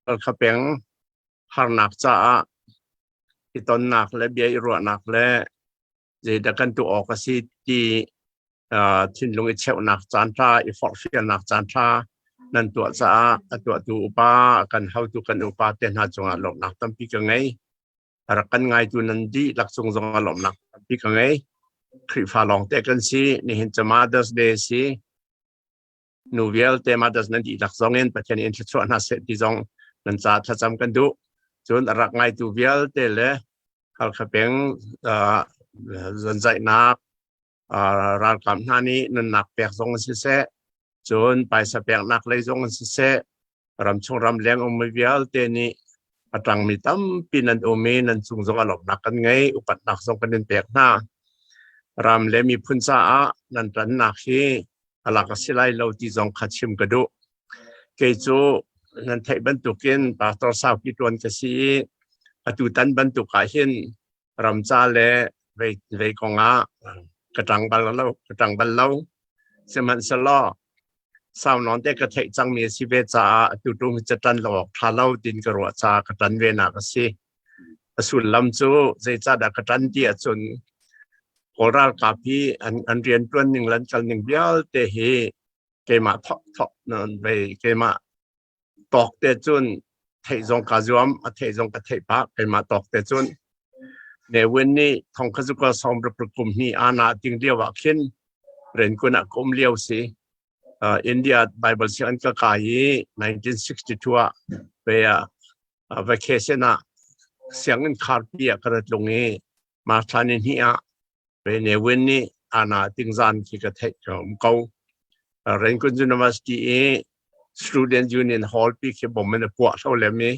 Halkha peng harnak caah i tonnak le bia i ruahnak le zeidah kan tuah awk a si ti thinlung i cheuhnak caanṭha i forhfialnak caanṭha nan tuah caah a tuahtu upa kan hotu kan upa te hna cungah lawmhnak tampi ka ngei. A rak kan ngaitu nan dihlak cung zongah lawmhnak tampi ka ngei. Khrihfa lawngte kan si. Nihin cu Mother's Day si. Nu vialte Mothers nan dihlak zong in Pathian in thluachuah hna seh ti zong nan ca thlacam kan duh. Cun a rak ngaitu vialte le Halkha peng zonzaihnak ralkap hna nih nunnak pek zong in siseh, cun paisa peknak lei zong in siseh, ramchung ramleng ummi vialte nih a ṭangmi tampi nan um i nan cung zong a lawmhnak kan ngei, upatnak zong kan in pek hna. Ram le miphun caah nan ṭannak hi a lak a si lai lo ti zong kha chim ka duh. Kei cu nan theih bantukin pastor saupi ṭuan ka si i atu tan bantuk ah hin ramca le vei, vei kongah ka ṭang bal lo, ka ṭang bal lo. Sihmanhsehlaw sau nawn te ka theih cangmi a si ve caah atu ṭum hi ca ṭan lo awk ṭha lo tin ka ruah caah ka ṭan ve nak a si. A sullam cu zeicahdah ka ṭan ti ahcun Kawl ralkap hi an, an rianṭuan ning le an kal ning vialte hi keimah thok thok non vei keimah tawk te cun theih zong ka zuam a theih zong ka theih pah keimah tawk te cun Ne Win nih thong kha zuka sawm ruk kum hi ana ting lio ah khin Renkun ah ka um lio si India Bible sianginn ka kai i 1962 ah ve ah vacation ah sianginn kharpi ah ka rat lung i March thla ni hnih ah ve Ne Win nih ana tingzan khi ka theih ka um ko. Rangoon University i Student Union Hall pi khi bom in a puah hlo lem i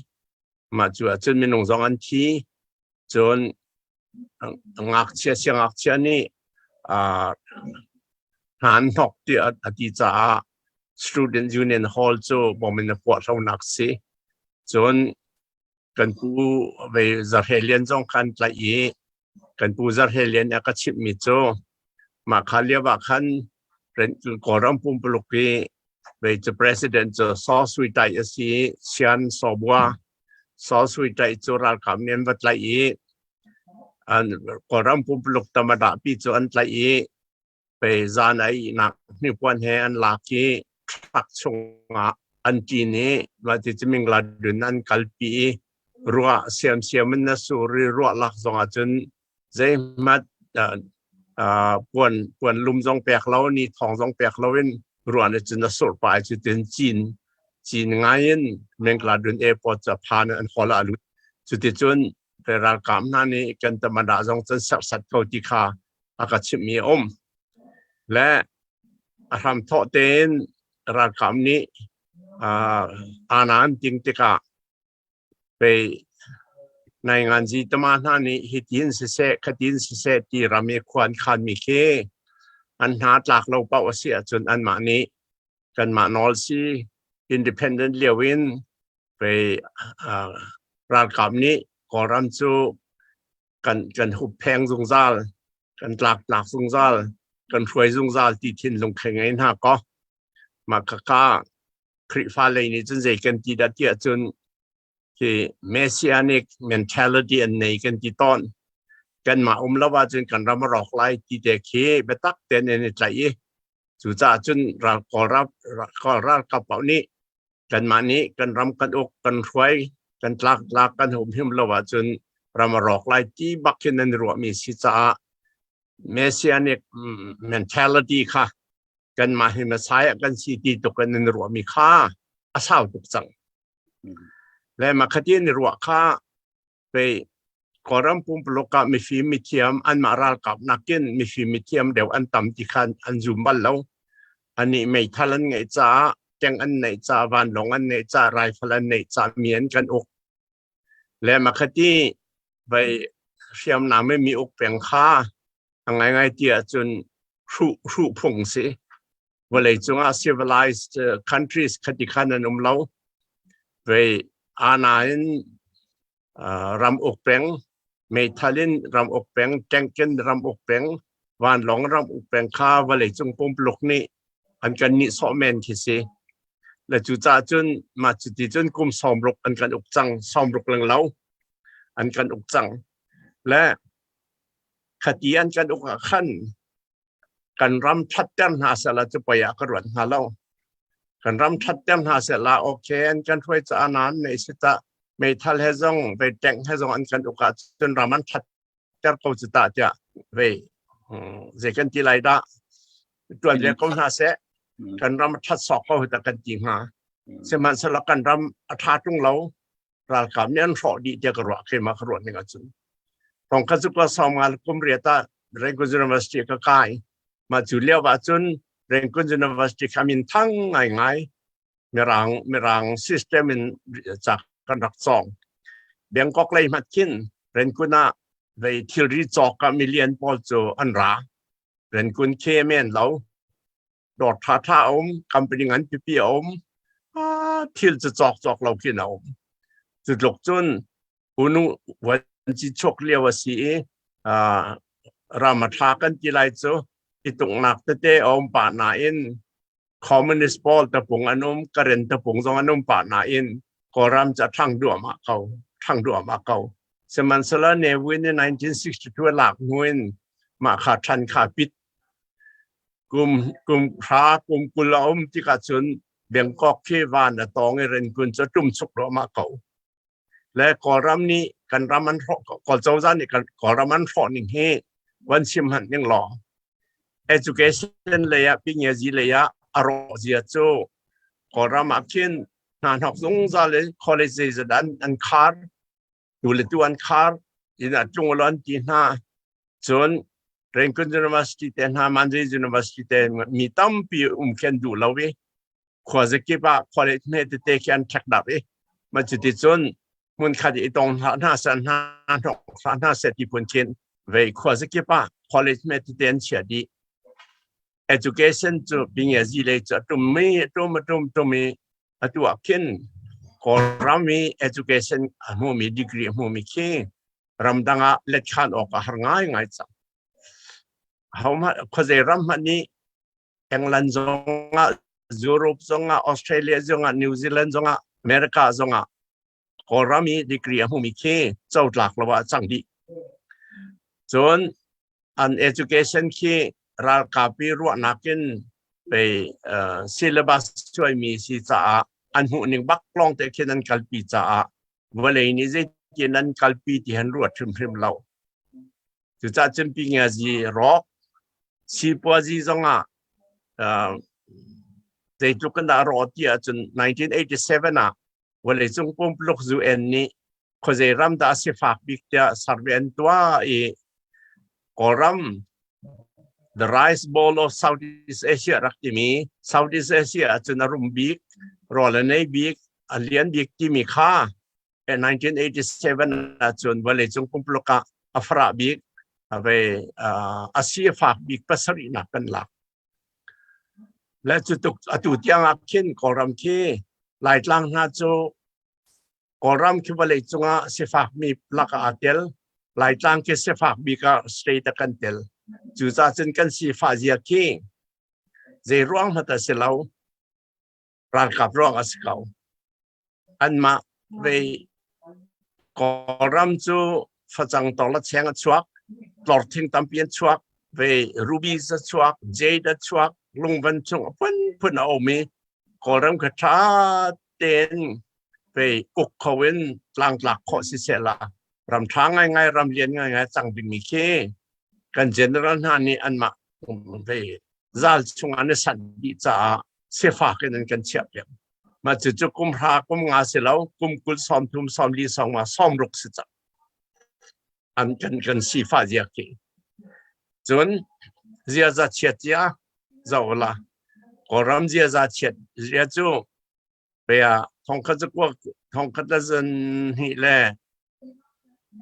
mah cu ahcun minung zong an thi. Cun ngakchia siangngakchia nih hna an hnok ti a ti caah Student Union Hall cu bom in a puah hlonak si. Cun kan pu ve Zarhe Lian zong kha an tlaih i kan pu Zarhe Lian a ka chimhmi cu mah kha lio ah khan Kawlram pumpuluk i ve cu president cu Saw Sui Tai a si i Sian Sawbua Saw Sui Tai cu ralkap nih an va tlaih i an Kawlram pumpuluk tamada pi cu an tlaih i Pei zan a ihnak hnipuan he an lak i truck chungah an ṭin i mah ti Mingladun an kalpi i ruah siamsiam in na sur i ruah lak zong ahcun zeihmanh puan puan lum zong pek lo ni thawng zong pek loin ruah nih cun a surh pah i cutin cin cin ngai in Mingladun airport cu a phan an hall ah a lut. Cuticun ralkap hna nih kan tamada zong cun serhsat ko ti kha a ka chimhmi a um. Le a hramthawh tein ralkap nih ana an ting tikah pei nainganzi tama hna nih hitin siseh khatin siseh ti ram i khua an khanmi khi an hna tlak lo paoh a si ahcun anmah nih kanmah nawl si independent lio in pei ralkap nih Kawlram cu kan kan huppheng zungzal kan tlaktlak zungzal kan hruai zungzal ti thinlung khe ngei hna kaw mah khakha Khrihfa lei nih cun zei kan ti dah tiah cun khi messianic mentality an nei kan ti tawn kanmah um lo ahcun kan ram a rawk lai ti te khi biatak tein an i tlaih i cucaah cun ral kawl kawl ralkap paoh nih kanmah nih kan ram kan uk kan hruai kan tlaktlak kan humhim lo ahcun ram a rawk lai ti bak khin an ruahmi si caah messianic mentality kha kanmah hi Messiah kan si ti tuk in an ruahmi kha a sau tuk cang le makhati an i ruah kha pei Kawlram pumpuluk ah mifim mithiam anmah ralkap nakin mifim mithiam deuh an tam ti khan an zum bal lo. Anih meithal an ngeih caah, tank an neih caah, vanlawng an neih caah, rifle an neih caah mi an kan uk. Le makhati vai hriamnam i mi uk peng kha a ngaingai ti ahcun hruh hruh phung si. Vawlei cungah civilized countries khati khan an um lo. Vei ana in ram uk peng, meithal in ram uk peng, tank in ram uk peng, vanlawng ram uk peng kha vawlei cung pumpuluk nih an kan nihsawh men khi si. Le cu caah cun mah cuti cun kum 60 an kan uk cang, 60 leng lo an kan uk cang. Le khati an kan uk ah khan kan ram ṭhatter hna sehla cu poi ah ka ruat hna lo. Kan ram ṭhatter hna sehla okay an kan hruai caah nan nei si tah meithal he zong vei tank he zong an kan uk ah cun ram an ṭhatter ko cu tah tiah vei zei kan ti lai dah ṭuan ve ko hna seh kan ram a ṭhat sawk ko hi kan ti hnga. Sihmanhsehlaw kan ram a ṭha ṭung lo ralkap nih an hrawh dih tiah ka ruah keimah ka ruah ning ahcun thong kha cu ka 50 kum riat ah Rangoon University ka kai. Mah cu lio ah cun Rangoon University kha min thang ngai ngai mirang system in ca kan rak cawng. Bangkok lei hmat khin Rangoon ah vei thilri cawk ah million pawl cu an ra. Rangoon khi men lo dawr ṭhaṭha a um, company ngan pipi a um, thil cu cawk cawk lo khin a um. Cu tluk cun unu vuanci chuak lio a si i ram a ṭha kan ti lai cu i tuknak tete a um pah nain communist pawl tapung an um, Karen tapung zong an um pah nain Kawlram cu a ṭhang duahmah ko, ṭhang duahmah ko. Sihmanhsehlaw Ne Win in 1962 a lak hnu in mah kha ṭhan kha pit Kum kum hra kum 20 a um tikah cun Bangkok khi van a tawng i Rangoon cu a ṭum chuk ruahmah ko. Le Kawlram nih kan ram an hrawh Kawl cozah nih kan Kawlram an hrawh ning hi van chim hmanh ning law education lei ah pingiazi lei ah a rawh zia cu Kawlram ah khin hna hnok zungzal in college zeizat an khar tu le tu an khar in a tlung lo an ti hna. Cun Rangoon University te hna Mandalay University te mi tampi um khi an duh lo i khua zakip ah khua le hme tete khi an ṭhek dap i ma cuti cun hmun khat i tong hna hna sa hna hnok hla hna se ti phun khin vei khua zakip ah college hme tete an chia dih. Education cu pingiazi lei cu a tum mi tum a tum tum i atu ah khin Kawlram i education a hmumi degree a hmumi khi ramdang ah letkhan awk a har ngaingai cang. Hohmanh khuazei ram hmanh nih England zongah, Europe zongah, Australia zongah, New Zealand zongah, America zongah Kawlram i degree a hmumi khi cotlak lo ah cang dih. Cun an education khi ralkap i ruahnak in pei syllabus suaimi si caah an hmuhning bak lawng te khin an kalpi caah vawlei nih zeitin an kalpi ti han ruat hrimhrim lo. Cucaah cun pingiazi rawk sipuazi zongah zeitluk in dah rawh ti ahcun 1987 ah vawleicung pumpuluk UN nih khuazei ram dah a sifak bik tiah survey an tuah i Kawlram the rice bowl of Southeast Asia rak timi Southeast Asia ahcun a rum bik rawl a nei bik a lian bik timi kha 1987 ahcun vawleicung pumpuluk ah a farah bik ave a si a fak bik pasarihnak kan lak. Le cu tuk atu tiang ah khin Kawlram khi Laitlang hna cu Kawlram khi vawlei cungah sifakmi lakah aa tel. Laitlang khi sifak bik ah state ah kan tel. Cucaah cun kan sifah zia khi zei ruang hmanh a si lo. Ralkap ruang a si ko. Anmah vei Kawlram cu facang tawla cheng a chuak, tlorthing tampi an chuak, vei rubies a chuak, jade a chuak, lungvan chung a phunphun a um i Kawlram kha ṭha tein vei uk kho in tlangtlak khawh si seh la ram ṭha ngaingai ram lian ngaingai cang dingmi khi kan general hna nih anmah vei zal chung an i sanh dih caah sifak in an kan chiah piak. Mah cucu kum hra kum nga si lo kum 20 30 40 50 60 si cang. An kan kan sifah zia khi. Cun ziaza chiat cia zoh la Kawlram ziaza chiat zia cu Pea thongkhat zakua thongkhat le zan hnih le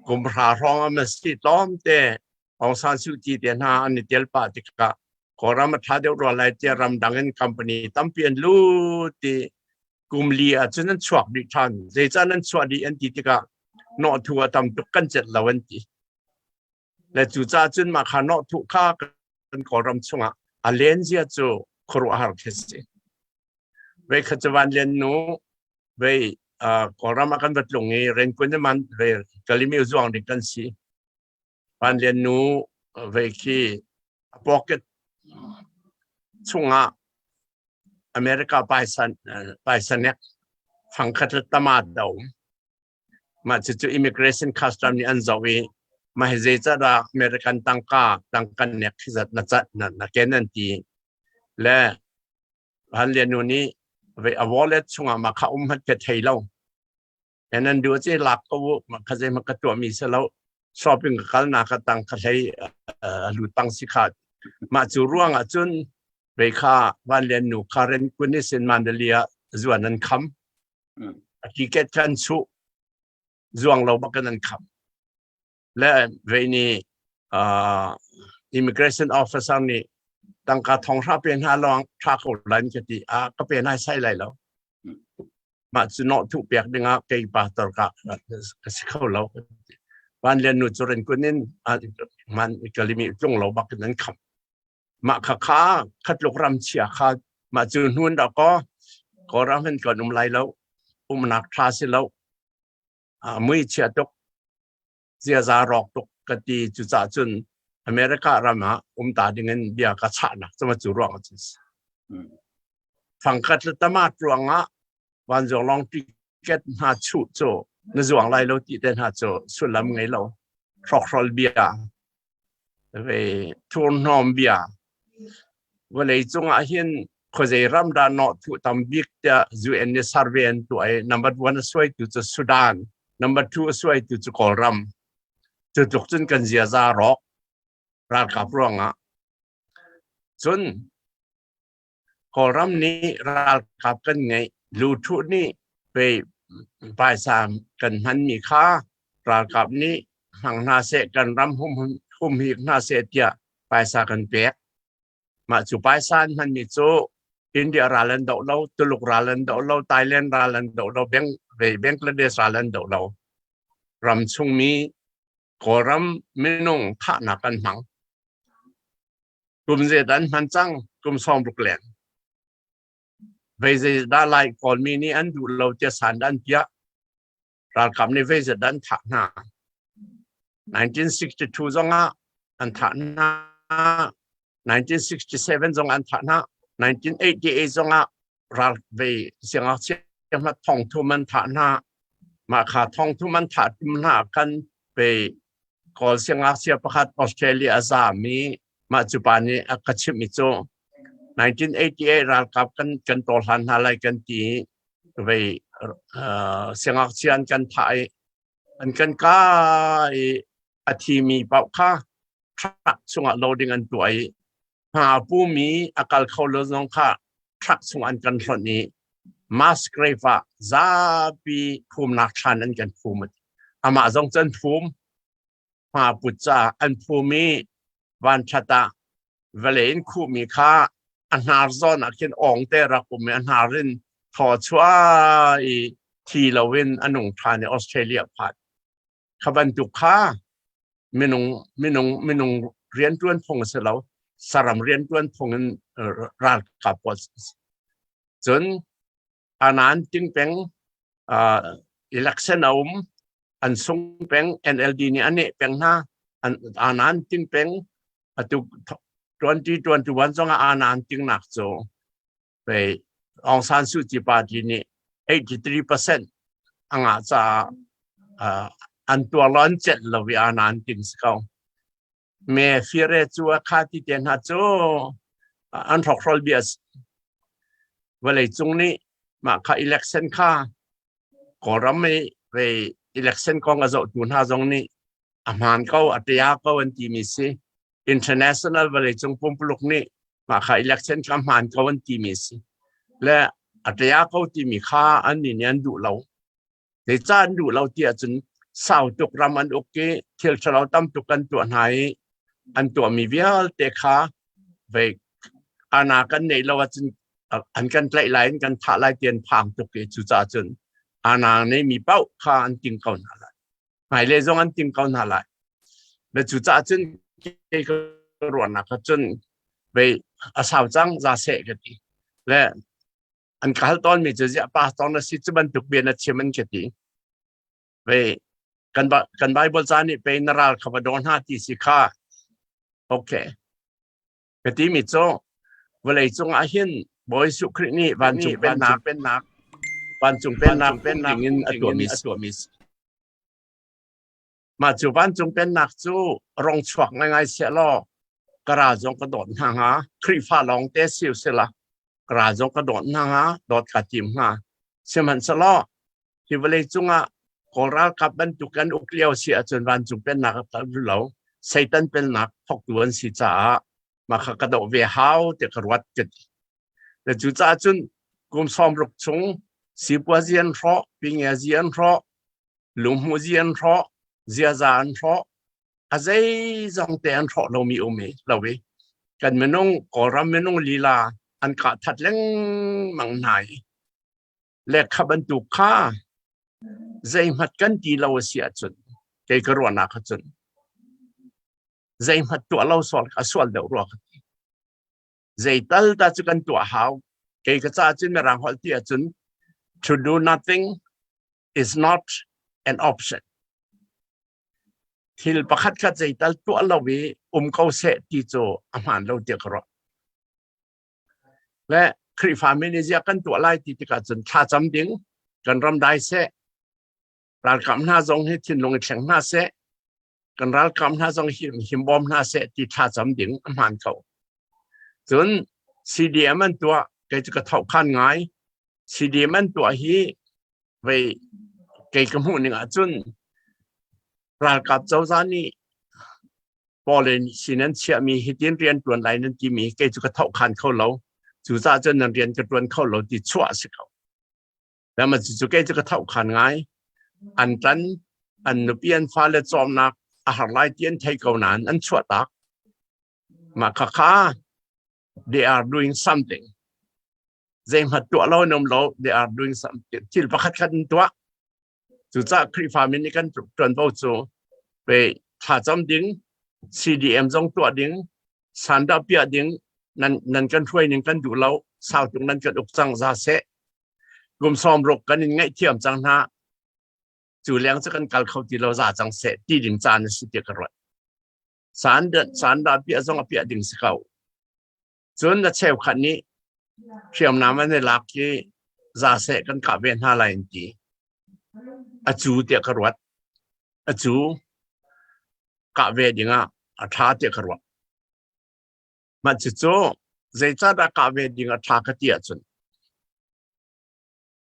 kum hra hrawng a si tlawm te Aung San Suu Kyi te hna an i tel pah tikah Kawlram a ṭha deuh rua lai tiah ramdang in company tampi an lut i kum li ahcun an chuak dih ṭhan. Zeicah nan chuah dih an ti tikah nawhthu a tam tuk kan celh lo an ti. Le cucaah cun mah kha nawhthu kha kan Kawlram chungah a len zia cu khuaruahhar khi si. Vei khat cu Van Lian nu vei Kawlram ah kan va tlung i Renkun man vei Kalimi zuang ding kan si. Van Lian nu vei khi a pocket chungah America paisa nek fangkhat le tama da um. Mah cucu immigration custom nih an zoh i mah hi zeicahdah American tangka tangka nek khi zat na cat na na ken an ti. Le Han Lian nu nih ve a wallet chungah mah kha um hmanh ka thei lo. En an duh ci lak ko u mah kha zei mah ka tuah mi si lo. Shopping ka kal nak ka tang ka hlei a lu tang si kha. Mah cu ruang ah cun ve kha Van Lian nu kha ren kun sin Mandalay ah zuan an kham. A ticket kha an chuh. Zuang lo bak in an kham. Le vei nih immigration officer nih tangka thong hra pe hna lawng tha ko lai ka ti a ka pe nai sai lai lo. Mah cu nawh thuh piak dingah kei pastor ka ka si kho lo. Van Lian nu cu ren kun in man kalimi tlung lo bak in an kham. Mah kha kha khatluk ram chia kha mah cu hnun dah kaw Kawlram hin kan um lai lo. Umnak tha si lo. Mui chia tuk ziaza rawk tuk ka ti. Cucaah cun America ram ah um ta ding in bia ka chahnak cu cu ruang ah cun fangkhat le tamat ruangah vanzuang lawng ticket hna chuh cu na zuang lai lo ti te hna cu sullam ngei lo, hrokhrawl bia ve, thurhnawm bia. Vawlei cungah hin khuazei ram dah nawh thuh tam bik tiah UN nih survey an tuah i number one a suaitu cu Sudan, number two a suaitu cu Kawlram. Cu tluk cun kan ziaza rawk ralkap ruangah. Cun Kawlram nih ralkap kan ngeih, luthuh nih pei paisa kan hmanmi kha ralkap nih hmang hna seh, kan ram humhik hna seh tiah paisa kan pek. Mah cu paisa an hmanmi cu India ral an doh lo, Tuluk ral an doh lo, Thailand ral an doh lo, Bangladesh ral an doh lo. Ram chungmi Kawlram minung thahnak an hmang. Kum zeizat an hman cang? Kum 60 leng. Vei zeidah lai Kawlmi nih an duh lo tiah san an piah. Ralkap nih vei zeizat an thah hna. 1962 zongah an thah hna. 1967 zong an thah hna. 1988 zongah ral vei siangngakchia hna thong thum an thah hna. Mah kha thong thum an thah tum hna kan vei Kawl siangngakchia pakhat Australia a zaam i mah cu pa nih a ka chimh i cu 1988 ralkap kan kan tawhlan hna lai kan ti i vei siangngakchia an kan thah i an kan ka i a thimi paoh kha truck chungah loading an tuah i hma pumi a kal kho lo zong kha truck chung an kan hlonh i mass grave ah zapi phumnak thlan an kan phum. Amah zong cu an phum, hma put caah an phum i vanṭhat ah vawlei in khuhmi kha a hnar zawn ah khin awng te rak um i a hnar in thaw chuah i thi loin a nung ṭhan i Australia phan. Kha bantuk kha minung minung minung rianṭuan phung a si lo, saram rianṭuan phung in ralkap pawl. Cun anan ting peng election a um, an sung peng, NLD nih a neh peng hna, anan ting peng. Atu 2021 zongah anan ting nak cu pei Aung San Suu Kyi party nih 83% a ngah caah an tuar lo, an celh lo i anan ting si ko. Me fire cu a kha ti te hna cu an hrokhrol bia. Vawlei cung nih mah kha election kha Kawlram i vei election kong a zohtu hna zong nih a hmaan ko, a tia ko an timi si. International vawleicung pumpuluk nih mah kha election kha hmaan ko an timi si le a tia ko timi kha an nih nih an duh lo. Zeicah an duh lo ti ahcun sau tuk ram an uk i thil ṭhalo tam tuk an tuah hna i an tuahmi vialte kha vei ana kan neih lo ahcun an kan tlaih lai, an kan thah lai ti an phang tuk i cucaah cun ana neimi paoh kha an ting ko hna lai, hmailei zong an ting ko hna lai. Le cucaah cun kei ka ruahnak ah cun vei a sau cang, za seh ka ti le. An ka hal tawnmi cu ziah pastor na si cu bantuk bia na chim an ka ti. Ve kan kan Bible ca nih pei na ral kha va daw hna ti si kha. Okay. Ka timi cu vawlei cung ah hin Bawi Jesuh Khrih nih vancung pennak pennak vancung pennak pennak in a tuahmi a tuahmi Mah cu vancung pennak cu rong chuak ngaingai seh law ka ral zong ka dawt hna hnga. Khrihfa lawng te si usila ka ral zong ka dawt hna hnga, dawt ka tim hnga. Sihmanhsehlaw hi vawlei cungah Kawl ralkap bantuk kan uk lio si ahcun vancung pennak a kal lo. Satan pennak thawktu an si caah mah kha ka doh ve hau ti ka ruat ka ti. Le cucaah cun kum 60 chung sipuazi an hrawh, pingiazi an hrawh, lunghmuzi an hrawh, ziaza an hrawh, a zeizong te an hrawh lomi um i lo i kan minung Kawlram minung lila an kah that lengmang hna i le kha bantuk kha zeihmat kan ti lo a si ahcun kei ka ruahnak ahcun zeihmat tuah lo sual a sual deuh rua ka ti. Zeital ta cu kan tuah hau. Kei ka caah cun mirang holh ti ahcun to do nothing is not an option. Thil pakhat khat zeital tuah lo i um ko seh ti cu a hmaan lo tiah ka ruah. Le Khrihfa mi nih ziah kan tuah lai ti tikah cun thlacam ding kan ram dai seh, ralkap hna zong hi thinlung i thleng hna seh, kan ralkap hna zong hi himbawm hna seh ti thlacam ding a hmaan ko. Cun CDM an tuah kei cu ka thohkhan ngai. CDM an tuah hi vei kei ka hmuh ning ahcun ralkap cozah nih Paul in sin an chiahmi hitin rian ṭuan lai nan timi kei cu ka thohkhan kho lo. Cucaah cun nan rian ka ṭuan kho lo ti chuah a si ko. Lama cu kei cu ka thohkhan ngai. An ṭan, an nupi an fale cawmnak a har lai ti an thei ko nain an chuah tak. Mah khakha they are doing something. Zeihmanh tuah lo an um lo, they are doing something. Thil pakhat khat an tuah. Cucaah Khrihfa min nih kan ṭuanvo cu pe thlacam ding, CDM zong tuah ding, sandah piah ding, nan, nan kan hruai ning kan duh lo, sau tung nan kan uk cang za seh. Kum 60 kan in ngaihthiam cang hna. Cu leng cu kan kal kho ti lo za cang seh ti ding caan a si ti ka ruat. Sandah, sandah piah zong a piah ding si ko. Cun na cheukhat nih hriamnam an i lak i za seh kan kah ve hna lai an ti. A cu tiah ka ruat. A cu kah ve dingah a ṭha tiah ka ruah. Mah cucu zeicahdah kah ve ding a ṭha ka ti ahcun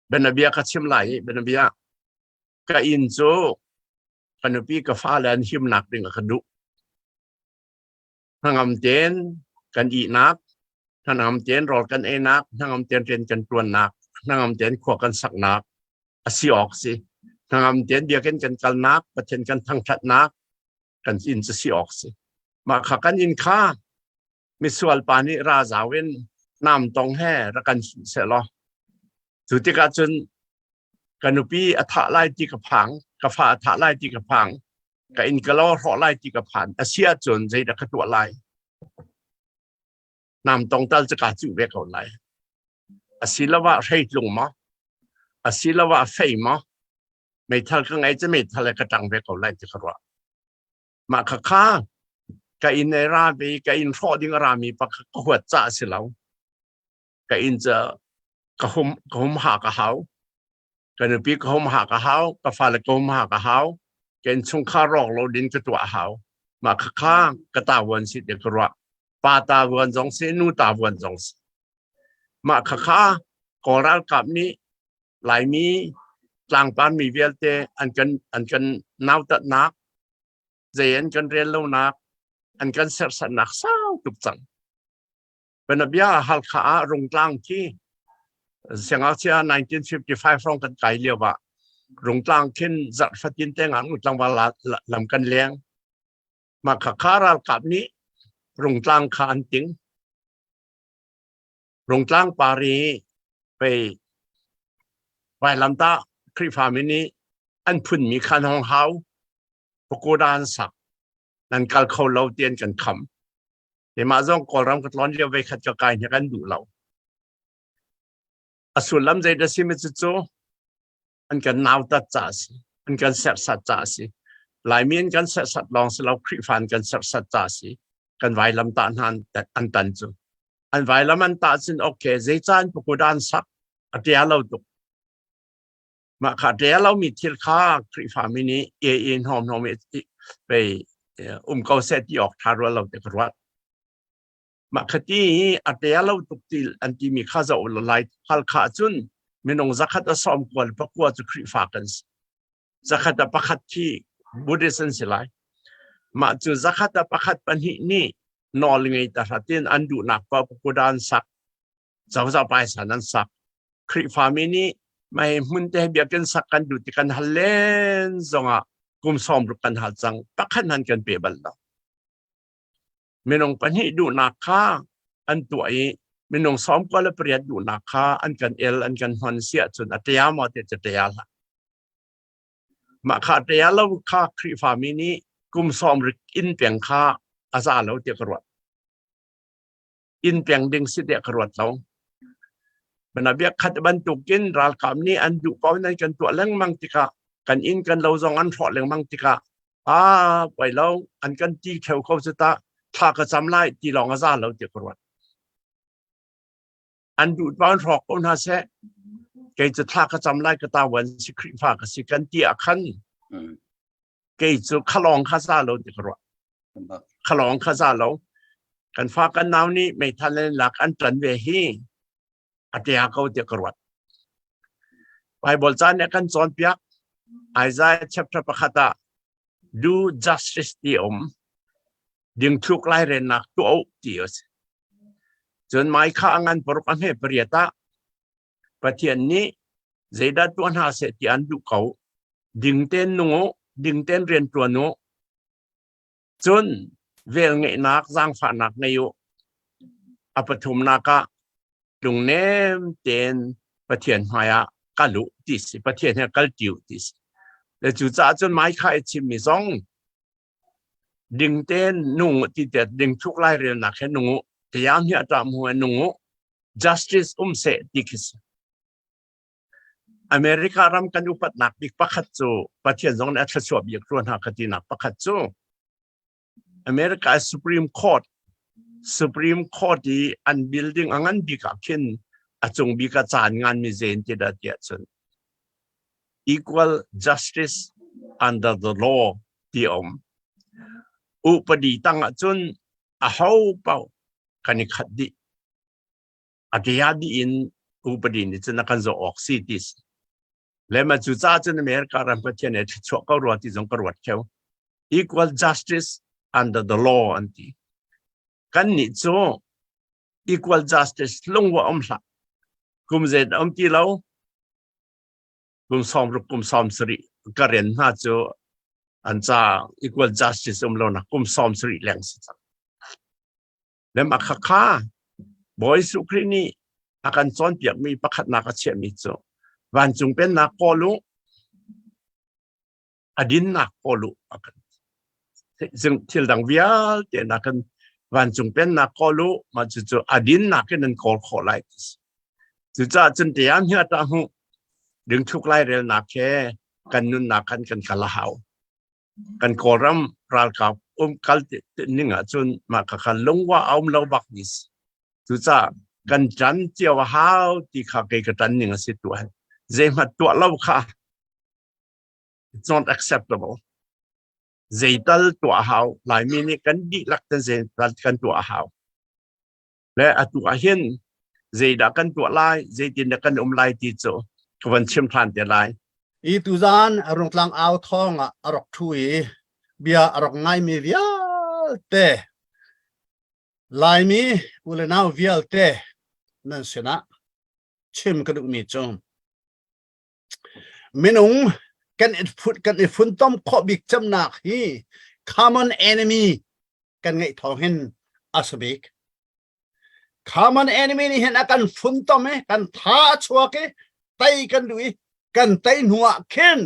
bianabia ka chim lai i bianabia ka inn cu ka nupi ka fale an himnak ding a ka duh. Hnangam tein kan ihnak, hnangam tein rawl kan einak, hnangam tein rian kan ṭuannak, hnangam tein khua kan saknak a si awk si. Hnangam tein biakinn kan kalnak, Pathian kan thangṭhatnak kan inn cu si awk si. Mah kha kan inn kha misual pa nih ra zau in nam tong he rak kan hinh sehlaw cu tikah cun ka nupi a thah lai ti ka phang, ka fa a thah lai ti ka phang, ka inn ka lo hrawh lai ti ka phan. A si ahcun zeidah ka tuah lai? Nam tong tal cu kaa cuh ve ko lai. Asiloah hreitlung maw? Asiloah fei maw? Meithal ka ngei cu meithal he ka ṭang ve ko lai ti ka ruah. Mah khakha ka inn ei ra ve ka inn hrawh ding a rami pa kha ka huat caah a si lo. Ka inn cu ka hum ka hum hak a hau. Ka nupi ka hum hak a hau. Ka fale ka hum hak a hau. Ka innchungkhar rawk lo ding ka tuah a hau. Mah khakha ka tavuan si ti ka ruah. Pa tavuan zong si, nu tavuan zong si. Mah khakha Kawl ralkap nih Laimi tlangpar mi vialte an kan nautatnak, zei an kan rel lonak, an kan serhsatnak sau tuk cang. Bianabia Halkha ah Rungtlang khi siangngakchia 1955 hrawng kan kai lio ah Rungtlang khin zarh fatin te ngaknu tlangval lam kan leng. Mah khakha ralkap nih Rungtlang kha an ting. Rungtlang par i pei vailamtah Khrihfami nih an phunmi kha an hong hau. Pagoda an sak. Nan kal kho lo ti an kan kham. Keimah zong Kawlram ka tlawn lio voikhat ka kai hna kan duh lo. A sullam zeidah si mi cucu an kan nautat ca a si, an kan serhsat ca a si. Laimi an kan serhsat lawng si lo, Khrihfa an kan serhsat ca a si. Kan vailam tah hna an tan cu. An vailam an tah cun okay, zeicah an pagoda an sak? A tia lo tuk. Mah kha tia lomi thil kha Khrihfa mi nih e e hnawm hnawm i pei um ko seh ti awk ṭha rual lo te ka ruat. Mah khati i a tea lo tuk ti an timi kha zoh law lai Halkha cun minung zakhat a sawm kual pakua cu Khrihfa kan si. Zakhat a pakhat khi Buddhist an si lai. Mah cu zakhat a pakhat pahnih nih nawl ngei ta hratin an duhnak pa pagoda an sak. Cozah paisa an sak. Khrihfa mi nih mei hmun te biakinn sak kan duh ti kan hal len zongah kum sawm ruk kan hal cang pakhat hmanh kan pe bal lo. Minung pahnih duhnak kha an tuah i minung 98 duhnak kha an kan el an kan hnon si ahcun a ṭia maw ti cu ṭia hlah. Mah kha ṭia lo kha Khrihfami nih kum sawm rik inn peng kha a za lo tiah ka ruat. Inn peng ding si tiah ka ruat lo. Mana biak khat bantukin ralkap nih an duh paoh in an kan tuah lengmang tikah kan inn kan lo zong an hrawh lengmang tikah a poi lo an kan ti theo ko cu ta thla ka cam lai ti lawng a za lo ti ka ruat. An duh paoh in hrawk ko hna seh kei cu thla ka cam lai ka ta wan si Khrihfa ka si kan ti ah khan kei cu khalawng kha za lo ti ka ruah. Khalawng kha za lo. Kan fa kan nau nih meithal in lak an ṭan ve hi a tia ko ti ka ruat. Bible ca nih kan cawnpiak Isaiah chapter pakhat ah do justice ti um dingthluk lairennak tuah u ti a si. Cun Maikha a ngan paruk a hme pariat ah Pathian nih zeidah tuah hna seh ti an duh ko. Ding tein nung u, ding tein rian ṭuan u. Cun velngeihnak, zaangfahnak ngei u. A pathumnak ah lungnem tein Pathian hmaiah kal u ti si. Pathian he kal ṭi u ti si. Le cucaah cun Maikha i chimmi zong ding tein nung u ti te ding thluk lairelnak he nung u, tiang hi a ṭah mu he nung u, justice um seh ti khi si. America ram kan upatnak bik pakhat cu Pathian zong nih a thluachuah bik rua hna ka tinak pakhat cu America Supreme Court Supreme Court i an building a ngan bik ah khin a cung bik ah caan ngan mi zen ti dah tiah cun equal justice under the law ti um upadi tang ah cun a ho paoh kan i khat dih a tia dih in upadi nih cun a kan zoh awk si ti si. Le ma cu ca cun America ram Pathian he chuah ko rua ti zong ka ruat kheu. Equal justice under the law an ti. Kan nih cu equal justice lungwa um hlah. Kum zet um ti lo. Kum 60 kum 70 ka rian hna cu an ca equal justice um lo nak kum 70 leng si cang. Lem a khakha Bawi Jesuh Khrih nih a kan cawnpiakmi pakhatnak a chiahmi cu vancung pennak kawl u, a dinnak kawl u a kan thil dang vialte nakin vancung pennak kawl u mah cucu a dinnak in nan kawl khawh lai ti si. Cucaah cun tiang hi ata hmuh dingthluk lairelnak he kan nunnak khan kan kal a hau. Kan Kawlram ralkap um kal ning ahcun mah khakha lungwa a um lo bak mi si. Cucaah kan ṭan cio a hau ti kha kei ka ṭan ning a si tuah. Zeihmanh tuah lo kha it's not acceptable. Zeital tuah a hau. Laimi nih kan dihlak ten zeital kan tuah a hau. Le atu ah hin zeidah kan tuah lai, zeitindah kan um lai ti cu ka van chim ṭhan te lai. I tuzaan Rungtlang au thawng ah a rak ṭhu i bia a rak ngaimi vialte Laimi u le nau vialte nan sinah chim ka duhmi cu minung kan i kan i funtom khawh bik cemnak hi common enemy kan ngeih thawng hin a si bik. Common enemy nih hin a kan funtom i kan tha a chuak i tei kan duh i kan tei hnu ah khin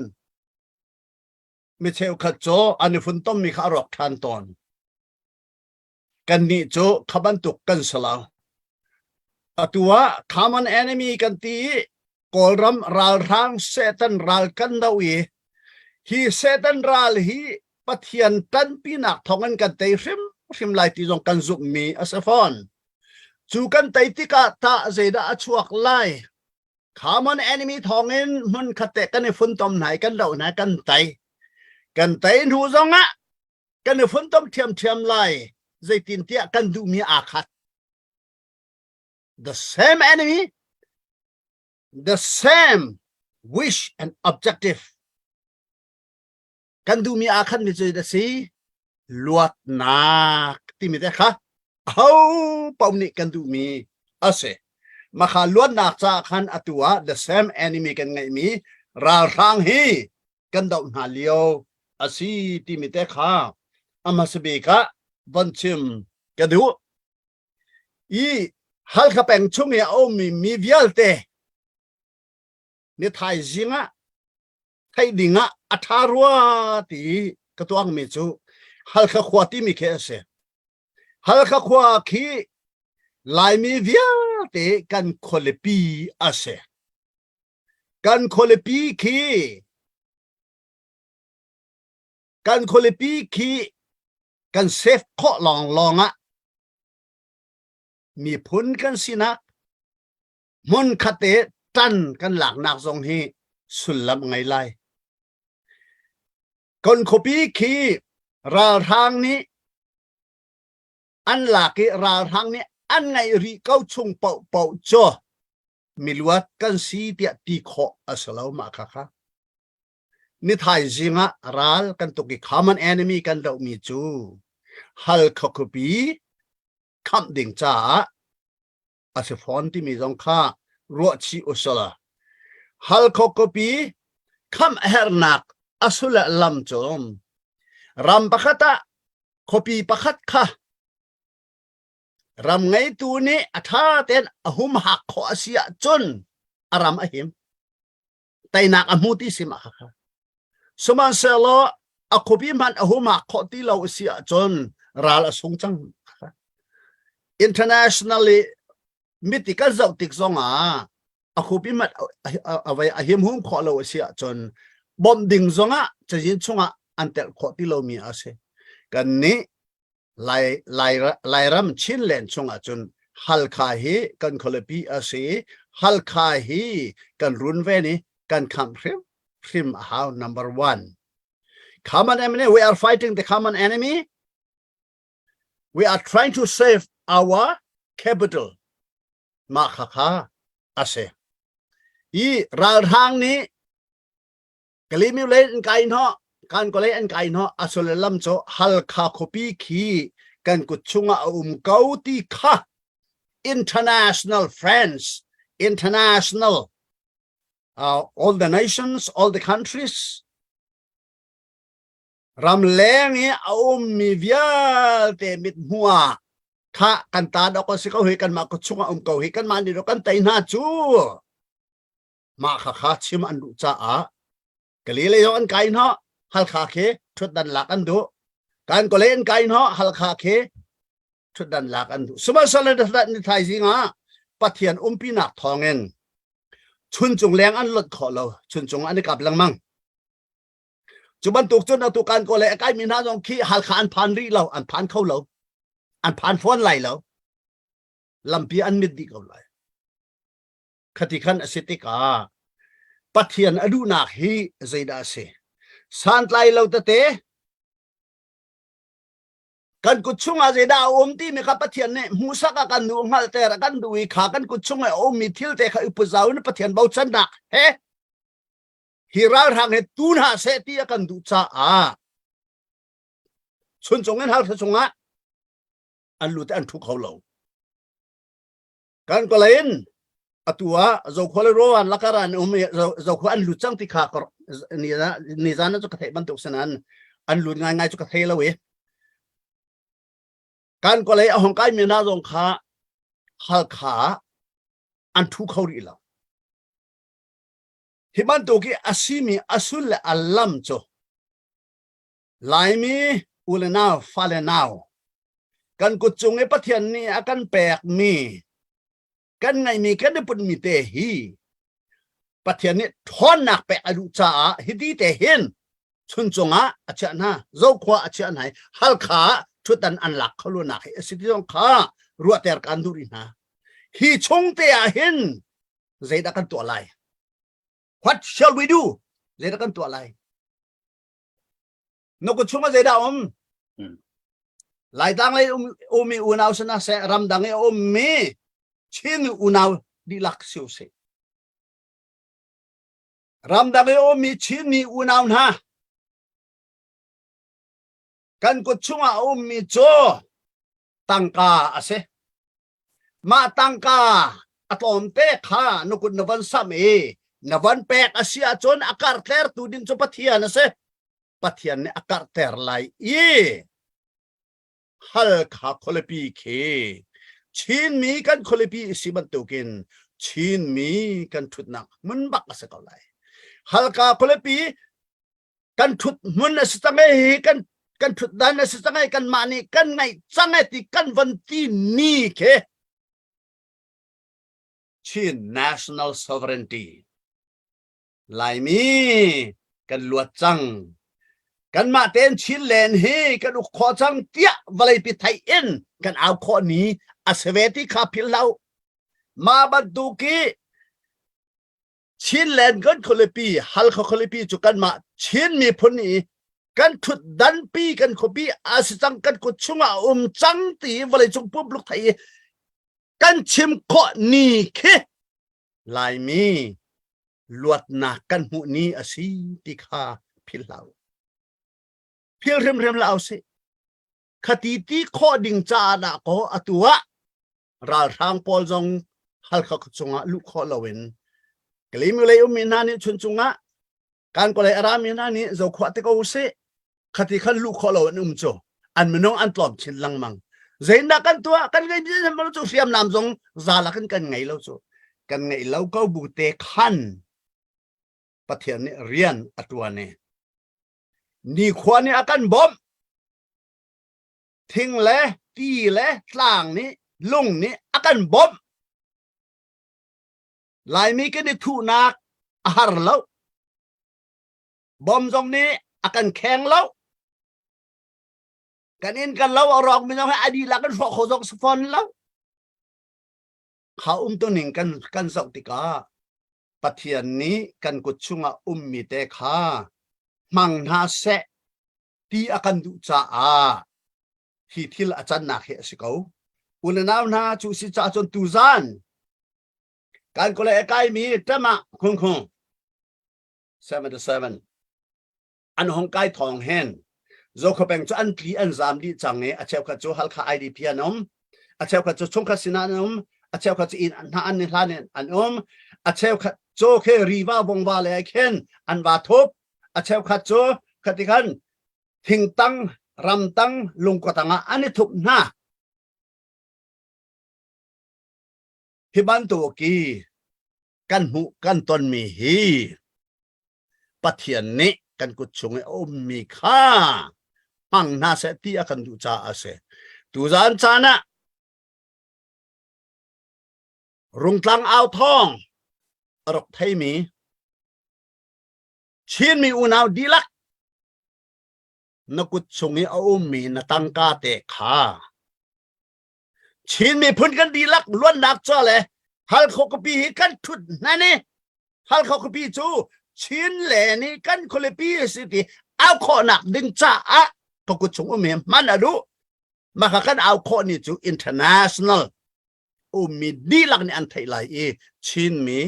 mi cheukhat cu an i funtom mi kha a rawk ṭhan tawn. Kannih cu kha bantuk kan si lo. Atu ah common enemy kan ti i Kawlram ralhrang Satan ral kan do i hi Satan ral hi Pathian ṭanpinak thawngin kan tei hrimhrim lai ti zong kan zumhmi a si fawn. Cu kan tei tikah tah zeidah a chuak lai? Common enemy thawngin hmun khat te kan i funtom hna i kan doh hna kan tei. Kan tei hnu zongah kan i funtom ṭhiamṭhiam lai. Zeitintiah kan duhmi aa khat. The same enemy, the same wish and objective. Kan duhmi aa khatmi cu a si luatnak timi te kha aho paoh nih kan duhmi a si. Makha luatnak caah khan atu ah the same enemy kan ngeihmi ralhrang hi kan doh hna lio a si timi te kha a hmasa bik ah von chim ka duh. I Halkha peng chung i a ummi mi vialte ni thaizing ah theih ding ah a ṭha rua ti ka tuangmi cu Halkha khua timi khi a si. Halkha khua khi Laimi vialte kan khualipi a si. Kan khualipi khi kan khualipi khi kan save khawh lawnglawng ah miphun kan sinak hmun khat te tan kan laknak zong hi sullam ngei lai. Kon khuapi khi ralhrang nih an lak i ralhrang nih an ngaih rih ko chung paohpaoh cu miluat kan si tiah ti khawh a si lo mah kha kha. Ni thaizing ah ral kan tuk i common enemy kan dohmi cu Halkha khuapi khamh ding caah a si fawn timi zong kha ruahchih usila. Halkha khuapi khamh hernak a sule lam cu ram pakhat ah khuapi pakhat kha ram ngeitu nih a ṭha tein a humhak khawh a si ahcun a ram a him. Teinak a hmu ti si mah kha. Sihmanhsehlaw a khuapi hmanh a humhak khawh ti lo a si ahcun ral a sung cang. Internationally miti kan zoh tik zongah a khuapi hmanh a vai a him hum khawh lo a si ahcun bawmh ding zongah cazin chungah an telh khawh ti lomi a si. Kan nih Lai, Lai, Lairam Chinland chungah cun Halkha hi kan khualipi a si. Halkha hi kan runven i kan khamh hrim hrim a hau number one. Common enemy, we are fighting the common enemy. We are trying to save our capital. Mah kha kha a si. I ralhrang nih Kalymyo lei an kai hnawh, kan ko lei an kai hnawh, a sullam cu Halkha khuapi khi kan kut chungah a um ko ti kha international friends, international all the nations, all the countries ram leng i a ummi vialte mit hmuh ah kha kan ta dok a si ko hi kanmah kut chungah um ko hi kanmah nih kan tei hna cu Mah khakha chim an duh caah Galilei zong an kai hnawh Halkha khi ṭhutdan lak an duh. Kan kawlei an kai hnawh Halkha khi ṭhutdan lak an duh. Sihmanhsehlaw ni thaizing ah Pathian umpinak thawngin chuncung leng an lonh khawh lo. Chuncung an i kap lengmang. Cu bantuk cun atu kan kawlei a kaimi hna zong khi Halkha an phan rih lo, an phan kho lo. An phan fawn lai lo. Lampi an mit dih ko lai. Khati khan a si tikah Pathian a duhnak hi zeidah a si? Santlai lo tete kan kut chungah zeidah a um timi kha Pathian nih hmuhsak a kan duh hngalhter a kan duh i kha kan kut chungah a ummi thil te kha i puzau in Pathian bochannak he hi ralhrang he tu hna seh ti a kan duh caah chuncung in halthla chungah an lut an thu kho lo. Kan kawlei in atu ah Zokhua le Rowan lakar an um i Zokhua an lut cang ti kha ni zan cu ka theih bantuk sinan an lut ngaingai cu ka thei lo i kan kawlei a hong kai mi hna zong kha Halkha an thu kho rih lo. Hi bantuk i a simi a sul le a lam cu Laimi u le nau fale nau kan kut cung i Pathian nih a kan pekmi. Kan ngeihmi kan i putmi te hi Pathian nih ṭhawnnak pek a duh caah hiti te hin Chuncung ah a chiah hna, Zokhua a chiah hna i Halkha ah ṭhutdan an lak kho lo nak hi a si ti zong kha ruahter kaan duh rih hna. Hi chung te ah hin zeidah kan tuah lai? What shall we do? Zeidah kan tuah lai? Na kut chungah zeidah um? Laitlang lei um, ummi unau sana seh, ramdang i a ummi Chin unau dihlak si usih. Ramdang i a ummi Chinmi unau hna, kan kut chungah a ummi cu tangka a si. Mah tangka a tlawmte kha na kut na van samh i na van pek a si ahcun a karhtertu ding cu Pathian a si. Pathian nih a karhter lai i Halkha khualipi khi Chinmi kan khualipi a si bantukin Chinmi kan ṭhutnak hmun bak a si ko lai. Halkha khualipi kan ṭhut hmun a si cang i kan kan ṭhutdan a si cang i kanmah nih kan ngaih cang e ti kan von ti ni khi Chin National Sovereignty Laimi kan luat cang. Kanmah tein Chinland hi kan uk khawh cang tiah vawleipi theih in kan au khawh ni a si ve ti kha philh hlah u. Mah bantuk i Chinland kan khualipi Halkha khualipi cu kanmah Chin miphun i kan ṭhutdanpi kan khuapi a si cang kan kut chungah a um cang ti vawleicung pumpuluk theih i kan chim khawh ni khi Laimi luatnak kan hmuh ni a si ti kha philh hlah u. Philh hrimhrim hlah u sih. Khati ti khawh ding caah dah kaw atu ah ralhrang pawl zong Halkha cungah luh khawh loin Kalaymyo lei ummi hna nih Chuncung ah kan kawlei a rami hna nih zokhua te ko usih khati khan luh khawh lo an um cu an minung an tlawm chin lengmang zeidah kan tuah kan ngei lo cu hriamnam zong zala kan kan ngei lo cu kan ngeih lo ko bu te khan Pathian nih rian a tuan i nikhua nih a kan bawmh thing le ti le tlang nih lung nih a kan bawmh Laimi kan i thuhnak a har lo. Bom zong nih a kan kheng lo. Kan inn kan lo a rawk mi zong hi a dihlak kan hrawh kho zong si fawn lo. Kha umtu ning kan kan zoh tikah Pathian nih kan kut chungah ummi te kha hmang hna seh ti a kan duh caah hi thil a cannak hi a si ko. Unau hna cu si caah cun tuzan kan kule a kaimi ṭama khung khung 77 an hong kai thawng hen Zokhawpeng cu an tli an zam dih cang i a cheukhat cu Halkha IDP an um a cheukhat cu chungkhat sinah an um a cheukhat cu inn hna an hlan in an um a cheukhat cu khe riva vongva le khin an va thup a cheukhat cu khati khan thingtang ramtang lungkua ah an i thup hna Hi bantuk i kan hmuh kan tonmi hi Pathian nih kan kut chung i a ummi kha hmang hna seh ti a kan duh caah a si. Tuzaan caan ah Rungtlang au thawng a rak theimi Chinmi unau dihlak na kut chung i a ummi na tangka te kha Chin miphun kan dihlak luannak ca le Halkha khuapi hi kan ṭhut hnan i Halkha khuapi cu Chin le nih kan khualipi a si ti au khawhnak ding caah ka kut chung um hi hman a duh. Mah kha kan au khawh ni cu international ummi dihlak nih an theih lai i Chinmi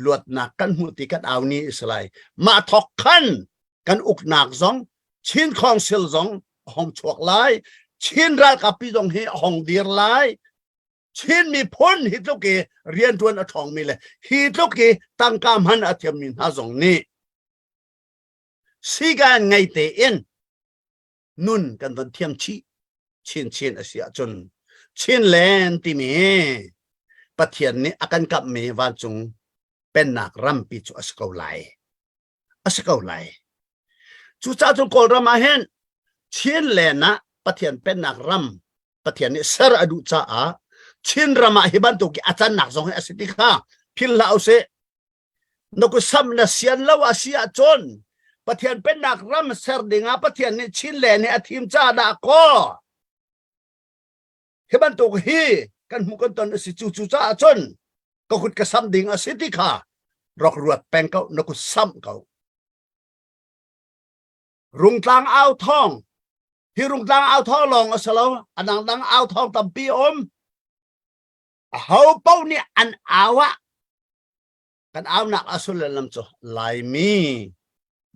luatnak kan hmuh ti kan au ni a si lai. Mah thawk khan kan uknak zong Chin Council zong a hong chuak lai. Chin ralkappi zong hi a hong dir lai. Chin miphun hi tluk i rianṭuan a ṭhawngmi le hi tluk i tangka hman a thiammi hna zong nih sigan ngei tein nun kan von thiam chih chinchin a si ahcun Chinland timi Pathian nih a kan kamhmi vancung pennak rampi cu a si ko lai. A si ko lai. Cucaah cun Kawlram ah hin Chinland ah Pathian pennak ram Pathian nih ser a duh caah Chin ram ah hi bantuk a cannak zong hi a si ti kha phil hlah usih. Na kusam na sian lo a si ahcun Pathian pennak ram ser ding ah Pathian nih Chinland hi a thim caah dah kaw hi bantuk hi kan hmuh kan ton a si cu cu caah cun ka kut ka sam ding a si ti kha rak ruat peng ko na kut sam ko. Rungtlang au thawng hi rungtlang au thawng lawng a si lo a dangdang au thawng tampi um aho paoh nih an au ah kan aunak a sullam cu Laimi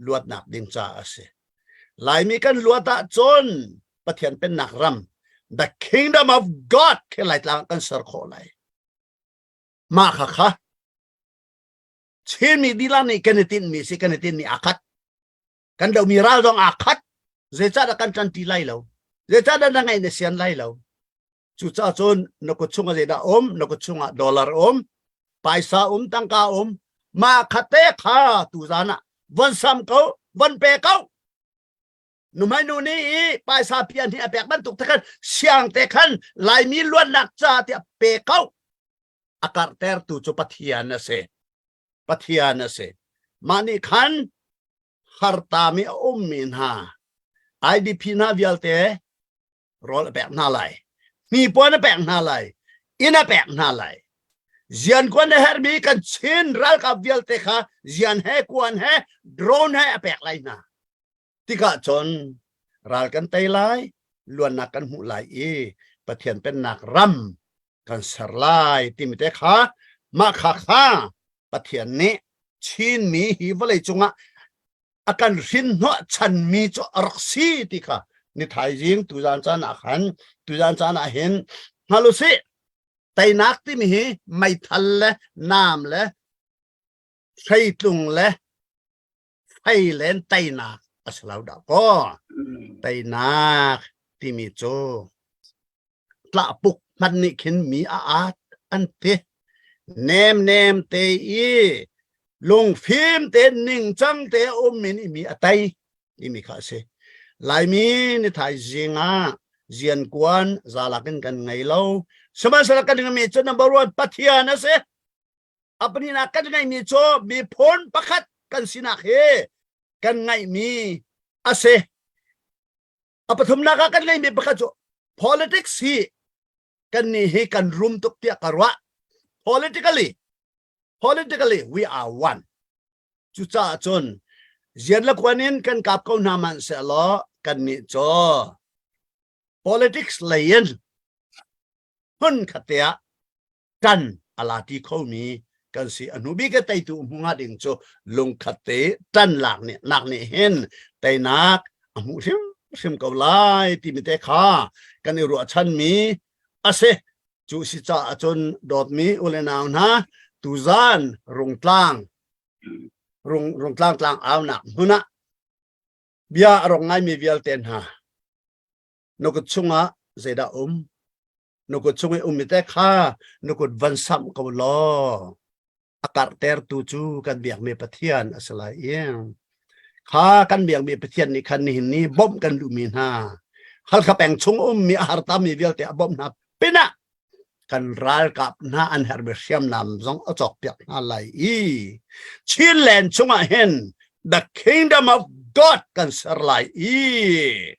luatnak ding ca a si Laimi kan luat ahcun Pathian pennak ram the kingdom of God khi Laitlang kan ser khawh lai mah kha kha Chinmi dilah nih kan i tinhmi si kan i tinhmi aa khat kan domi ral zong aa khat zeicahdah kan ṭan ti lai lo zeicahdah na ngaih na sian lai lo cucaah cun na kut chungah zeidah um na kut chungah dollar um paisa um tangka um mah khate kha tuzan ah von sam ko von pe ko nuhmai nu nih i paisa pian hi a pek bantuk te khan siang te khan laimi luatnak ca tiah pe ko a karhtertu cu Pathian a si. Pathian a si. Mah nih khan hartami a ummi hna IDP hna vialte rawl a pek hna lai. Hnipuan a pek hna lai. Inn a pek hna lai. Zian kuan a herhmi kan Chin ralkap vialte kha zian he kuan he drone he a pek lai hna. Tikah cun ral kan tei lai, luannak kan hmuh lai i Pathian pennak ram kan ser lai timi te kha mah kha kha Pathian nih Chinmi hi vawlei cungah a kan hrin hnawh chanmi cu a rak si ti kha ni thaizing tuzan caan ah khan tuzan caan ah hin hngal usih teinak timi hi meithal le naam le hreitlung le feilen teinak a si lo dah kaw teinak timi cu tlahpuk hmanh nih khin mi a at an ti nem nem te i lungfim te ningcang te um in mi a tei timi kha a si laimi ni thaizing ah ziankuan zalak in kan ngei lo sihmanhsehlaw kan ngeimi cu number one pathian a si A pahnihnak kan ngeihmi cu miphun pakhat kan sinak hi kan ngeihmi a si. A pathumnak ah kan ngeihmi pakhat cu politics hi kan nih hi kan rum tuk tiah ka ruah. Politically, politically we are one. Cucaah cun zian le kuan in kan kap ko hna man sehlaw kan nih cu politics lei in hmun khat te ah ṭan a la ti khomi kan si a hnu bik a teitu hmu hnga ding cu lungkhat te ṭan lak nih nak nih hin teinak a hmuh hrimhrim ko lai timi te kha kan i ruahchanmi a si cu si caah cun dawtmi u le nau hna tuzan rungtlang rung rungtlang tlang aunak hmun ah bia a rong ngaimi vialte hna na kut chungah zeidah um na kut chung i ummi te kha na kut van samh ko law a karhtertu cu kan biakmi Pathian a si lai i kha kan biakmi Pathian nih khan nihin ni bawmh kan duhmi hna Halkha peng chung ummi a hartami vialte a bawmh hna pinah kan ralkap hna an herhmi hriamnam zong a cawkpiak hna lai i Chinland chungah hin the kingdom of God kan ser lai i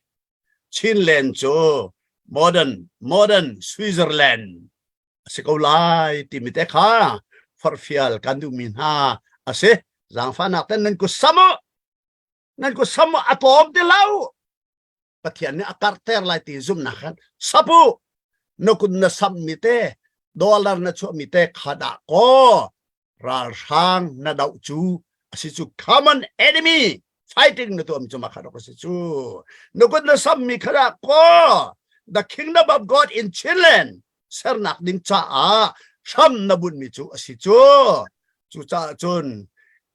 Chinland cu modern modern Switzerland a si ko lai timi te kha forhfial kan duhmi hna a si. Zaangfahnak ten nan kut sam u. Nan kut sam u a tlawm ti lo. Pathian nih a karhter lai ti zumhnak khan sap u. Na kut na sammi te dollar na chuahmi te kha dah kaw ralhrang na doh cu a si cu common enemy fighting na tuahmi cu mah kha a si cu na kut na sammi kha dah kaw the kingdom of God in Chinland sernak ding caah hram na bunhmi cu a si cu cucaah cun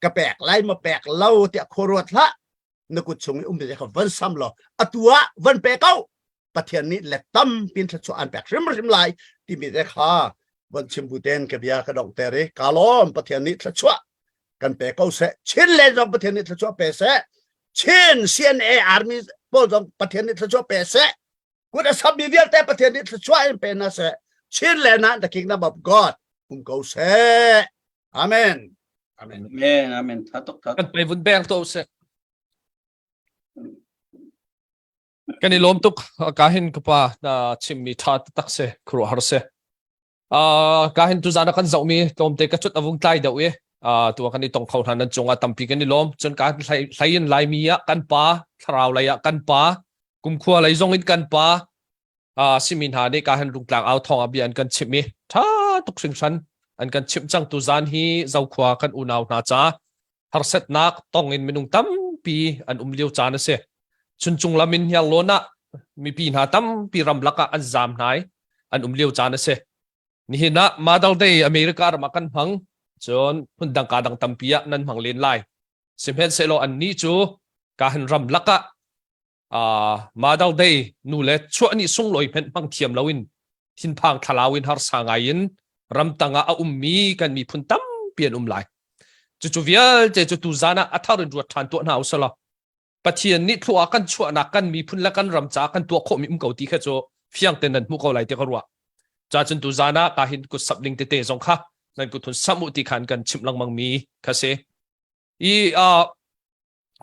ka pek lai ma pek lo tiah khua ruat hlah na kut chung i ummi kha van sam law atu ah van pe ko Pathian nih let tampi in thluachuah an pek hrimhrim lai timi te kha von chim bu ten ka bia ka donghter i ka lawm Pathian nih thluachuah kan pe ko seh Chin le zong Pathian nih thluachuah pe seh Chin CNA Army pawl zong Pathian nih thluachuah pe seh kut a sammi vialte Pathian nih thluachuah in pe hna seh. Chinland ah the kingdom of God um ko seh. Amen. Amen. Amen. Amen. Tha tuk tha. Kan pai vun beng to seh. Kan i lawm tuk ka hin ka pa na chimmi tha tak se khuru har se. Ka hin tuzan ah kan zohmi tlawmte ka cut avung tlai deuh i tu kan i tong kho hna nan cungah tampi kan i lawm. Cun ka hlei in Laimi ah kan pa, thlarau lei ah kan pa, kumkhua lei zong in kan pa simi hna nih ka hin rungtlang au thawng ah bia an kan chimh i tha tuk hringhran an kan chimh cang tuzan hi Zokhua kan unau hna ca harsatnak tong in minung tampi an um lio caan a si. Chuncung lam in Hniarlawn ah mipi hna tampi ramlak ah an zaam hna i an um lio caan a si. Nihin ah Mother Day America ram ah kan hmang. Cun phundang ka dang tampi ah nan hmang len lai. Sihmanhsehlaw annih cu kahin ramlak ah Mother Day nu le chuah ni sunglawi hmenh hmang thiam loin thinphang thlalau in harsa ngai in ramtang ah a ummi kan miphun tampi an um lai. Cucu vialte cu tuzan ah a thar in ruat ṭhan tuah hna usalaw Pathian nih thlua kan chuahnak kan miphun le kan ram caah kan tuah khawhmi um ko ti kha cu fiang tein nan hmuh ko lai ti ka ruah. Ca cun tuzan ah ka hin kut sap ding tete zong kha nan kut hun sam u ti khan kan chimh lengmang mi kha si. I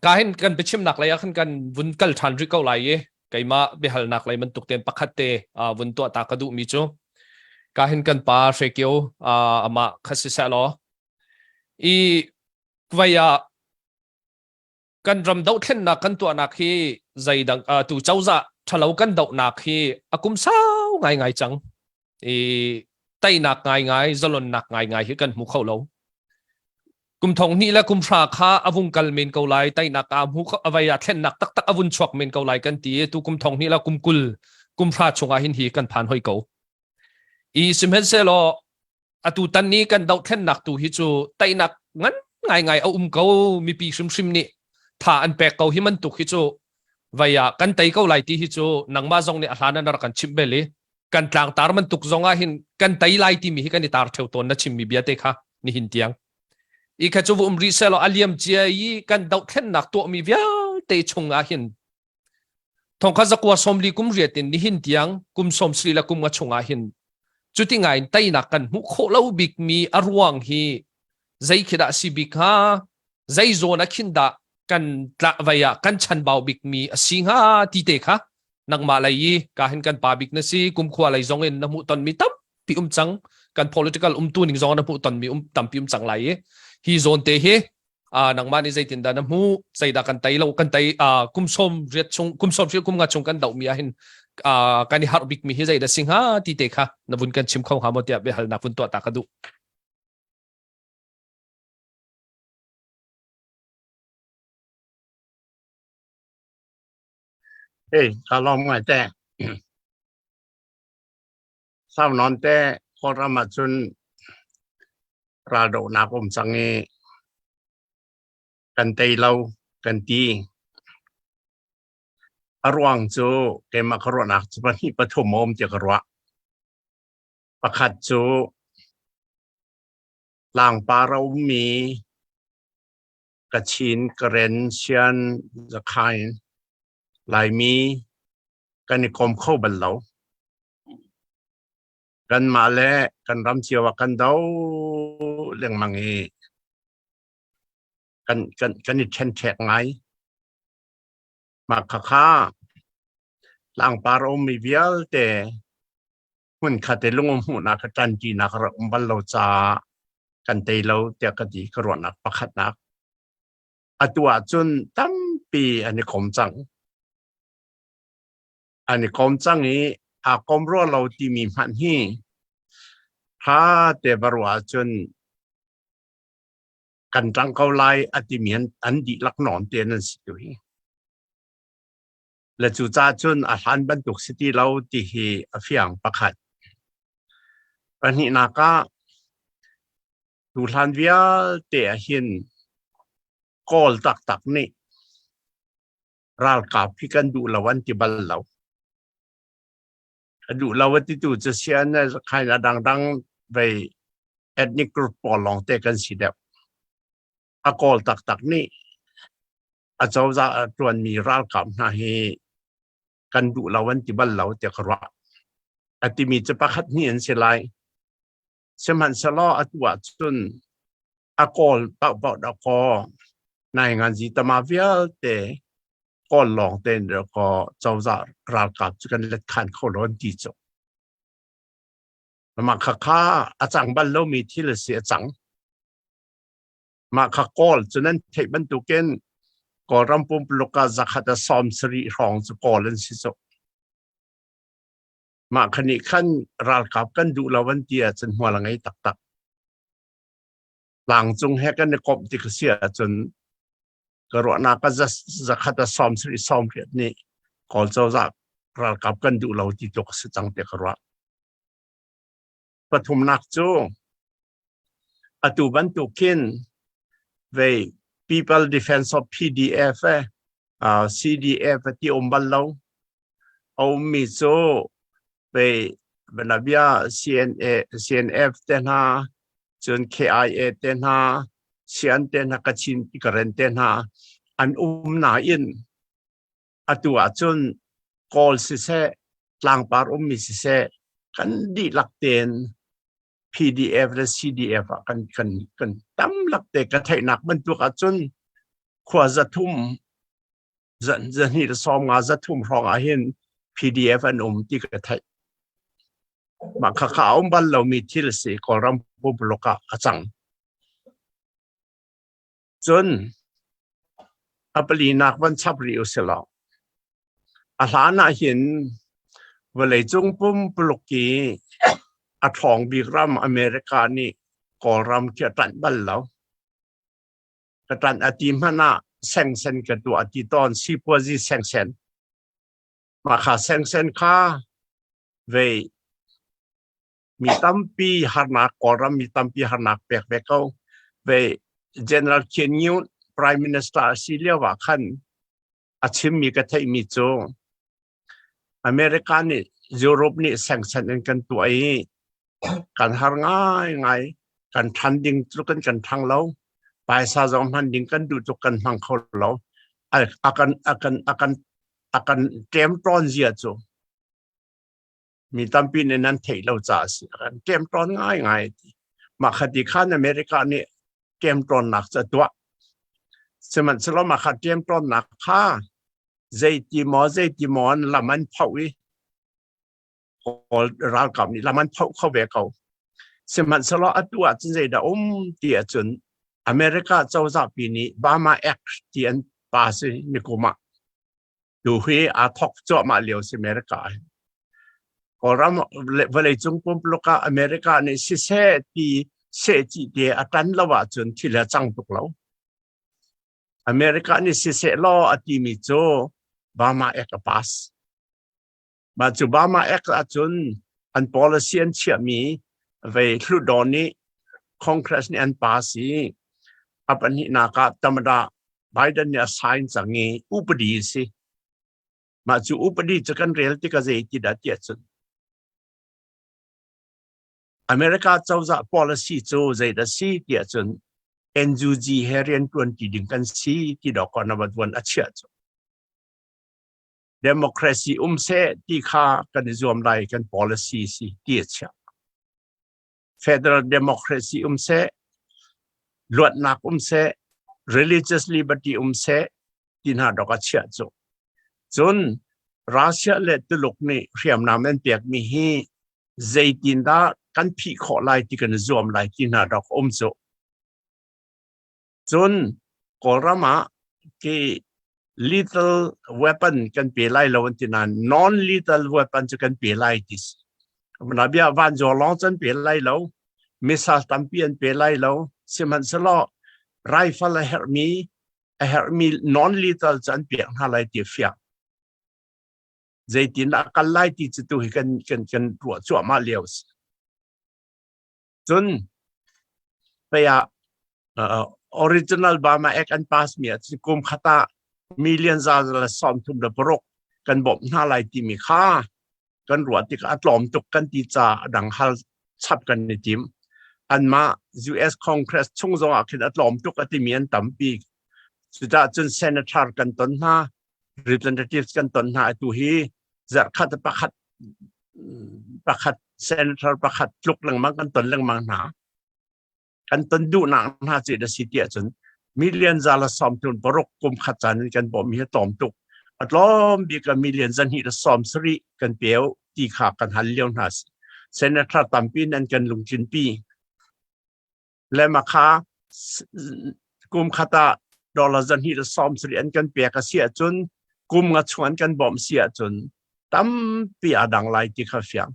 ka hin kan biachimnak lei ah khan kan vun kal ṭhan rih ko lai i keimah biahalnak lei bantuk tein pakhat te vun tuah ta ka duhmi cu ka hin kan pa Hre Kio amah kha si seh law i vai ah kan ram dohthlennak kan tuahnak hi zeidang tu cozah ṭhalo kan dohnak hi a kum sau ngaingai cang i teinak ngaingai zalonnak ngaingai hi kan hmu kho lo kum thong hnih le kum hra kha a vung kal men ko lai teinak a hmu avei ah thlennak taktak a vun chuak men ko lai kan ti tu kum thong hnih le kum kul kum hra chungah hin hi kan phan hoi ko i sihmanhsehlaw atu tan ni kan dohthlennak tu hi cu teinak ngan ngaingai a um ko mipi hrimhrim nih tha an pek ko hi bantuk hi cu vai ah kan tei ko lai ti hi cu nangmah zong nih a hlan an rak kan chimh bel i kan tlangtar bantuk zong ah hin kan tei lai timi hi kan i tar theu tawn na chimmi bia te kha nihin tiang i kha cu um rih selaw a liam cia i kan dohthlennak tuahmi vialte chung ah hin Thongkhat zakua sawmli kum riat in nihin tiang kum sawmsarih le kum nga chungah hin cuti ngai in teinak kan hmuh khawh lo bikmi a ruang hi zei khi dah si bik hnga zei zawn ah khin dah kan tla vai ah kan chanbau bikmi a si hnga ti te kha nangmah lei i ka hin kan pa bik na si kumkhua lei zong in na hmuh tonmi tampi um cang kan political umtu ning zong na hmuh tonmi um tampi um cang lai i hi zawn te hi nangmah nih zeitindah na hmuh zeidah kan tei lo kan tei kum sawm riat chung kum sawm kum nga chung kan dohmi ah hin kan i harh bikmi hi zeidah si hnga ti te kha na vun kan chim kho hnga maw tiah biahalnak vun tuah ta ka duh. Hey, ka lawm ngai te. Sau nawn te Kawlram ah cun raldohnak um cang i kan tei lo kan ti. A ruang cu keimah ka ruahnak cu pahnih pathum a um tiah ka ruah. Pakhat cu tlangpar a ummi Kachin, Karen, Shan, Zakhain, Laimi kan i kom kho bal lo. Kanmah le kan ram cio ah kan do lengmang i kan, kan, kan i ṭhenṭhek ngai. Mah khakha tlangpar a ummi vialte hmunkhat i lungum hmuhnak ka ṭanṭinak rak um bal lo caah kan tei lo tiah ka ti ka ruahnak pakhatnak. Atu ahcun tampi an i kom cang. An i kom cang i aa kom rua lo timi hmanh hi ṭha te va ruah ahcun kan ṭang ko lai a timi an, an dihlak nawn te nan si tu hi. Le cucaah cun a hlan bantuk si ti lo ti hi a fiang pakhat. Pahnihnak ah tuhlan vialte ah hin Kawl taktak nih ralkap hi kan duh lo an ti bal lo. A duh lo a titu cu sian khain a dangdang vei ethnic group pawl lawng te kan si deuh. A kawl taktak nih a cozah a ṭuanmi ralkap hna hi kan duh lo an ti bal lo tiah ka ruah. A timi cu pakhat hnih an si lai. Sihmanhsehlaw atu ahcun a kawl paohpaoh dah kaw nainganzi tama vialte kawl lawng tein dah kaw cozah ralkap cu kan let khan kho lo an ti cu. Mah khakha a cang bal lomi thil a si a cang. Mah kha kawl cu nan theih bantukin Kawlram pumpuluk ah zakhat a 70 hrawng cu kawl an si cu. Mah kha nih khan ralkap kan duh lo an ti ahcun hmual a ngei taktak. Tlangcung he kan i komh tik a si ahcun ka ruahnak ah zakhat a 70 80 nih Kawl cozah ralkap kan duh lo ti tluk a si cang tiah ka ruah. Pathumnak cu atu bantukin vei People Defense of PDF eh, CDF ti um bal lo. A ummi cu vei banabia CNA, CNF te hna, cun KIA te hna, Sian te hna, Kachin Karen te hna an um nain atu ahcun Kawl siseh, tlangpar ummi siseh, kan dihlak tein PDF le CDF ah kan kan kan tam lak te ka theihnak bantuk ahcun khua 300 250 300 hrawng ah hin PDF an um ti ka theih. Mah khakha a um bal lomi thil si Kawlram pumpuluk ah a cang. Cun a palinak van chap rih usilaw a hlan ah hin vawleicung pumpuluk i a ṭhawng bik ram America nih Kawlram khi a ṭanh bal lo. Ka ṭanh a ti hmanh ah sengsen ka tuah ti tawn sipuazi sengsen. Mah kha sengsen kha vei mi tampi harnak Kawlram mi tampi harnak pek ve ko ve General Khin Nyunt Prime Minister a si lio ah khan a chimmi ka theihmi cu America nih Europe nih sanction in kan tuah i kan har ngai ngai kan ṭhan ding tluk in kan ṭhang lo paisa zong hman ding kan duh tuk kan hmang kho lo a kan a kan a kan a kan ṭemṭawn zia cu mi tampi nih nan theih lo caah a si kan ṭemṭawn ngaingai ti mah kha ti khan America nih ṭemṭawnnak cu a tuah sihmanhsehlaw mah kha ṭemṭawnnak kha zeiti maw zeiti maw an lam an phoh i Kawl ralkap nih lam an phoh kho ve ko sihmanhsehlaw atu ahcun zeidah um ti ahcun America cozah pi nih Burma Act ti an pass i nikum ah Tu hi aa thawk cuahmah lio si America hi. Kawlram vawleicung pumpuluk ah America nih siseh ti sehcih te a tan lo ahcun thil a cang tuk lo. America nih siseh law a timi cu Burma Act a pass. Mah cu Burma Act ahcun an policy an chiahmi vei Hluttaw nih Congress nih an pass i a pahnihnak ah Tamada Biden nih a sign cang i upadi a si. Mah cu upadi cu kan rel tikah zei ti dah ti ahcun America cozah policy cu zeidah si ti ahcun NUG he riantuan ti ding kan si ti dawk na van a chiah cu. Democracy um seh ti kha kan i zuam lai kan policy si ti a chiah. Federal democracy um seh, luatnak um seh, religious liberty um seh ti hna dok a chiah cu. Cun Russia le Tuluk nih hriamnam an pekmi hi zeitindah kan phih khawh lai ti kan i zuam lai ti hna dok um cu. Cun Kawlram ah ki lethal weapon kan pe lai lo an ti nain non lethal weapon cu kan pe lai ti si. Nabia vanzuang lawng cu an pe lai lo, missile tampi an pe lai lo, sihmanhsehlaw rifle a herhmi non lethal cu an pek hna lai ti fiang. Zeitin dah kal lai ti cu tu hi kan ruah cuahmah lio si. Cun pei ah original Burma Act an pass mi ah kum khat ah million 136 kan bawmh hna lai timi kha kan ruah tikah a tlawm tuk kan ti ca a dang hal chap kan i tim. Anmah US Congress chung zong ah khin a tlawm tuk a timi an tampi. Cucaah cun senator kan ton hna, representatives kan ton hna atu hi zarhkhat pakhat. pakhat senator pakhat tluk lengmang kan ton lengmang hna. Kan ton duhnak hna cu da si tiah cun million za le sawm tun paruk kum khat caan in kan bawmh hi a tlawm tuk. A tlawm bik ah million za hnih le sawm sarih kan peu ti kha kan hal lio hna. Senator tampi nan kan lungtlin pi. Le ma kha kum khat ah dollar za hnih le sawm sarih an kan pek a si ahcun kum nga chung an kan bawmh si ahcun tampi a dang lai ti kha fiang.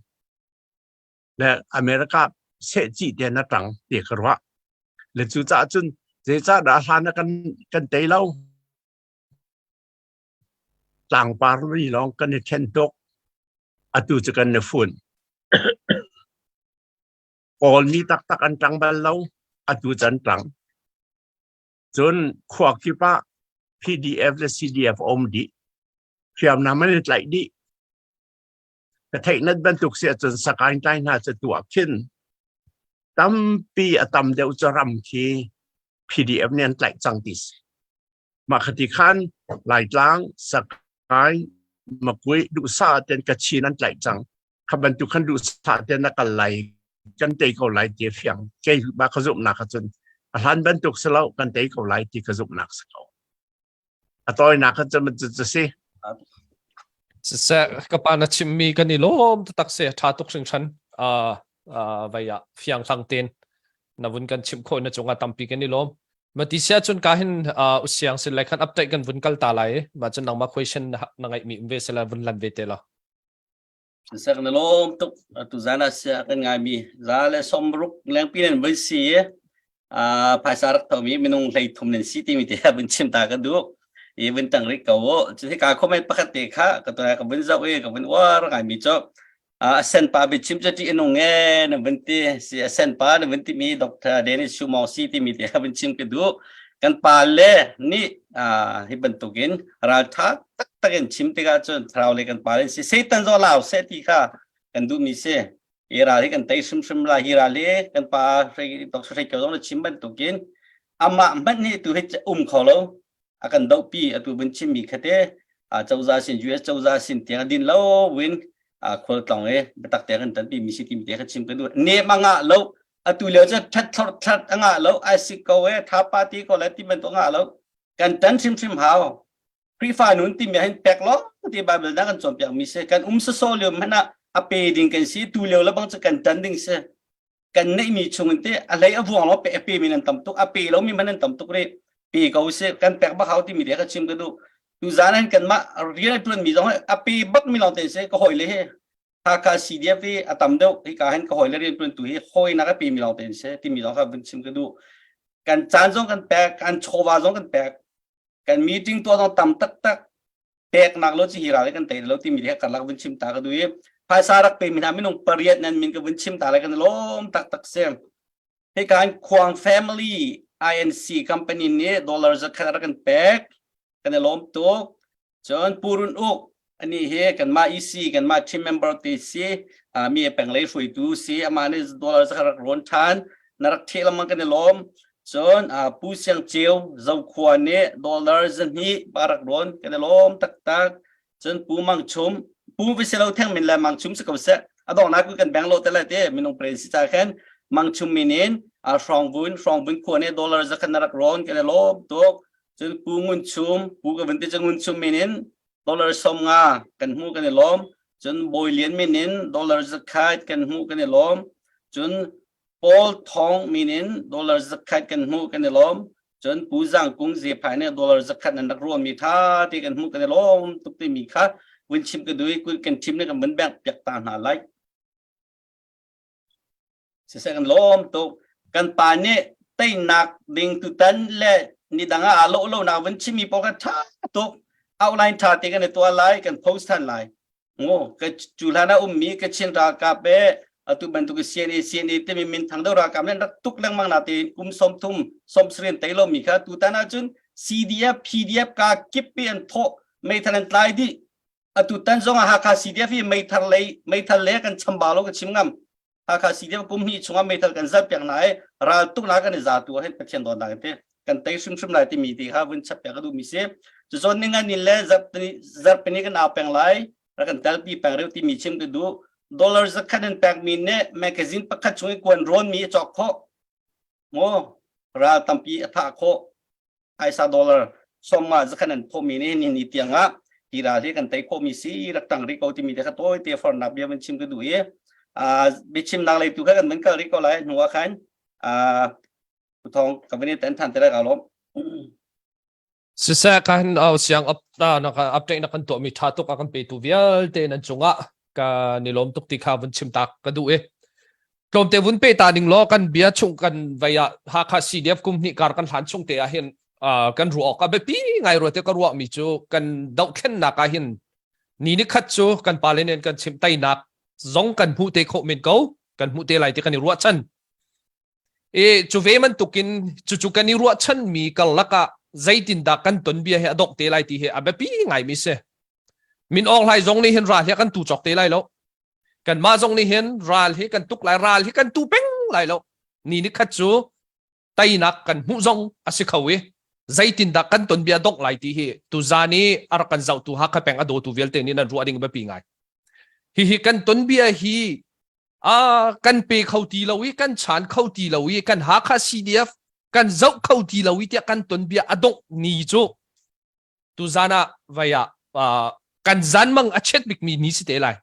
Le America sehcih te na tang ti ka ruah. Le cu caah cun zeicah dah hlan ah kan kan tei lo? Tlangpar ri lawng kan i then tuk. Atu cu kan i fun. Kawlmi taktak an tang bal lo. Atu cu an tang. Cun khua kip ah PDF le CDF a um dih. Hriamnam an i tlaih dih. Ka theih nat bantuk si ahcun Sakaing tlai hna cu tuah khin tampi a tam deuh cu ram khi PDF nih an tlaih cang ti si. Mah khati khan Laitlang, Sakaing, Makui duhsah ten Kachin an tlaih cang. Kha bantuk khan duhsah ten na kal lai kan tei ko lai ti a fiang. Kei ba ka zumhnak ahcun a hlan bantuk si lo kan tei ko lai ti ka zumhnak si ko. A tawinak kha cu cu si. Siseh ka pa na chimmi kan i lawm taktak si tha tuk hringhran uh, uh, vai ah fiang hlang ten na vun kan chimh khawh na cungah tampi kan i lawm. Ma ti sia cun ka hin uh, usiang sin lai khan update kan vun kal ta lai ma cun nangmah question na ngeih mi um ve sela vun lan ve te la. Sak na lawm tuk tu zan ah sia kan ngaimi za le somruk lengpi nan voi si i phaisa rak thomi minung hlei thum nan si timi te vun chim ta ka duh i vun tang rih ko cu hika comment pakhat te kha ka tu ka vun zoh i ka vun uar ngaimi cu a sen pa biachim cu ṭih a nung e na vun ti si a sen pa na vun timi Dr. Dennis Shumong si timi te vun chim ka duh kan pa le nih hi bantukin ralṭha taktak in chim tikah cun thlarau le kan pa le si Satan zong lau seh ti kha kan duhmi si hi ral hi kan tei hrimhrim lai hi ral hi kan pa Dr. Hrei Kio zong na chim bantukin amah hmanh nih tu hi um kho lo a kan dohpi atu vun chimmi kha te cozah sin US cozah sin tiang a din lo win khual tlong e biatak te kan tanpi mi si timi te kha chim ka duh nem a ngah lo atu lio cu that thlor that a ngah lo ai si ko e tha pa ti ko le ti bantuk ngah lo kan tan hrimhrim hau Khrihfa nun timi hin pek lo ti Bible na kan cawnpiak mi si kan um saso lio hmanh ah a pe ding kan si tu lio le bang cu kan tan ding si kan neihmi chung in te a hlei a vuang lo pe a pe mi nan tam tuk a pe lo mi man nan tam tuk ri pe ko si kan pek bak hau timi te ka chim ka duh tu zan hin kanmah rian a tuan mi zong a pe bak mi lawng te si ka hawi le hi Hakha CDF hi a tam deuh hi ka hin ka hawi le rian tuan tu hi hawi nak a pe mi lawng te si timi zong kha vun chim ka duh kan caan zong kan pek kan chawva zong kan pek kan meeting tuah zong tam taktak peknak lo chi hi ral kan tei lo timi he karlak vun chim ta ka du i phaisa rak pe mi hna minung pariat nan min ka vun chim ta le kan lawm taktak si hi kan Khuang family INC company nih dollar zakhat rak kan pek kan i lawm tuk cun Purun Uk ani hi kanmah EC kanmah team member te si mi peng lei hruaitu si amah nih dollar zakhat rak rawn than na rak theh lengmang kan i lawm Cun Pu Siang Ceu Zokhua nih dollar zahnih pa rak rawn kan i lawm taktak. Cun Pu Mang Chum, Pu vi si lo theng min le Mang Chum si ko seh. A donghnak kan beng lo te le te minung pre si ca khan Mang Chum min in Hrawngvun Hrawngvun khua nih dollar zakhat na rak rawn kan i lawm tuk. Cun Pu Ngun Chum, Pu ka vun ti cu Ngun Chum min in dollar 50 kan hmu kan i lawm. Cun Bawi Lian min in dollar zakhat kan hmu kan i lawm. Cun Paul Thawng min in dollar zakhat kan hmuh kan i lawm. Cun Pu Zang Kung Zephai nih dollar zakhat nan rak ruahmi tha te kan hmuh kan i lawm tuk timi kha vun chim ka duh i kan chim le kan vun bengh piak ta hna lai. Siseh kan lawm tuk. Kan pa nih teinak ding tutan le ni dang ah aa lawh lo nak vun chimmi pawl kha tha tuk. Outline tha te kan i tuah lai, kan post than lai. Ngo ka cu hlan ah ummi Kachin ralkap e atu bantuk CNA CNA timi min thang deuh ralkap nih rak tuk lengmang na tein kum 30 sawmsarih tei lomi kha tutan ahcun CDF PDF ka kip pi an thawh meithal an tlai dih atu tan zong ah Hakha CDF hi meithal lei meithal le kan chambau lo ka chim ngam Hakha CDF kum hnih chungah meithal kan zalh piak na i ral tuk na kan i za tu ah hin Pathian dawtnak in te kan tei hrimhrim lai timi ti kha vun chap piak ka duhmi si. Cucawn ninga ni le zarhpini kan au peng lai, rak kan telpi peng reu timi chim ka duh. Dollar zakhat in pekmi nih magazine pakhat chung i kuan rawnmi a cawk khawh. Maw ral tampi a thah khawh. Phaisa dollar sawmnga zakhat an thawhmi nih ni ni tiang ah hi ral hi kan tei khawhmi si rak tang rih ko timi te kha tawi te fornak bia van chim ka duh i biachimnak lei tu kha kan van kal rih ko lai hnu ah khan thong ka van i tan than te lai ka lawm. Siseh kan siang up na update na kan tuahmi tha tuk a kan petu vialte nan cungah ka ni lawm tuk ti kha vun chim tak ka duh i tlawmte vun pe ta ning law kan bia chung kan vei ah Hakha CDF kum hnih kar kan hlan chung te ah hin kan ruah awk a biapi ngai rua te ka ruah mi cu kan dohthlennak ah hin ni ni khat cu kan pale nen kan chim teinak zong kan hmuh te khawh men ko kan hmuh te lai ti kan i ruahchan E cu ve bantukin cucu kan i ruahchanmi karlak ah zeitindah kan tonbia hi a dongh te lai ti hi a biapi ngaimi si. Min Aung Hlaing zong nih hin ral hi a kan tu cawk te lai lo. Kanmah zong nih hin ral hi kan tuk lai, ral hi kan tu peng lai lo. Ni ni khat cu teinak kan hmuh zong a si kho i zeitindah kan tonbia dongh lai ti hi tuzan i a rak kan zohtu Hakha peng a dawtu vialte nih nan ruah ding biapi ngai. Hihi kan tonbia hi a kan pe kho ti lo i kan chan kho ti lo i kan Hakha CDF kan zoh kho ti lo i tiah kan ton bia a dongh ni cu tuzan ah vai ah kan zan mang a chet bikmi ni si te lai.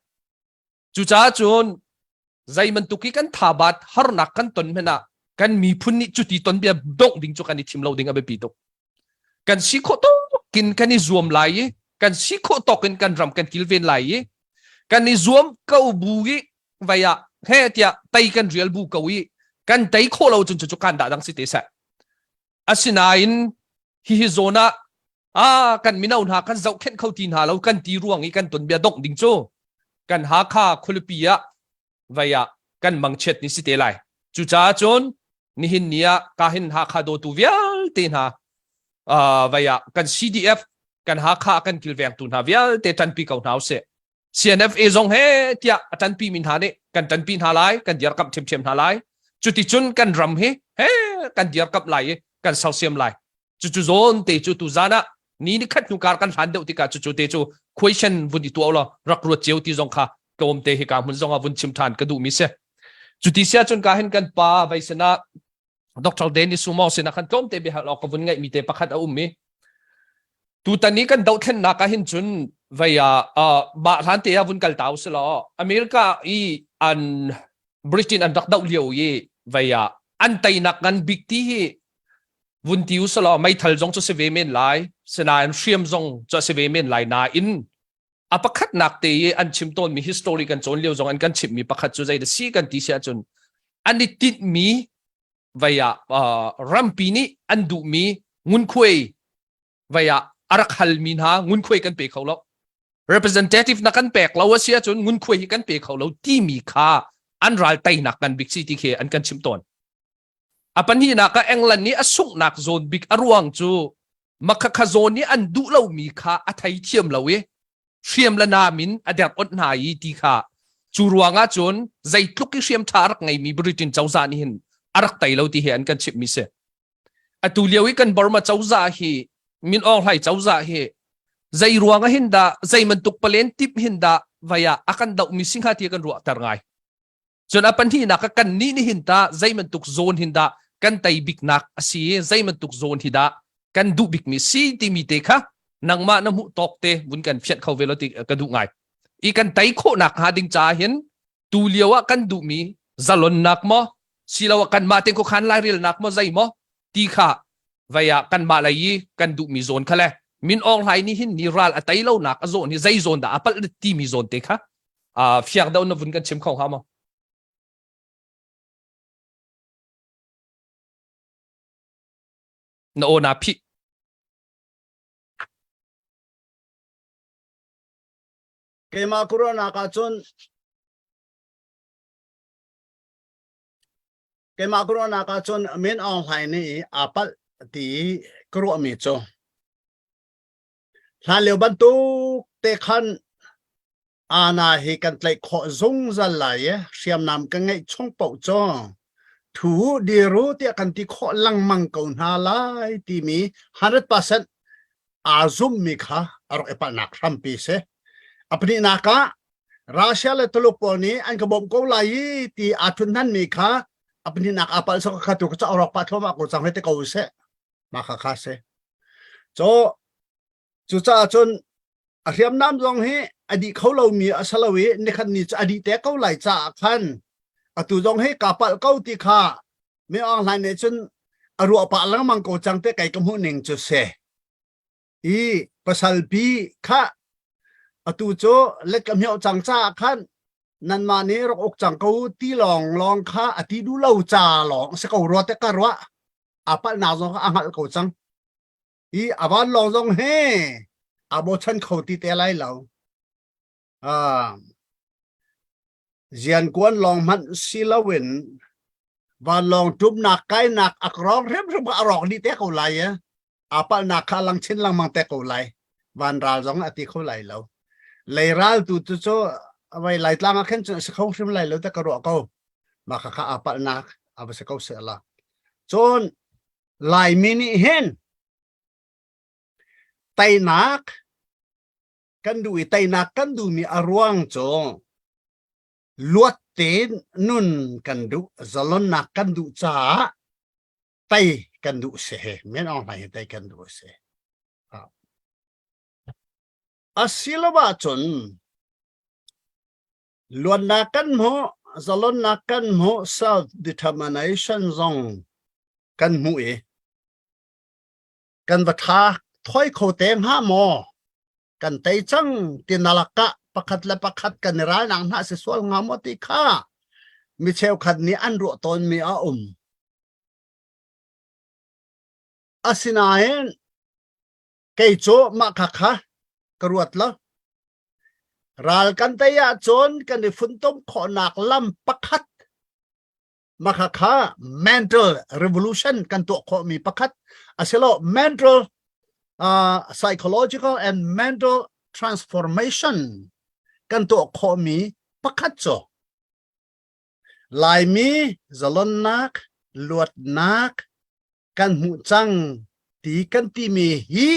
Cucaah cun zei bantuk i kan thabat harnak kan ton hmanh ah kan miphun nih cuti ton bia dongh ding cu kan i thim lo ding a biapi tuk. Kan si khawh tawk in kan i zuam lai i kan si khawh tawk in kan ram kan kilven lai i kan i zuam ko bu i vai ah he tiah tei kan rial bu ko i kan tei khawh lo cun cucu kan dah dang si te seh. Asinain hihi zawn ah ah kan mino hna kan zohkhenh kho ti hna lo kan ti ruang i kan ton bia dongh ding cu kan Hakha khualipi ah vai ah kan mangchiat ni si te lai. Cucaah cun nihin ni ah kahin Hakha dawtu vialte hna uh, vai ah kan CDF kan Hakha kan kilvengtu hna vialte ṭanpi ko hna usih. CNFA zong he tiah a ṭanpi mi hna nih kan ṭanpi hna lai, kan dirkamh ṭhiamṭhiam hna lai. Cuticun kan ram hi he kan dirkamh lai i kan sersiam lai. Cucu zawn te cu tuzan ah ni ni khat hnu kar kan hlan deuh tikah cucu te cu question vun i tuah law rak ruat cio ti zong kha tlawm te hi ka hmun zong ah vun chim ṭhan ka duhmi si. Cuti sia cun ka hin kan pa vai sinah Dr. Dennis Sumo sinah khan tlawm te biahal awk ka vun ngeihmi te pakhat a um i tutan i kan dohthlennak ah hin cun vei ah mah hlan te ah vun kal ta usih law America i an Britain an rak doh lio i vei ah an teinak ngan bik ti hi vun ti usih law meithal zong cu si ve men lai sinain hriam zong cu a si ve men lai nain a pakhatnak te i an chim tawnmi history kan cawn lio zong an kan chimhmi pakhat cu zei si kan ti si ahcun an i tinhmi vei ah uh, rampi nih an duhmi ngunkhuai vei ah a rak halmi hna ngunkhuai kan pe kho lo representative na kan pek lo a si ahcun ngunkhuai hi kan pe kho lo timi kha an ral teinak ngan bik si ti khi an kan chimh tawn A pahnihnak ah England nih a sunghnak zawn bik a ruang cu makhakha zawn i an duh lomi kha a theithiam lo i hriam le nam in a derh onh hna i ti kha cu ruangah cun zeitluk i hriam ṭha a rak ngeimi Britain cozah nih hin a rak tei lo ti hi an kan chimhmi si. Atu lio i kan Burma cozah hi Min Aung Hlaing cozah hi zei ruang ah hin dah zei bantuk palen tip hin dah vai ah a kan dohmi si hnga ti kan ruahter ngai. Cun a pahnihnak ah kannih nih hin tah zei bantuk zawn hin dah kan tei biknak a si i zei bantuk zawn hi dah kan duh bikmi si timi te kha nangmah na hmuh tawk te vun kan fianh kho ve lo ti ka duh ngai. I kan tei khawhnak hnga ding caah hin tu lio ah kan duhmi zalonnak maw siloah kanmah te khuakhan lairelnak maw zei maw ti kha vei ah kanmah lei i kan duhmi zawn kha le Min Aung Hlaing nih hin ni ral a tei lonak a zawn hi zei zawn dah a palh timi zawn te kha uh, fiang deuh na vun kan chim kho hnga maw? Na aw naa phih. Keimah ka ruahnak ahcun keimah ka ruahnak ahcun Min Aung Hlaing nih aa palh ti ka ruahmi cu hlan lio bantuk te khan Ana hi kan tlaih khawh zungzal lai i hriamnam kan ngeih chung paoh cu thu dir u tiah kan ti khawh lengmang ko hna lai timi 100% aa zummi kha a rak i palhnak hrampi si. A pahnihnak ah. Russia le Tuluk pawl nih an ka bawmh ko lai i ti aa thun hnan mi kha a pahnihnak aa palh sok kha tu ka ca rawk pah thluahmah ko cang hei te ko seh mah kha kha si. Cho cucaah cun a hriamnam zong hi a dih kho lomi a si lo i nikhat ni cu a dih te ko lai caah khan atu zong hi kaa palh ko ti kha mi Aung Hlaing nih cun a ruah pah lengmang ko cang te kei ka hmuh ning cu si. I pasal pi kha atu cu let ka hmioh cang caah khan nanmah nih rak uk cang ko ti lawng lawng kha a ti duh lo ca lawng si ko rua te ka ruah a palhnak zong kha a hngalh ko cang. I a vanlawng zong hi aa bochan kho ti te lai lo. Ah, ziankuan lawng hmanh si loin vanlawng ṭumnak kainak a rawk hrimhrim a rawk dih te ko lai i aa palhnak kha lang chin lengmang te ko lai. Van ral zong a ti kho lai lo. Lei ral tu cu cu vai Laitlang ah khin cun a si kho hrim lai lo te ka ruah ko. Mah kha kha aa palhnak a va si ko seh la. Cun Laimi nih hin teinak kan duh i teinak kan duhmi a ruang cu luat tein nun kan duh zalonnak kan duh caah tei kan duh si he men Aung Hlaing hi tei kan duh si asilo ahcun luatnak kan hmuh zalonnak kan hmuh self determination zong kan hmuh i kan va tha thoi kho te hnga maw kan tei cang ti nalak ah pakhat le pakhat kan i ralnak hna si sual hnga maw ti kha mi cheukhat nih an ruah tawnmi a um asinain kei cu mah kha kha ka ruat lo ral kan tei ahcun kan i funtom khawhnak lam pakhat mah kha kha mental revolution kan tuah khawhmi pakhat asilo mental uh, psychological and mental transformation kan tuah khawhmi pakhat cu Laimi zalonnak luatnak kan hmuh cang ti kan timi hi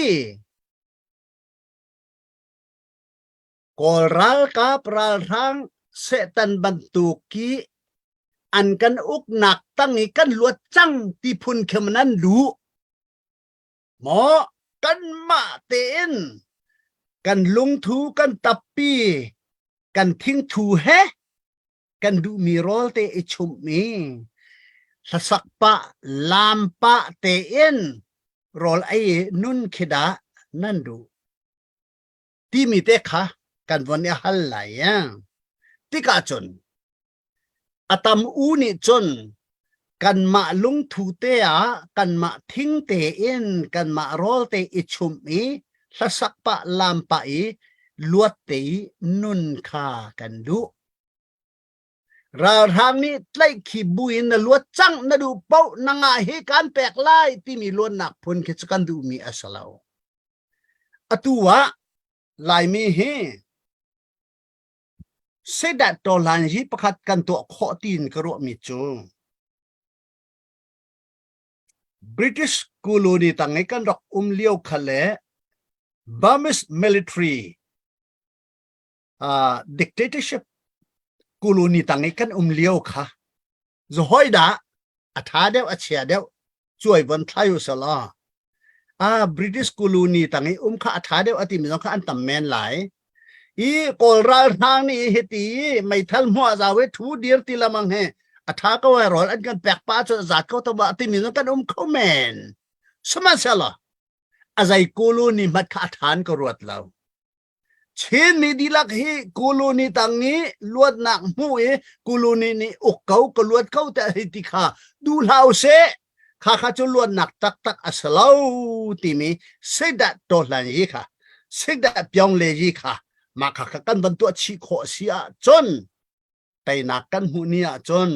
Kawl ralkap ralhrang Satan bantuk i an kan uknak tang i kan luat cang ti phun khem nan duh maw kanmah tein kan lungthu kan tappi kan thingthu he kan duhmi rawl te i chumh i hlasak pah laam pah tein rawl ei i nun khi dah nan duh timi te kha kan von i hal lai tikah cun a tam u nih cun kanmah lungthu te ah kanmah thing tein kanmah rawl te i chumh i hlasak pah laam pah i luat te i nun kha kan duh ralhrang nih tlaihkhih buin na luat cang na duh paoh na ngah hi kan pek lai timi luatnak phun khi cu kan duhmi a si lo Atu ah Laimi hi Sedat tawhlan hi pakhat kan tuah khawh tiin ka ruahmi cu British colony tang i kan rak um lio kha le Burmese military uh, dictatorship colony tang i kan um lio kha Zahoi dah a ṭha deuh a chia deuh cuai von thlai u selaw ah British colony tang i um kha a ṭha deuh a timi zong kha an tam men lai. I Kawl ralhrang nih hiti meithal hmuah zau i thu dir ti lamang he a ṭha ko ai rawl an kan pek pa cu zat ko to ba timi zong kan um kho men. Sihmanhsehlaw a zei colony hmat kha a ṭhan ka ruat lo. Chinmi dihlak hi colony tang i luatnak hmu i colony nih uk ko ka luat ko te hei ti kha duh hlah usih. Kha kha cu luatnak taktak a si lo timi seidah tawhlan yi kha seidah pyong le yi kha mah kha kha kan van tuah chih khawh si ahcun teinak kan hmuh ni ahcun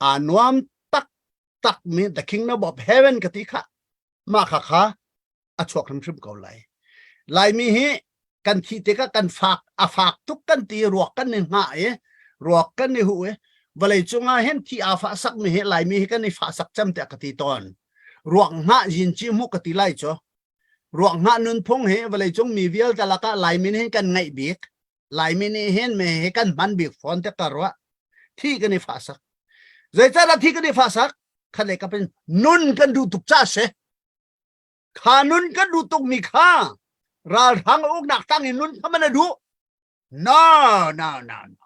aa nuam taktak mi the kingdom of heaven ka ti kha mah kha kha a chuak hrimhrim ko lai. Laimi hi kan thih tikah kan fak a fak tuk kan ti ruak kan i hngah i ruak kan i huh i vawlei cungah hin thi aa fah sak mi hi Laimi hi kan i fah sak cem tiah ka ti tawn. Ruak hngah yin ci mu ka ti lai cu. Ruak hngah nunphung hi vawlei cung mi vialte lakah Laimi nih hin kan ngeih bik. Laimi nih hin me hi kan hman bik fawn te ka ruah. Thi kan i fahsak. Zeicahdah thi kan i fahsak? Khat le kap in nun kan duh tuk ca si. Kha nun kan duh tuk mi kha ralhrang uknak tang in nun kha man a duh. No, no, no, no.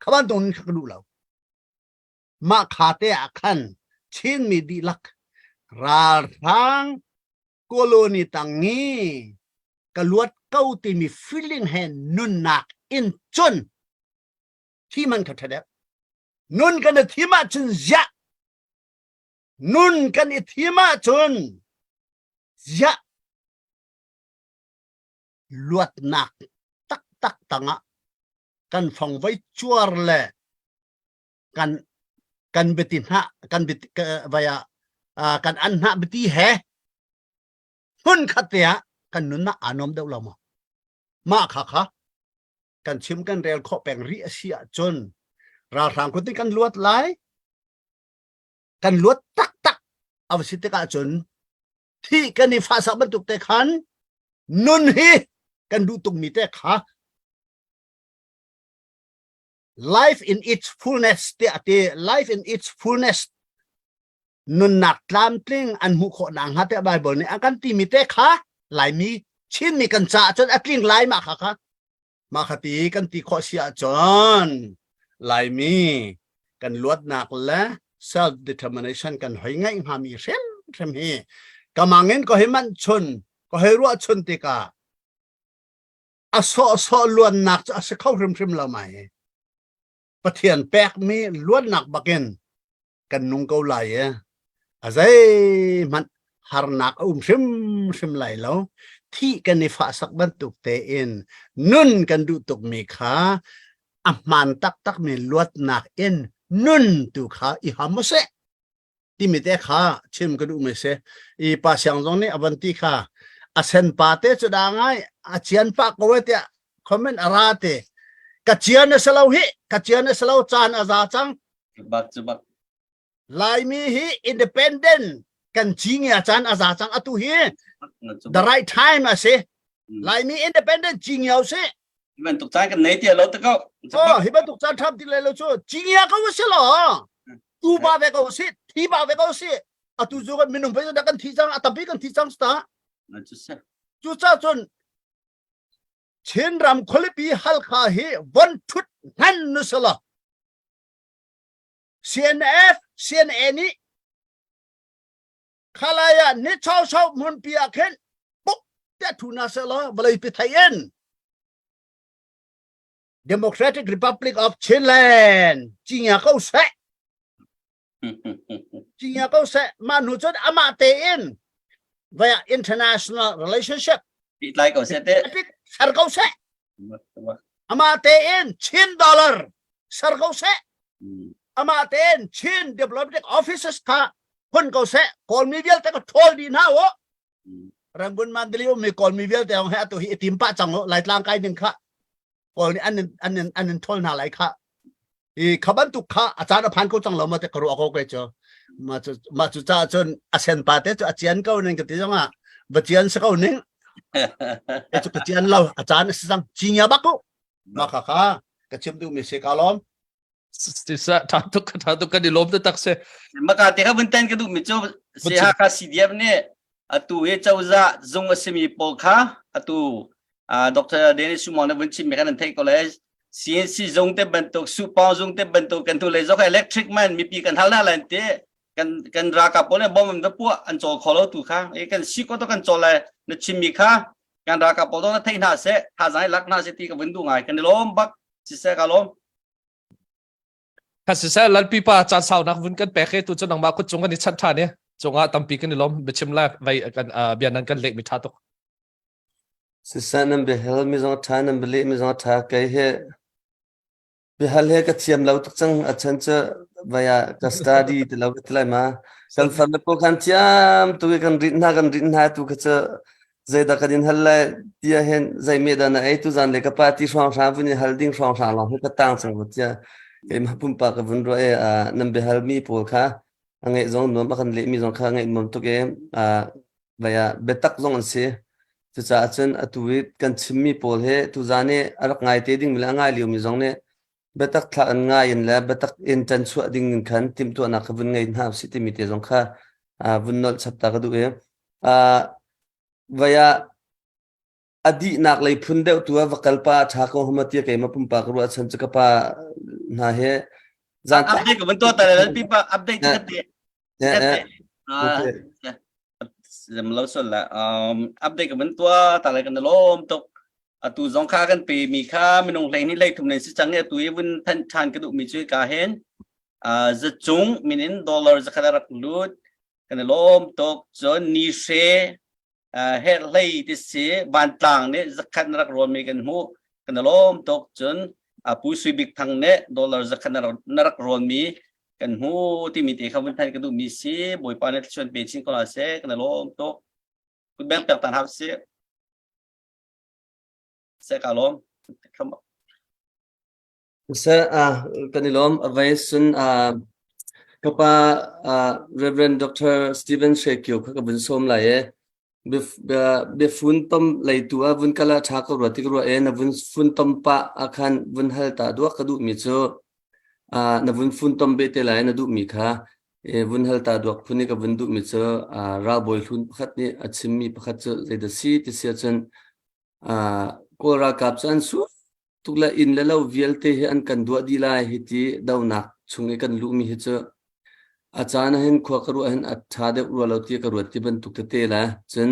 Kha bantuk nun kha ka duh lo. Mah kha te ah khan Chinmi dihlak ralhrang colony tang i ka luat ko timi feeling he nunnak in cun thi man kha ṭha deuh. Nun kan i thim ahcun ziah nun kan i thim ahcun ziah luatnak taktak tangah kan fongvoi cuar le kan kan biati hnah kan biati vai ah kan an hnah biati he hmun khat te ah kan nunnak aa nuam deuh lo maw mah kha kha kan chim kan rel khawh peng rih a si ahcun ralhrang kut in kan luat lai kan luat taktak a va si tikah cun thi kan i fahsak bantuk te khan nun hi kan duh tukmi te kha life in its fullness tiah a ti life in its fullness nunnak tlamtling an hmuh khawh nak hnga tiah Bible nih a kan timi te kha Laimi Chinmi kan caah cun a tling lai mah kha kha mah kha ti kan ti khawh si ahcun Laimi kan luatnak le self determination kan hoi ngaih hngami hrimhrim hi kamang in ko hi manh chun ko hei ruah chun tikah a sawhsawh luannak cu a si kho hrimhrim lo mai. Pathian pekmi luannak bakin kan nung ko lai i a zeihmanh harnak a um hrimhrim lai lo. Thih kan i fahsak bantuk tein nun kan duh tukmi kha a hmaan taktakmi luatnak in nun tu kha i ham usih. Timi te kha chim ka duh mi si. I pa siang zong nih a van ti kha a sen pa te cu da ngai a cian pa ko e tiah comment a ra te. Ka cian a si lo hi ka cian a si lo caan a za cang. Bak cu bak. Laimi hi independent kan ci ngia caan a za cang atu hi the right time a si. Laimi independent ci ngiau si. Hi bantuk caan kan nei ti lo te ko. Oh, hi bantuk caan ṭham ti lai lo cu cingia ko si lo. Tu ba ve ko si, thi ba ve ko si. Atu cu kan minung pei kan thi cang, a tampi kan thi cang sta. Cu ca cun Chinram khualipi Halkha hi von thut ngan nu sala. CNF, CNA nih khalaya ni chau chau hmunpi ah khin puk te thu na se la vawlei pi thei in Democratic Republic of Chinland cinya ko seh cinya ko seh mah hnu cun amah tein vaya international relationship tlai ko seh te ser ko seh amah tein Chin dollar ser ko seh amah tein Chin diplomatic offices kha hun ko seh Kawlmi vialte ka ṭhawl dih hna u Rangoon Mandalay ummi Kawlmi vialte hong he atu hi i tim pah cang u Laitlang kai ding kha Kawl nih an an an in ṭhawl hna lai kha i kha bantuk kha a caan a phan ko cang lo ma te ka ruah ko ke cu ma cu ma cu ca cun a sen pa te cu a cian ko ning ka ti zong ah va cian si ko ning e cu ka cian lo a caan a si cang cinya bak ku ma kha kha ka chim duh mi si ka lawm Sisa tha tuk tha tuk kan i lawm taktak si. Maka te kha vun tan ka duh mi cu CHK CDF nih atu hi cozah zung a simi pawl kha atu Dr. Dennis Sumon na vun chim mi kan an theih ko le CNC zung te bantuk supawng zung te bantuk kan tu le zok electric man mipi kan hal na lan te kan kan ralkap pawl nih bom an va puah an cawl kho lo tu kha e kan si ko to kan cawl lai na chim mi kha kan ralkap pawl to na theih hna seh thazaang lak hna seh ti ka vun duh ngai kan i lawm bak siseh ka lawm Kha siseh lalpi pa caan saunak vun kan pek i tu cu nangmah kut cung kan i chanh ṭhan i cungah tampi kan i lawm biachim le vei kan bia nan kan leh mi ṭha tuk. Siseh nan biahal mi zong a ṭha nan bialeh mi zong a ṭha kei hi biahal he ka thiam lo tuk cang a chan cu vai ah ka study ti lo ka ti lai ma kan far le pawl khan thiam tu i kan rinh hna kan rinh hna tu kha cu zeidah kan in hal lai ti ah hin zei me dah na ei tu zan le ka pa ti hrawng hrang vun i hal ding hrawng hrang lawng hi ka tang cang ko tia keimah pumpak ka vun ruah i nan biahal mi pawl kha a ngeih zong nuam a kan leh mi zong kha ngeih nuam tuk i vai ah biatak zong an si. Cucaah cun atu i kan chimmi pawl hi tuzaan i a rak ngai te dingmi le a ngai liomi zong nih biatak thlak in ngai in le biatak in ṭan chuah ding in khan timhtuahnak kha vun ngei hna usih timi te zong kha vun nolh chap ta ka duh i vai ah a dihnak lei phun deuh tu ah va kal pa a ṭha ko hama tia keimah pumpak ka ruah chan cu ka pa hna he zan update ka van tuah ta le pipa update ka te zem lo sol la update ka van tua ta le kan lom tuk atu zong kha kan pe mi kha minung hlei ni lei thum nei si chang atu i vun than than ka duh mi chu ka hen za chung minin dollar zakhat rak lut kan lom tuk cun ni she herhlei ti si vantlang nih zakhat na rak rawnmi kan hmuh kan lawm tuk cun Pu Sui Bik Thang nih dollar zakhat na rak rawnmi kan hmu timi te kha vun than ka duhmi si Bawipa nih thluachuan pe chin ko la seh kan lawm tuk kutbeng pek tan hau si se ka lawm. Sir, kan i lawm. Avei sun ka pa Reverend Dr. Stephen Hre Kio kha ka vun sawm lai e. Biafun tom leitu ah vun kal ah ṭha ko rua ti ka ruah e. Na vun fun tom pah ah khan vun hal ta duak ka duhmi cu na vun fun tom beh te lai na duhmi kha vun hal ta duak phun i ka vun duhmi cu ralbawi hlun pakhat nih a chimmi pakhat cu zeidah si ti si ahcun Kawl ralkap cu an sur tuk le inn le lo vialte hi an kan duah dih lai hi ti donak chung i kan luhmi hi cu a caan ah hin khua ka ruah hin a ṭha deuh rua lo ti ka ruat ti bantuk tete le cun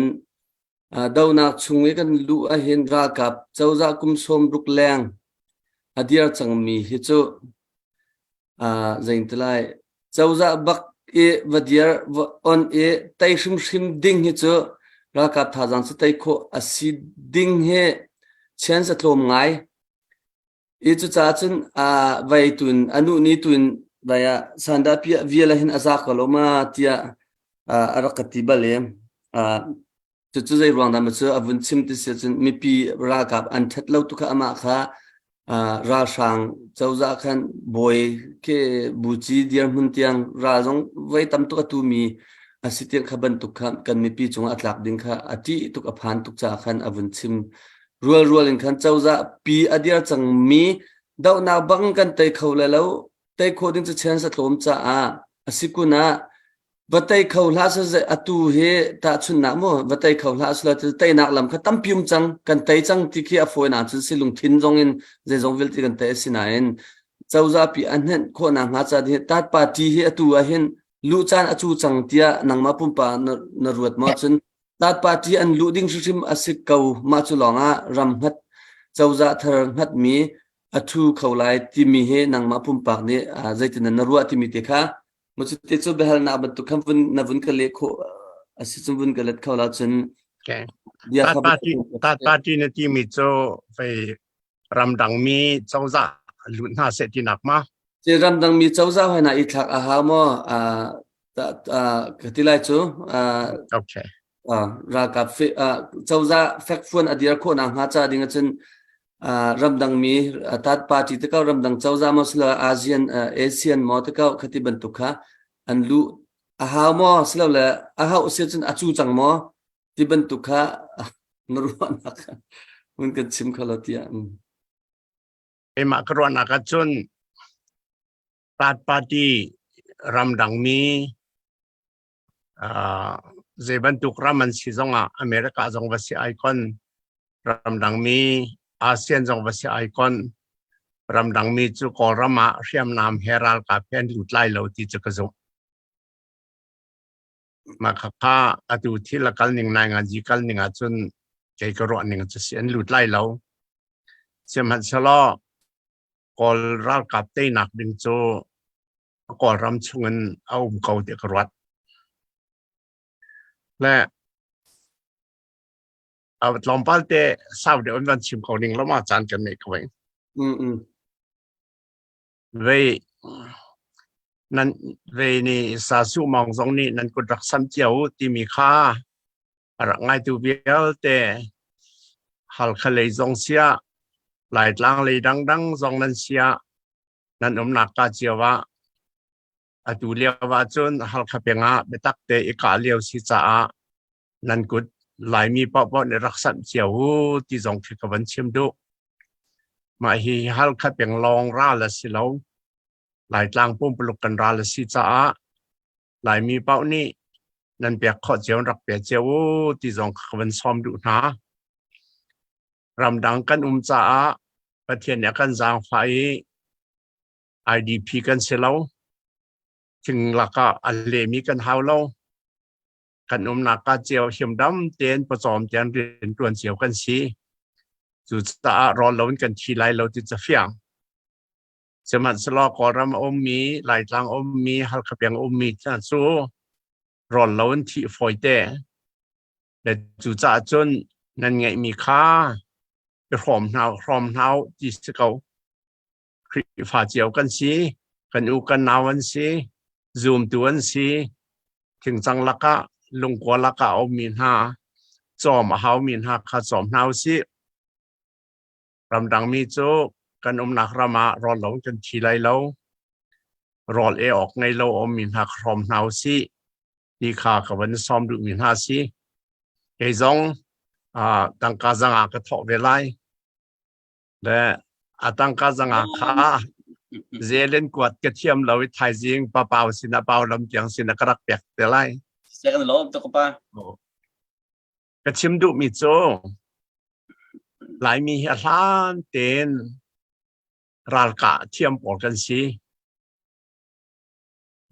donak chung i kan luh ahhin ralkap cozah kum 60 leng a dir cangmi hi cu Zeitin cozah bak i va dir va on i tei hrimhrim ding hi cu ralkap thazaang cu tei khawh a si ding hi chance a tlawm ngai. I cucaah cun vei tun a nu ni tun vai ah sandah piah vial ah hin a za ko lo ma tiah a rak ka ti bal i Cucu zei ruang dah maw cu a vun chim ti si ahcun mipi ralkap an ṭhat lo tu kha amah kha ralhrang cozah khan bawi khi buci dirhmun tiang ral zong voi tam tuk a tumi a si tiang kha bantuk kha kan mipi cungah a tlak ding kha a ṭih tuk a phan tuk caah khan a vun chim rual rual in khan cozah pi a dir cangmi dohnak bang kan tei kho le lo tei khawh ding cu chance a tlawm caah a si kun ah Va tei kho hlah seh atu hi tahchunhnak mu va tei kho hlah seh teinak lam kha tampi um cang kan tei cang ti khi a fawinak cun si lungthin zong in zeizong vialte kan tei a si nain cozah pi a hnenh khawhnak hnga ca hi tat party hi atu ah hin luh caan a cu cang tiah nangmah pumpa na ruat maw cun tat party an luh ding hrimhrim a si ko mah cu lawng ah ram hngat cozah thar hngatmi a thu kho lai timi hi nangmah pumpak nih zeitin na ruah timi te kha Macu cu biahalnak bantuk khan vun na vun ka leh khawh a si cun vun ka let kho la cun Okay. Third party third party na timi cu fei ramdang mi cozah lut hna seh tinak ma? Ci ramdang mi cozah hoi na i thlak a hau maw? Ka ti lai cu. Okay. Ralkap cozah fekfuan a dir khawh nakhnga ca ding ahcun ramdang mi third party te ko ramdang cozah maw silo ASEAN ASEAN maw te ko khati bantuk kha an luh a hau maw silo le a hauh si cun a cu cang maw ti bantuk kha na ruahnak hun kan chim kho lo tiah. Keimah ka ruahnak ahcun third party ramdang mi Zei bantuk ram an si zongah America zong va si icon, ramdangmi ASEAN zong va si icon, ramdangmi cu Kawlram ah hriamnam he ralkap he an lut lai lo ti cu ka zumh. Mah khakha atu thil a kal ning nai ngazi kal ning ahcun kei ka ruah ning cu si an lut lai lo. Sihmanhsehlaw Kawl ralkap teinak ding cu Kawlram chungin a um ko ti ka ruat. Le tlawmpal te sau deuh in van chim ko ning lo ma caan kan nei ko Vei nan vei ni sa su mong zong nih nan kut rak sam cio timi kha a rak ngaitu vialte Halkha lei zong sia Laitlang lei dangdang zong nan sia nan umnak ka cio ah atu lio ah cun Halkha peng ah biatak te i kah lio si caah nan kut Laimi paohpaoh nih rak sanh cio u ti zong khi ka van chim duh. Mah hi Halkha peng lawng ral a si lo. Laitlang pumpuluk kan ral a si caah Laimi paoh nih nan pek khawh cio rak pe cio u ti zong ka van sawm duh hna. Ramdang kan um caah Pathian nih a kan zaangfah i IDP kan si lo. Thing lakah a lemi kan hau lo. Kan umnak ka cio himdam tein pawcawm tein riantuan cio kan si. Cucaah rawl lo in kan thi lai lo ti ca fiang. Sihmanhsehlaw Kawlram a ummi, Laitlang a ummi, Halkha peng a ummi hna cu rawl lo in thih fawite. Le cucaah cun nan ngeihmi kha i hrawm hna hrawm hna u ti si ko. Khrihfa cio kan si, kan u kan nau an si, zumtu an si, thingcang lakah lungkua lakah a ummi hna, cawm a haumi hna kha cawm hna u sih. Ramdangmi cu kan umnak ram ah rawl lo kan thi lai lo. Rawl ei awk ngei lo a ummi hna kha hrawm hna u sih ti kha ka van sawm duhmi hna si. Kei zong tangka zanga ka thawh ve lai. Le a tangka zanga kha zelen kuat ka thiam lo i thaizing papau sin ah pau lam tiang sin ah ka rak pek te lai. Second lawm tuk pa. Ka chim duhmi cu Laimi hi a hlan tein ralkah thiam pawl kan si.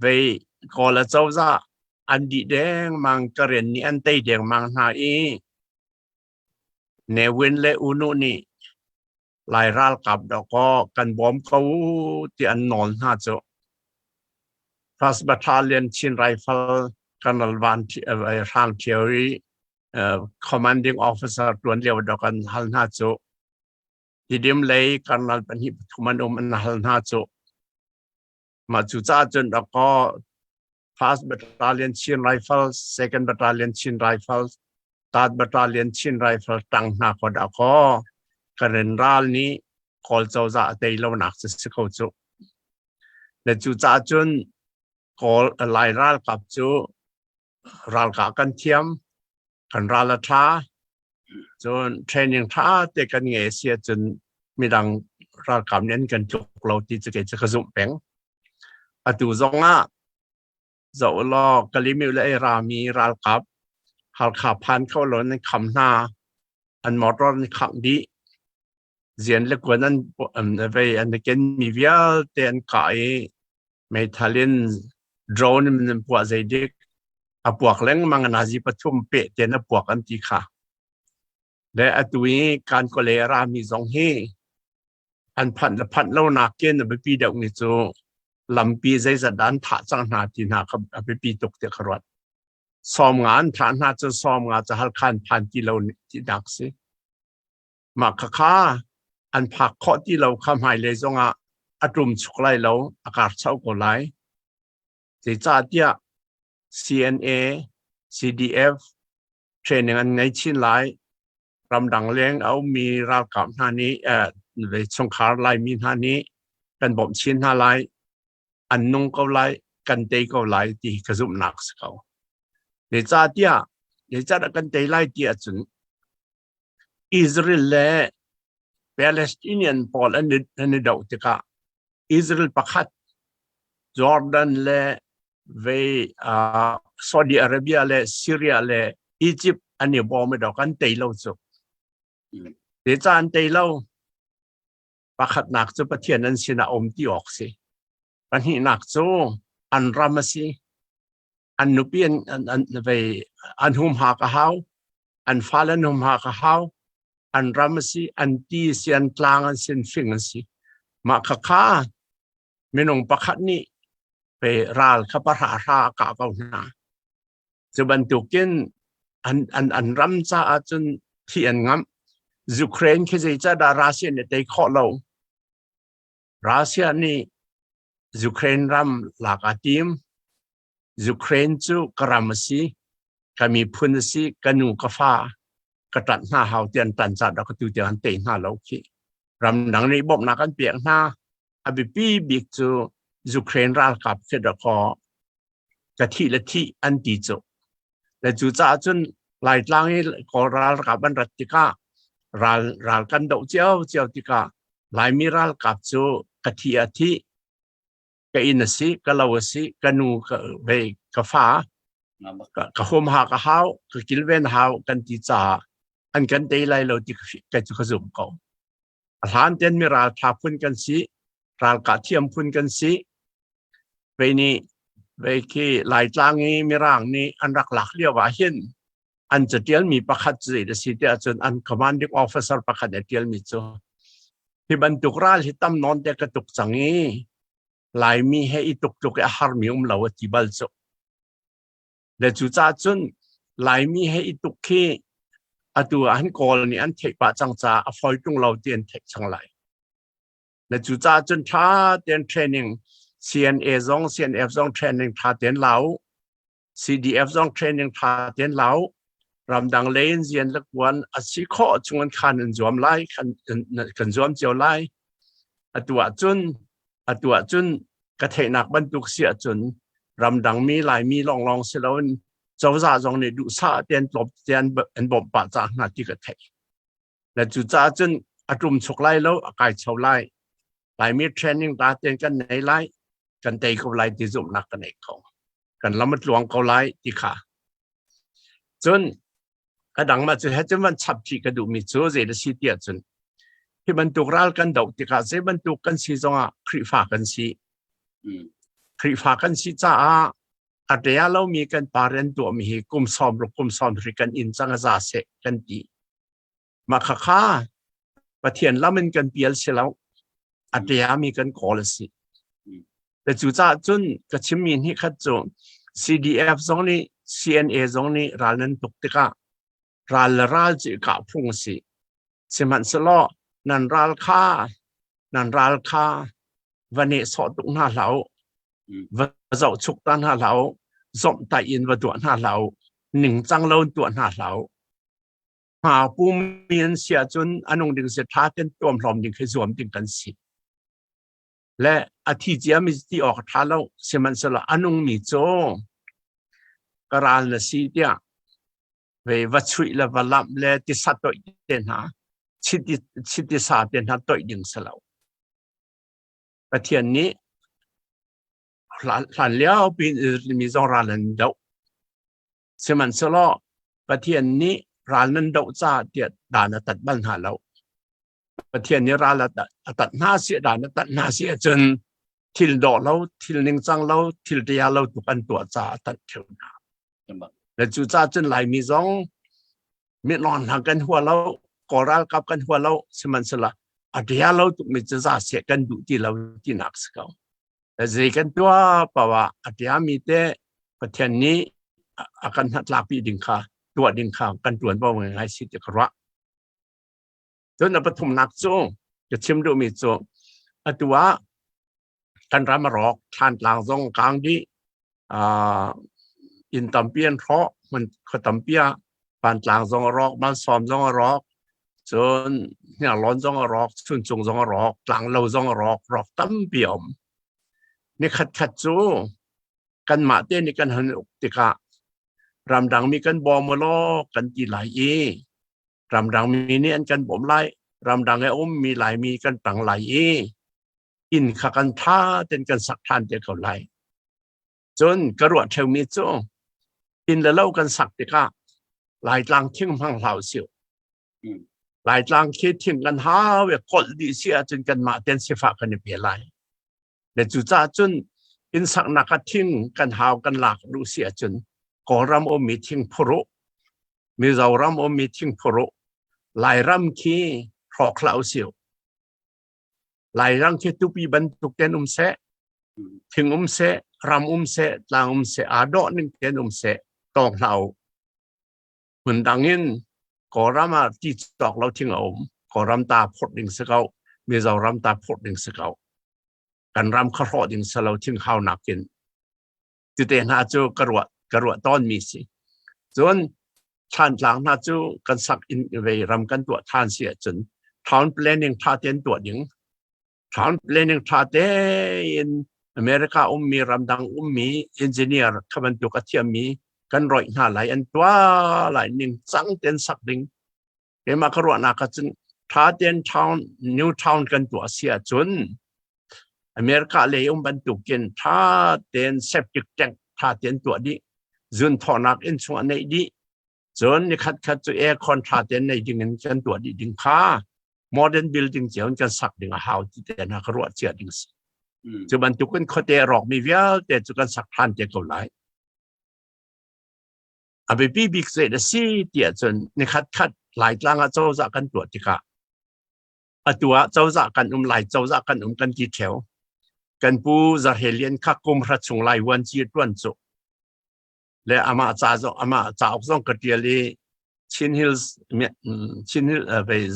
Vei Kawl acozah an dih dengmang, Karen nih an tei dengmang hna i Ne Win le U Nu nih Lai ralkap dawkaw kan bawm ko u ti an nawl hna cu. First Battalion Chin Rifle Colonel Van Hrang Thio i commanding officer tuan lio dok an hal hna cu. Tidim lei Colonel pahnih pathum an um an hal hna cu. Mah cu caah cun dawkaw First Battalion Chin Rifles, Second Battalion Chin Rifles, Third Battalion Chin Rifle tang hna ko dah kaw Karen ral nih Kawl cozah a tei lonak cu si ko cu. Le cu caah cun Kawl Lai ralkap cu ralkah kan thiam, kan ral a ṭha, cun training ṭha te kan ngei si ahcun midang ralkap nih an kan tluk lo ti cu kei cu ka zumh peng. Atu zong ah zoh law Kalymyo le ei rami ralkap Halkha phan kho lo nan kham hna an motor an khangh dih zian le kuan an an vei an ken mi vialte an kah i meithal in drone in an puah zeidik a puak lengmang nazi pathum pe ten a puak an ti kha le atu i kan kole rami zong hi an phanh le phanh lo nakin a biapi deuh mi cu lampi zeizat dah an thah cang hna ti hna kha a biapi tuk tiah ka ruat. 90 an thah hna cu 90 cu Halkha an phan ti lo ti nak si. Mah khakha an phak khawh ti lo kha hmailei zongah a ṭum chuk lai lo, a karcho ko lai. Zeicahtiah CNA, CDF training an ngei chin lai. Ramdang leng a ummi ralkap hna nih chungkhar Laimi hna nih kan bawmh chin hna lai. An nung ko lai, kan tei ko lai ti ka zumhnak si ko. Zeicahtiah zeicahdah kan tei lai ti ahcun Israel le Palestinian pawl an i doh tikah Israel pakhat Jordan le vei Saudi Arabia le Syria le Egypt an i bawm i dok an tei lo cu. Zeicah an tei lo? Pakhatnak cu Pathian an sinah um ti awk si. Pahnihnak cu an ram a si. An nupi an, an, an, vei, an humhak a hau. An fale an humhak a hau. An ram a si, an ti a si, an tlang an si, an fing an si. Mah khakha minung pakhat nih pe ral kha pahra hra a kah ko hna. Cu bantukin an, an, an ram caah cun thi an ngamh. Ukraine khi zeicahdah Russia nih tei khawh lo? Russia nih Ukraine ram lak a tim. Ukraine cu ka ram a si, ka miphun a si, ka nu ka fa ka ṭanh hna hau ti an ṭan caah dah ka tu tiang an tei hna lo khi. Ramdang nih bawmhnak an pek hna. A biapi bik cu Ukraine ralkap khi dah kaw ka thih le thih an ti cu. Le cucaah cun Laitlang i Kawl ralkap an rat tikah ral ral kan doh cio cio tikah Laimi ralkap cu ka thi a thi ka inn a si ka lo a si ka nu ka ve ka fa ka humha ka hau ka kilven hau kan ti caah an kan tei lai lo ti ka cu ka zum ko. A hlan ten mi ral tha phun kan si ralkah thiam phun kan si vei nih vei khi Laitlang i Mirang nih an rak lak lio ah hin an catialmi pakhat cu zei a si tiah cun an commanding officer pakhat a tialmi cu hi bantuk ral hi tam nawn te ka tuk cang i Laimi he i tuk tluk i a harmi um lo a ti bal cu. Le cucaah cun Laimi he i tuk khi atu ah han Kawl nih an theih pah cang caah a fawi ṭung lo ti an theih cang lai. Le cucaah cun ṭha tein training CNA zong CNF zong training ṭha tein la u. CDF zong training ṭha tein la u. Ramdang lei in zian le kuan a si khawh chung in khan in zuam lai, kan, kan zuam cio lai. Atu ahcun atu ahcun ka theihnak bantuk si ahcun ramdang mi Laimi lawnglawng si loin cozah zong nih duhsah tein tlawm te an bawmh pah cang hna ti ka theih. Le cucaah cun a ṭum chuk lai lo, a kai cho lai. Laimi training ta tein kan nei lai, kan tei ko lai ti zumhnak ka nei ko. Kan lam a tluang ko lai ti kha. Cun a dang mah cu he cun van chap chih ka duhmi cu zei na si tiah cun hi bantuk ral kan doh tikah zei bantuk kan si zongah Khrihfa kan si. Khrihfa kan si caah a ṭea lomi kan pa rian tuahmi hi kum 60 kum 70 kan in cang a za seh kan ti. Mah khakha Pathian lam in kan pial si lo. A ṭeami kan kawl a si. Le cucaah cun ka chimmi hnih khat cu CDF zong nih CNA zong nih ral nan tuk tikah ral le ral cu i kah phung a si. Sihmanhsehlaw nan ral kha nan ral kha va nehsawh tuk hna hlah u. Va zohchuk ta hna hlah u. Zomhtaih in va duah hna hlah u. Ningcang lo in tuah hna hlah u. Hma pumi an si ahcun a nung ding si ṭha ten tuamhlawm ding khi zuam ding kan si. Le a thi ciami ti awk a ṭha lo. Sihmanhsehlaw a nungmi cu ka ral na si tiah ve va chuih le va lamh le tisa toih te hna chiti chiti sa te hna toih ding si lo. Pathian nih hlan lio piin Israel mi zong ral an doh. Sihmanhsehlaw Pathian nih ral nan doh caah tiah dan a tat bal hna lo. Pathian nih ral a tat hna si dan a tat hna si ahcun thil dawh lo, thil ningcang lo, thil ṭia lo tuk an tuah caah a tat ṭheo hna. Le cucaah cun Laimi zong mitlawn hna kan hua lo, Kawl ralkap kan hua lo, sihmanhsehlaw a ṭia lo tukmi cu za seh kan duh ti lo tinak si ko. Zei kan tuah paoh ah a ṭiami te Pathian nih a kan hnatlakpi ding kha tuah ding kha kan ṭuanvo ngai si ti ka ruah. Cun a pathumnak cu ka chim duhmi cu atu ah kan ram a rawk, Thlantlang zong kang dih, inn tampi an hrawh, hmun khua tampi ah Pantlang zong a rawk, Malsawm zong a rawk, cun Hniarlawn zong a rawk, Chuncung zong a rawk, Tlanglo zong a rawk, rawk tampi a um. Nikhat khat cu kanmah te nih kan han uk tikah ramdangmi kan bawm law kan ti lai i ramdangmi nih an kan bawmh lai, ramdang i a ummi Laimi kan tang lai i inn kha kan ṭha tein kan sak ṭhan te ko lai. Cun ka ruah ṭheumi cu inn le lo kan sak tikah Laitlang thing hmang hlah usih. Laitlang khi thing kan hau i kolh dih si ahcun kanmah ten sifah kan i pe lai. Le cucaah cun inn saknak ah thing kan hau kan lak duh si ahcun Kawlram ummi thing phur u, Mizoram ummi thing phur u, Lairam khi hrawk hlah usih. Lairam khi tupi bantuk ten um seh, thing um seh, ram um seh, tlang um seh, aa dawh ning ten um seh, tawng hlah u. Hmun dang in Kawlram ah ti cawk lo thing a um. Kawlram ta phurh ding si ko. Mizoram ta phurh ding si ko. Kan ram kha hrawh ding si lo thing hau nakin. Tute hna cu ka ruah ka ruah tawn mi si. Cun Thlantlang hna cu kan sak in vei ram kan tuah than si ahcun town planning tha tein tuah ding. Town planning tha tein America ummi ramdang ummi engineer kha bantuk a thiammi. Kan roih hna lai, an tuah lai ning cang ten sak ding. Keimah ka ruahnak ah cun tha ten town, new town kan tuah si ahcun America lei um bantukin tha ten septic tank tha ten tuah dih, zun thawhnak inn chung ah neih dih. Cun nikhat khat cu aircon tha ten nei ding in kan tuah dih ding kha modern building cio in kan sak ding a hau ti te hna ka ruah cia ding si. Cu bantukin khuate rawkmi vialte cu kan sak than te ko lai. A biapi bik zei a si tiah cun nikhat khat Laitlang ah cozah kan tuah tikah atu ah cozah kan um lai, cozah kan um kan ti theo. Kan pu Zarhelian kha kum hra chung lai vuanci tuan cu le amah ca zong, amah cauk zong ka tial i Chin Hills, Chin Hill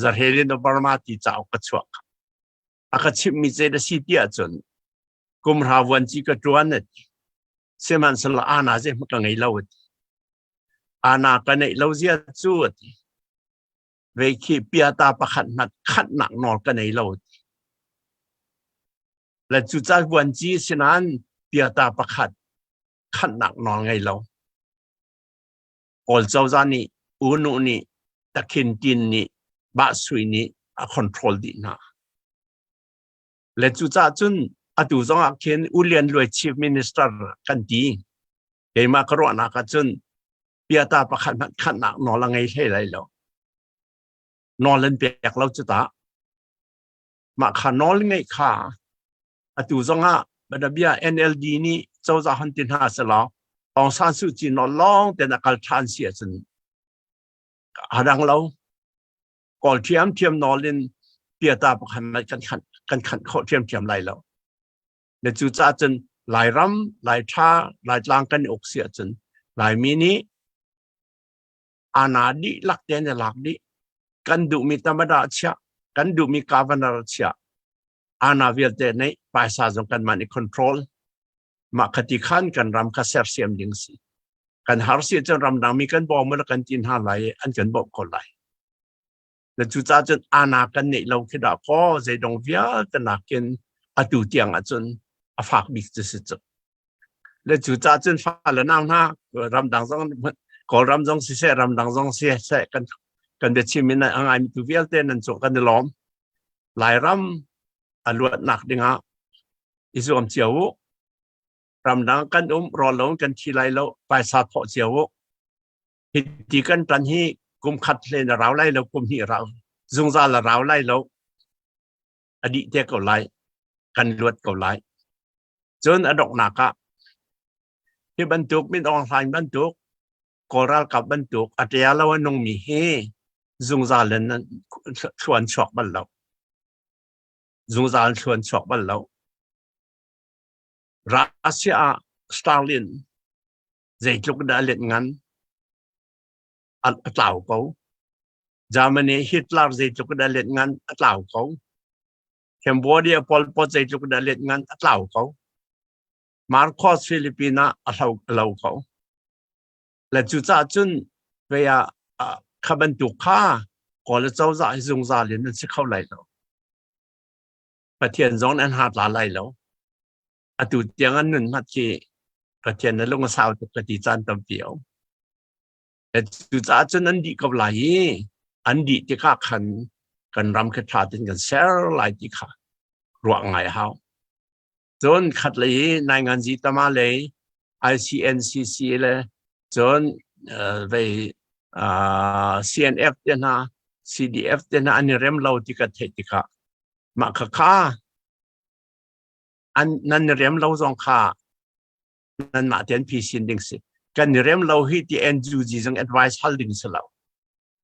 Zarhelian of Burma ti cauk ka chuak. A ka chimhmi zei a si tiah cun kum hra vuanci ka tuan a ti. Sihmanhsehlaw ana zeihmanh ka ngei lo a ti. Ana ka neih lo zia cu a ti. Vei khi piata pakhat hmanh khatnak nawl ka nei lo a ti. Le cucaah vuanci sinain piata pakhat khatnak nawl ngei lo. Kawl cozah nih, U Nu nih, Takhin Tin nih, Bah Sui nih a control dih hna. Le cucaah cun atu zong ah khin U Lian Luai Chief Minister kan ti. Keimah ka ruahnak ah cun piata pakhat hmanh khatnak nawl a ngei hlei lai lo. Nawl an pek lo cu ta. Mah kha nawl ngeih kha atu zong ah Badabia NLD nih cozah hon ti hna selaw Aung San Suu Kyi nawl lawng ten a kal ṭhan si ahcun a dang lo. Kawl ṭhiamṭhiam nawl in piata pakhat kan khan kan khanh khawh ṭhiamṭhiam lai lo. Le cucaah cun Lairam, Laiṭha, Laitlang kan i uk si ahcun Laimi nih ana dihlak tein i lak dih. Kan duhmi tamada chiah, kan duhmi governor chiah, ana vialte neih paisa zong kanmah nih control. Mah khati khan kan ram kha sersiam ding si. Kan har si cun ramdang mi kan bawm la kan ti hna lai, an kan bawmh ko lai. Na cucaah cun ana kan neih lo khi dah kaw zeidong vialte nakin atu tiang ahcun a fak bik cu si cu. Le cucaah cun fa le nau hna, ramdang zong, Kawlram zong siseh, ramdang zong siseh, kan biachim in a ngaimi tu vialte nan cung kan i lawm. Lairam a luatnak dingah i zuam cio u. Ramdang kan um, rawl lo kan thi lai lo, paisa thawh cio u. Hiti kan tan hi kum khat hlen a rau lai lo, kum hnih rau, zungzal a rau lai lo. A dih te ko lai. Kan luat ko lai. Cun a donghnak ah hi bantuk Min Aung Hlaing bantuk, Kawl ralkap bantuk a ṭia lo a nungmi hi zungzal in thluan chuak bal lo. Zungzal in thluan chuak bal lo. Russia ah Stalin zeitluk dah a let ngan, a tlau ko. Germany Hitler zeitluk dah let ngan, a tlau ko. Cambodia Pol Pot zeitluk dah let ngan, a tlau ko. Marcos Philippines ah a hlo lo ko. Le cucaah cun vei ah kha bantuk kha Kawl cozah hi zungzal in an si kho lai lo. Pathian zong an ha tla lai lo. Atu tiang an nun mat khi Pathian na lung a sau tuk ka ti caan tampi a um. Cucaah cun an dih ko lai i an dih tikah khan kan ram khi ṭha tein kan ser lai ti kha ruah ngai a hau. Cun khat lei i Nainganzi tama lei ICNCC le cun vei CNF te hna, CDF te hna an i rem lo ti ka theih tikah mah kha kha an nan i rem lo zong kha nanmah tein phisin ding si. Kan i rem lo hi ti NUG zong advice hal ding si lo.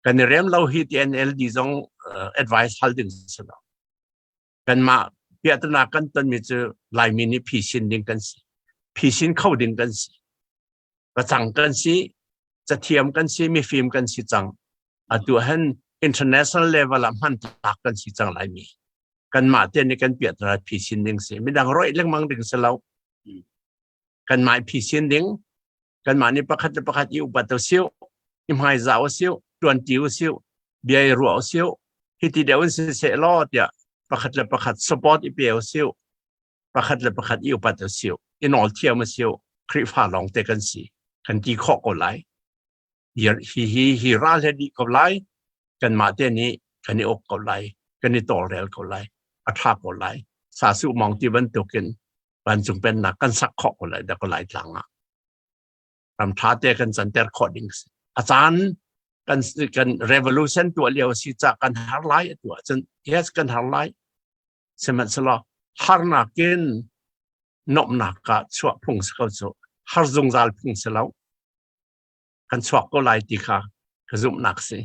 Kan i rem lo hi ti NLD zong advice hal ding si lo. Kanmah piahtana kan tonmi cu Laimi nih phisin ding kan si. Phisin kho ding kan si. Pacang kan si, cathiam kan si, mifim kan si cang. Atu han international level ah hmantlak kan si cang Laimi. Kanmah te nih kan piahtana phisin ding si. Midang roih lengmang ding si lo. Kanmah phisin ding, kanmah nih pakhat le pakhat i upat usih, i hmaizah usih, tuanti usih, bia i ruah usih, hiti deuh in siseh law tiah pakhat le pakhat support i pe usih, pakhat le pakhat i upat usih, i nawl thiam usih, Khrihfa lawng te kan si. Kan ti khawh ko lai. Hi hi hi ral he dih ko lai. Kanmah te nih kan i uk ko lai. Kan i tawlrel ko lai. A ṭha ko lai. Sasu mawng ti bantukin vancung pennak kan sak khawh ko lai dah ko lai tlang ah. Ram ṭha te kan canter khawh ding si. A caan kan kan revolution tuah lio si ca kan har lai atu ahcun yes kan har lai. Sihmanhsehlaw harnak in nuamhnak ah chuah phung si ko cu har zungzal phung si lo. Kan chuak ko lai ti kha ka zumhnak si.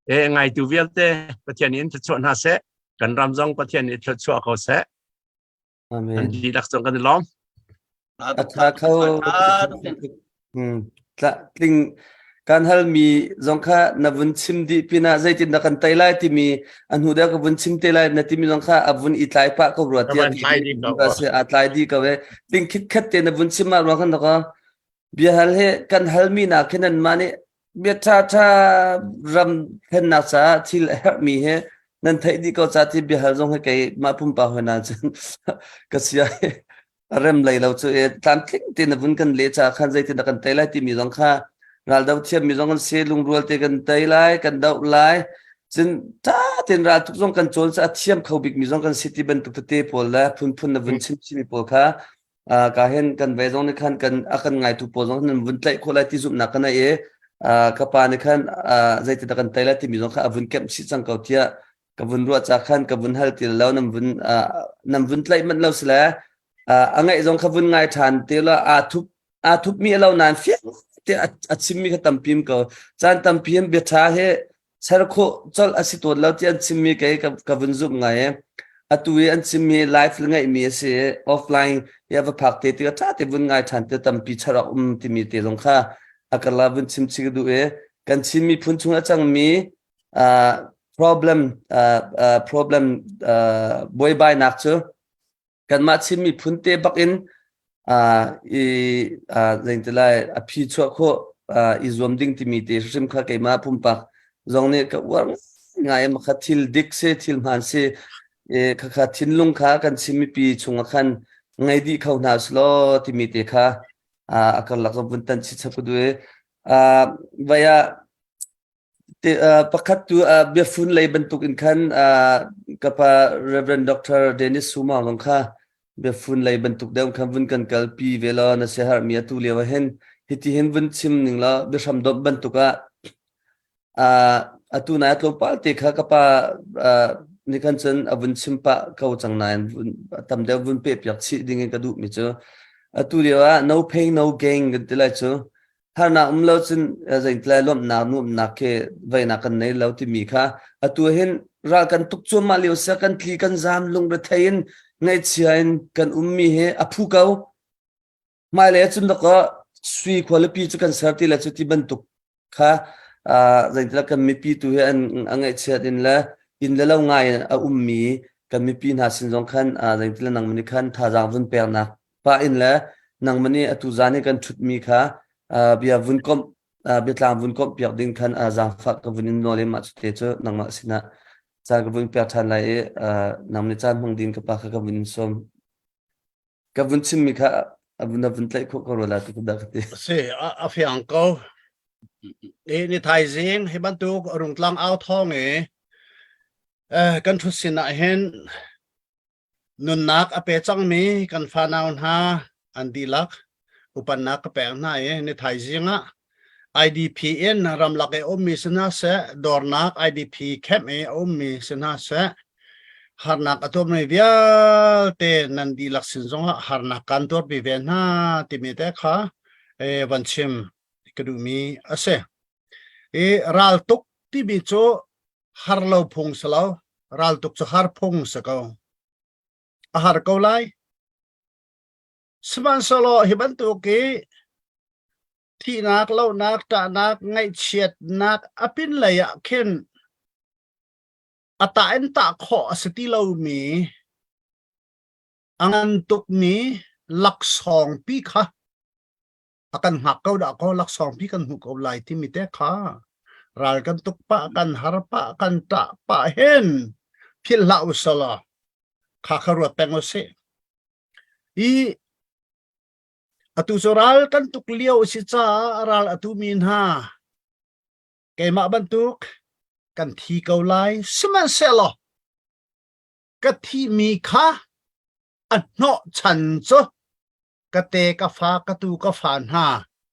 E ngaitu vialte Pathian in thluachuah hna seh. Kan ram zong Pathian nih thluachuah ko seh. Amen. Kan dihlak zong kan i lawm. A tha kho. Hmm. Tla tling kan halmi zong kha na vun chim dih pinah zeitin dah kan tei lai timi a hnu deuh ka vun chim te lai na timi zong kha a vun i tlai pah ko rua tiah ti a tlai dih ko e tling khitkhat te na vun chim ah ruang khan ka biahal he kan halmi na khin an mah nih bia ṭha ṭha ram thlennak caah thil a herhmi he nan theih dih ko ca ti biahal zong he kei mah pumpak hoi na cun ka sia a rem lei lo cu e tlamtling te na vun kan le ca khan zeitin dah kan tei lai timi zong kha raldo thiammi zong kan si lungrual te kan tei lai kan doh lai cun ṭha tein ral tuk zong kan cawn a thiam kho bikmi zong kan si ti bantuk tete pawl le phunphun na vun chim chimi pawl kha ka hen kan ve zong nih khan kan a kan ngaitu pawl zong nan vun tlaih khawh lai ti zumhnak kan nei i ka pa nih khan zeitin dah kan tei lai timi zong kha a vun kemh chih cang ko tiah ka vun ruah ca khan ka vun hal ti lo nan vun nan vun tlaih manh lo sile a ngaih zong kha vun ngai ṭhan te la aa thup aa thupmi a lo nain fiang te a chimmi kha tampi ko caan tampi hin bia ṭha he ser khawh colh a si tawn lo ti an chimmi kei ka, ka vun zumh ngai e atu i an chimmi live le ngaihmi a si offline i a va phak te tikah ṭha te vun ngai ṭhan te tampi charak um timi te zong kha a karla vun chim chih ka duh i kan Chin miphun chung a cangmi uh, problem uh, uh, problem uh, buaibainak cu kanmah Chin miphun te bak in uh, i uh, zeitilai a phi chuah khawh uh, i zuam ding timi te hrim kha keimah pumpak zong nih ka uar ngai ma kha thil dik si thil hmaan si e kha kha thinlung kha kan Chin mipi chungah khan ngei dih kho hna selaw timi te kha a karlak zong vun tan chi chap ka duh i vai ah Pakhat tu biafun lei bantuk in khan ka pa Reverend Dr. Dennis Suma zong kha biafun lei bantuk deuh khan vun kan kalpi ve law na siaherhmi atu lio ah hin hiti hin vun chim ning law biahram domh bantuk ah atu nai tlawmpal te kha ka pa nih khan cun a vun chim pah ko cang nain tam deuh vun peh piak chih ding in ka duhmi cu atu lio ah no pain no gain kan ti lai cu harnak um lo cun zeitlai lawmhnak nuamhnak khi veinak kan nei lo timi kha atu hin ral kan tuk cuahmah lio sia kan tli kan zam lungrethei in ngaihchia in kan ummi hi a phu ko hmailei cun dakaw sui khualipi cu kan ser ti le cu ti bantuk kha zeitlai kan mipi tu hi an a ngaihchiat in le inn le lo ngai in a ummi kan mipi hna sin zong khan zeitlai nangmah nih khan thazaang vun peknak pa in le nangmah nih atu zan i kan ṭhutmi kha bia vun komh biatlang vun komh piak ding khan zaangfah ka vun in nawl i mah cu te cu nangmah sinah caan ka vun pek ṭhan lai i nang nih caan hmang ding ka pa kha ka vun in sawm. Ka vun chimmi kha a vun a vun tlaih khawh ko rua la ti dah ka ti. Si, a fiang ko. I ni thaizing hi bantuk rungtlang au thawng i kan ṭhut sin ah hin Nunnak a pe cangmi kan fanau hna an dihlak upatnak ka pek hna i ni thaizing ah IDP in ramlak i a ummi si hna seh, dawrnak IDP camp i a ummi si hna seh, harnak a tuarmi vialte nan dihlak sin zongah harnak kan tuarpi ve hna timi te kha eh, van chim ka duhmi a si. I raltuk timi cu har lo phung si lo raltuk cu har phung si ko a har ko lai sihmanhsehlaw hi bantuk i thihnak lohnak ṭahnak ngaihchiatnak a pin lei ah khin a tah in tah khawh a si ti lomi a ngan tukmi laksawng pi kha a kan hngak ko dah ko laksawng pi kan hmuh ko lai timi te kha ral kan tuk pah kan har pah kan ṭah pah hin philh hlah usalaw kha kha ruat peng usih i. Atu cu ral kan tuk lio a si caah ral a tumi hna keimah bantuk kan thi ko lai. Sihmanhsehlaw ka thihmi kha a hnawhchan cu ka te ka fa ka tu ka fa hna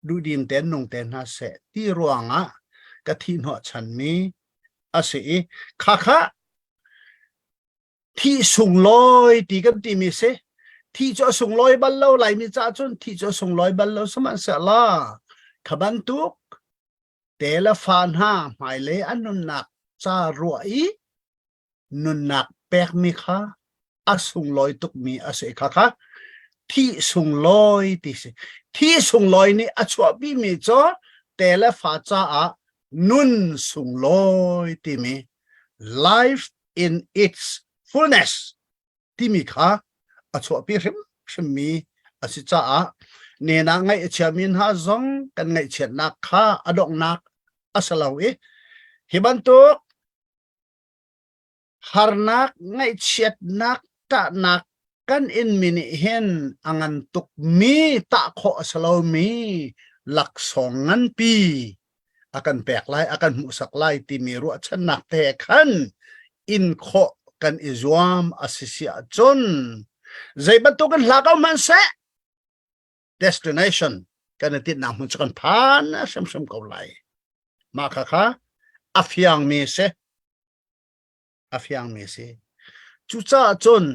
duhdim tein nung te hna seh ti ruangah ka thih hnawhchanmi a si i khakha Thih sunglawi ti kan timi si. Thih cu a sunglawi bal lo Laimi caah cun thih cu a sunglawi bal lo sihmanhsehlaw kha bantuk te le fa hna hmailei an nunnak ca ruah i nunnak pekmi kha a sunglawi tukmi a si kha kha thih sunglawi ti si. Thih sunglawi nih a chuahpimi cu te le fa caah nun sunglawi timi life in its fullness timi kha a chuahpi hrimhrimmi a si caah nena ngaih a chiami hna zong kan ngaihchiatnak kha a donghnak a si lo i hi bantuk harnak ngaihchiatnak ṭahnak kan inmi nih hin a ngan tukmi tah khawh a si lomi laksawng nganpi a kan pek lai a kan hmuhsak lai timi ruahchannak te khan in khawh kan i zuam a si si ahcun zei bantukin hla ko hmanhseh destination kan i tinhnak hmun cu kan phan hrimhrim ko lai mah kha kha a fiangmi si a fiangmi a si. Cucaah cun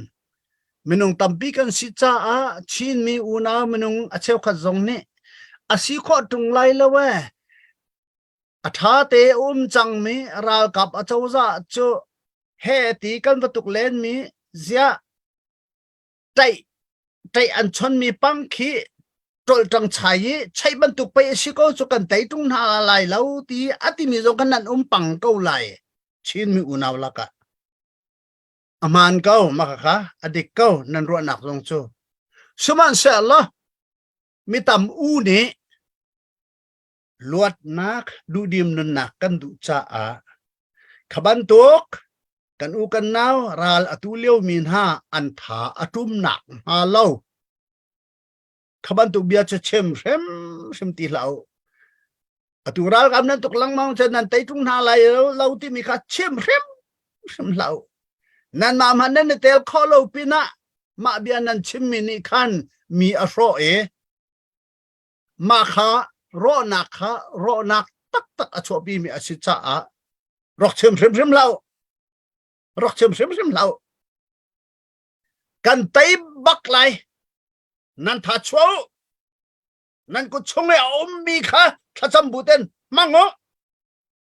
minung tampi kan si caah Chinmi unau minung a cheukhat zong nih a si khawh ṭung lai lo ee. A ṭha te um cangmi ralkap a cozah cu he ti kan va tuk lenmi ziah ṭaih ṭaih an chonmi pang khi ṭolṭang chai i cheih bantuk pei a si ko cu kan tei ṭung hna lai lo ti a timi zong kan nan um pang ko lai Chinmi unau lakah a hmaan ko maka kha a dik ko nan ruahnak zong cu sihmanhsehlaw mi tam u nih luatnak duhdim nunnak kan duh caah kha bantuk kan u kan nau ral a tu liomi hna an tha a ṭumnak hnga lo kha bantuk bia cu chim hrimhrim ti hlah u atu ralkap nan tuk lengmang cun nan tei ṭung hna lai lo, lo timi kha chim hrimhrim hlah u nanmah hmanh nan i tel khawh lo pinah mah bia nan chimmi nih khan mi a hrawh i mah kha rawhnak kha rawhnak taktak a chuahpimi a si caah rak chim hrimhrim hlah u rak chim hrimhrim hlah u kan tei bak lai nan tha chuah u nan kut chung i a ummi kha thlacam bu ten hmang u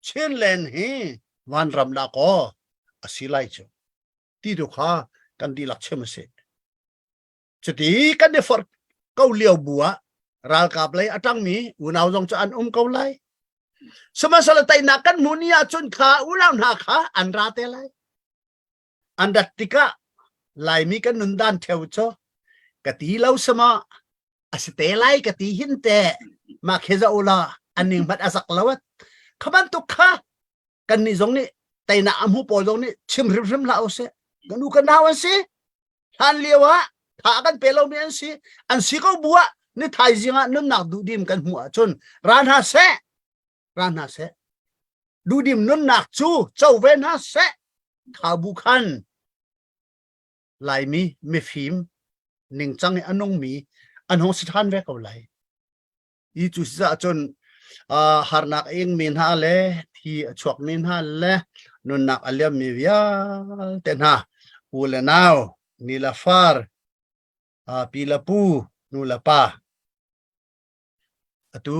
Chinland hi vanram dah kaw a si lai cu ti tu kha kan dihlak chim a si Cuti kan i forh ko lio bu ah ralkap lei a ṭangmi unau zong cu an um ko lai. Sihmanhsehlaw teinak kan hmuh ni ahcun kha unau hna kha an ra te lai. An rat tikah Laimi kan nun dan ṭheo cu ka ti lo sama a si te lai ka ti hin te mah khi za ula an ning hmat a zak lo at kha bantuk kha kan nih zong nih teinak a hmu pawl zong nih chim hrimhrim hlah usih kan u kan nau an si hlan lio ah tha kan pe lomi an si an si ko bu ah ni thaizing ah nunnak duhdim kan hmuh ahcun ra hna seh ra hna seh duhdim nunnak cu co ve hna seh kha bu khan Laimi mifim ningcang i a nungmi an hung si ṭhan ve ko lai I cu si cun harnak a ingmi hna le thi a chuakmi hna le nunnak a liammi vialte hna u le nau ni le far pi le pu nu le pa atu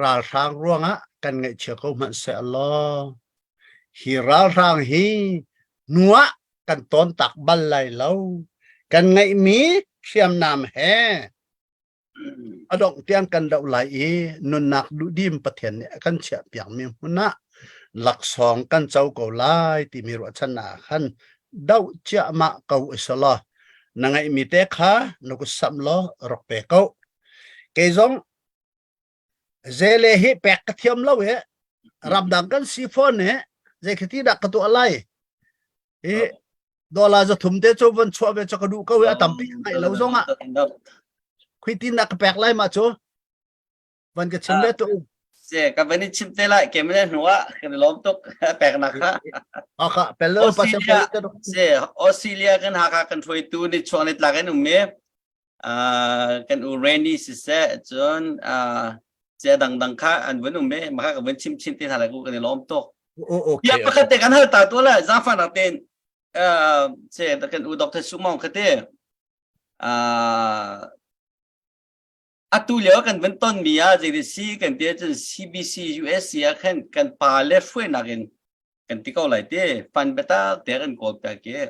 ralhrang ruangah kan ngaihchia ko hmanh seh law hi ralhrang hi hnuah kan tawn tak bal lai lo kan ngeihmi hriamnam he A dongh tiang kan doh lai i nunnak duhdim Pathian nih a kan chiahpiakmi hmun ah laksawng kan co ko lai timi ruahchannak ah khan doh ciahmah ko i si law na ngeihmi te kha na kut samh law rak pe ko. Kei zong zele hi pek ka thiam lo i ramdang kan si fawn i zeikhati dah ka tuah lai i dollar za thum te cu von chuah ve cu ka duh ko i a tampi ka ngaih lo zong ah. Khui tin dah ka pek lai ma cu? Van ka chim le tu. Se ka van i chim te lai ke mene hnu ah kan i lawm tuk pek nak kha. Aka pello pa sem Se Australia kan Hakha kan hruaitu ni chuang ni tlak in um mi kan u Rainy siseh cun cia dangdang kha an vun um i maka ka vun chim chin te hna lai ku kan i lawm tuk. Okay. Ya pakhat te kan hal ta tu la zafa nak ten se kan u Dr. Sumong khate atu lio kan vun ton mi ah zei si kan ti cun CBC USC ah khan kan pa le hruainak in kan ti ko lai te fan biatak te kan kawl piak ke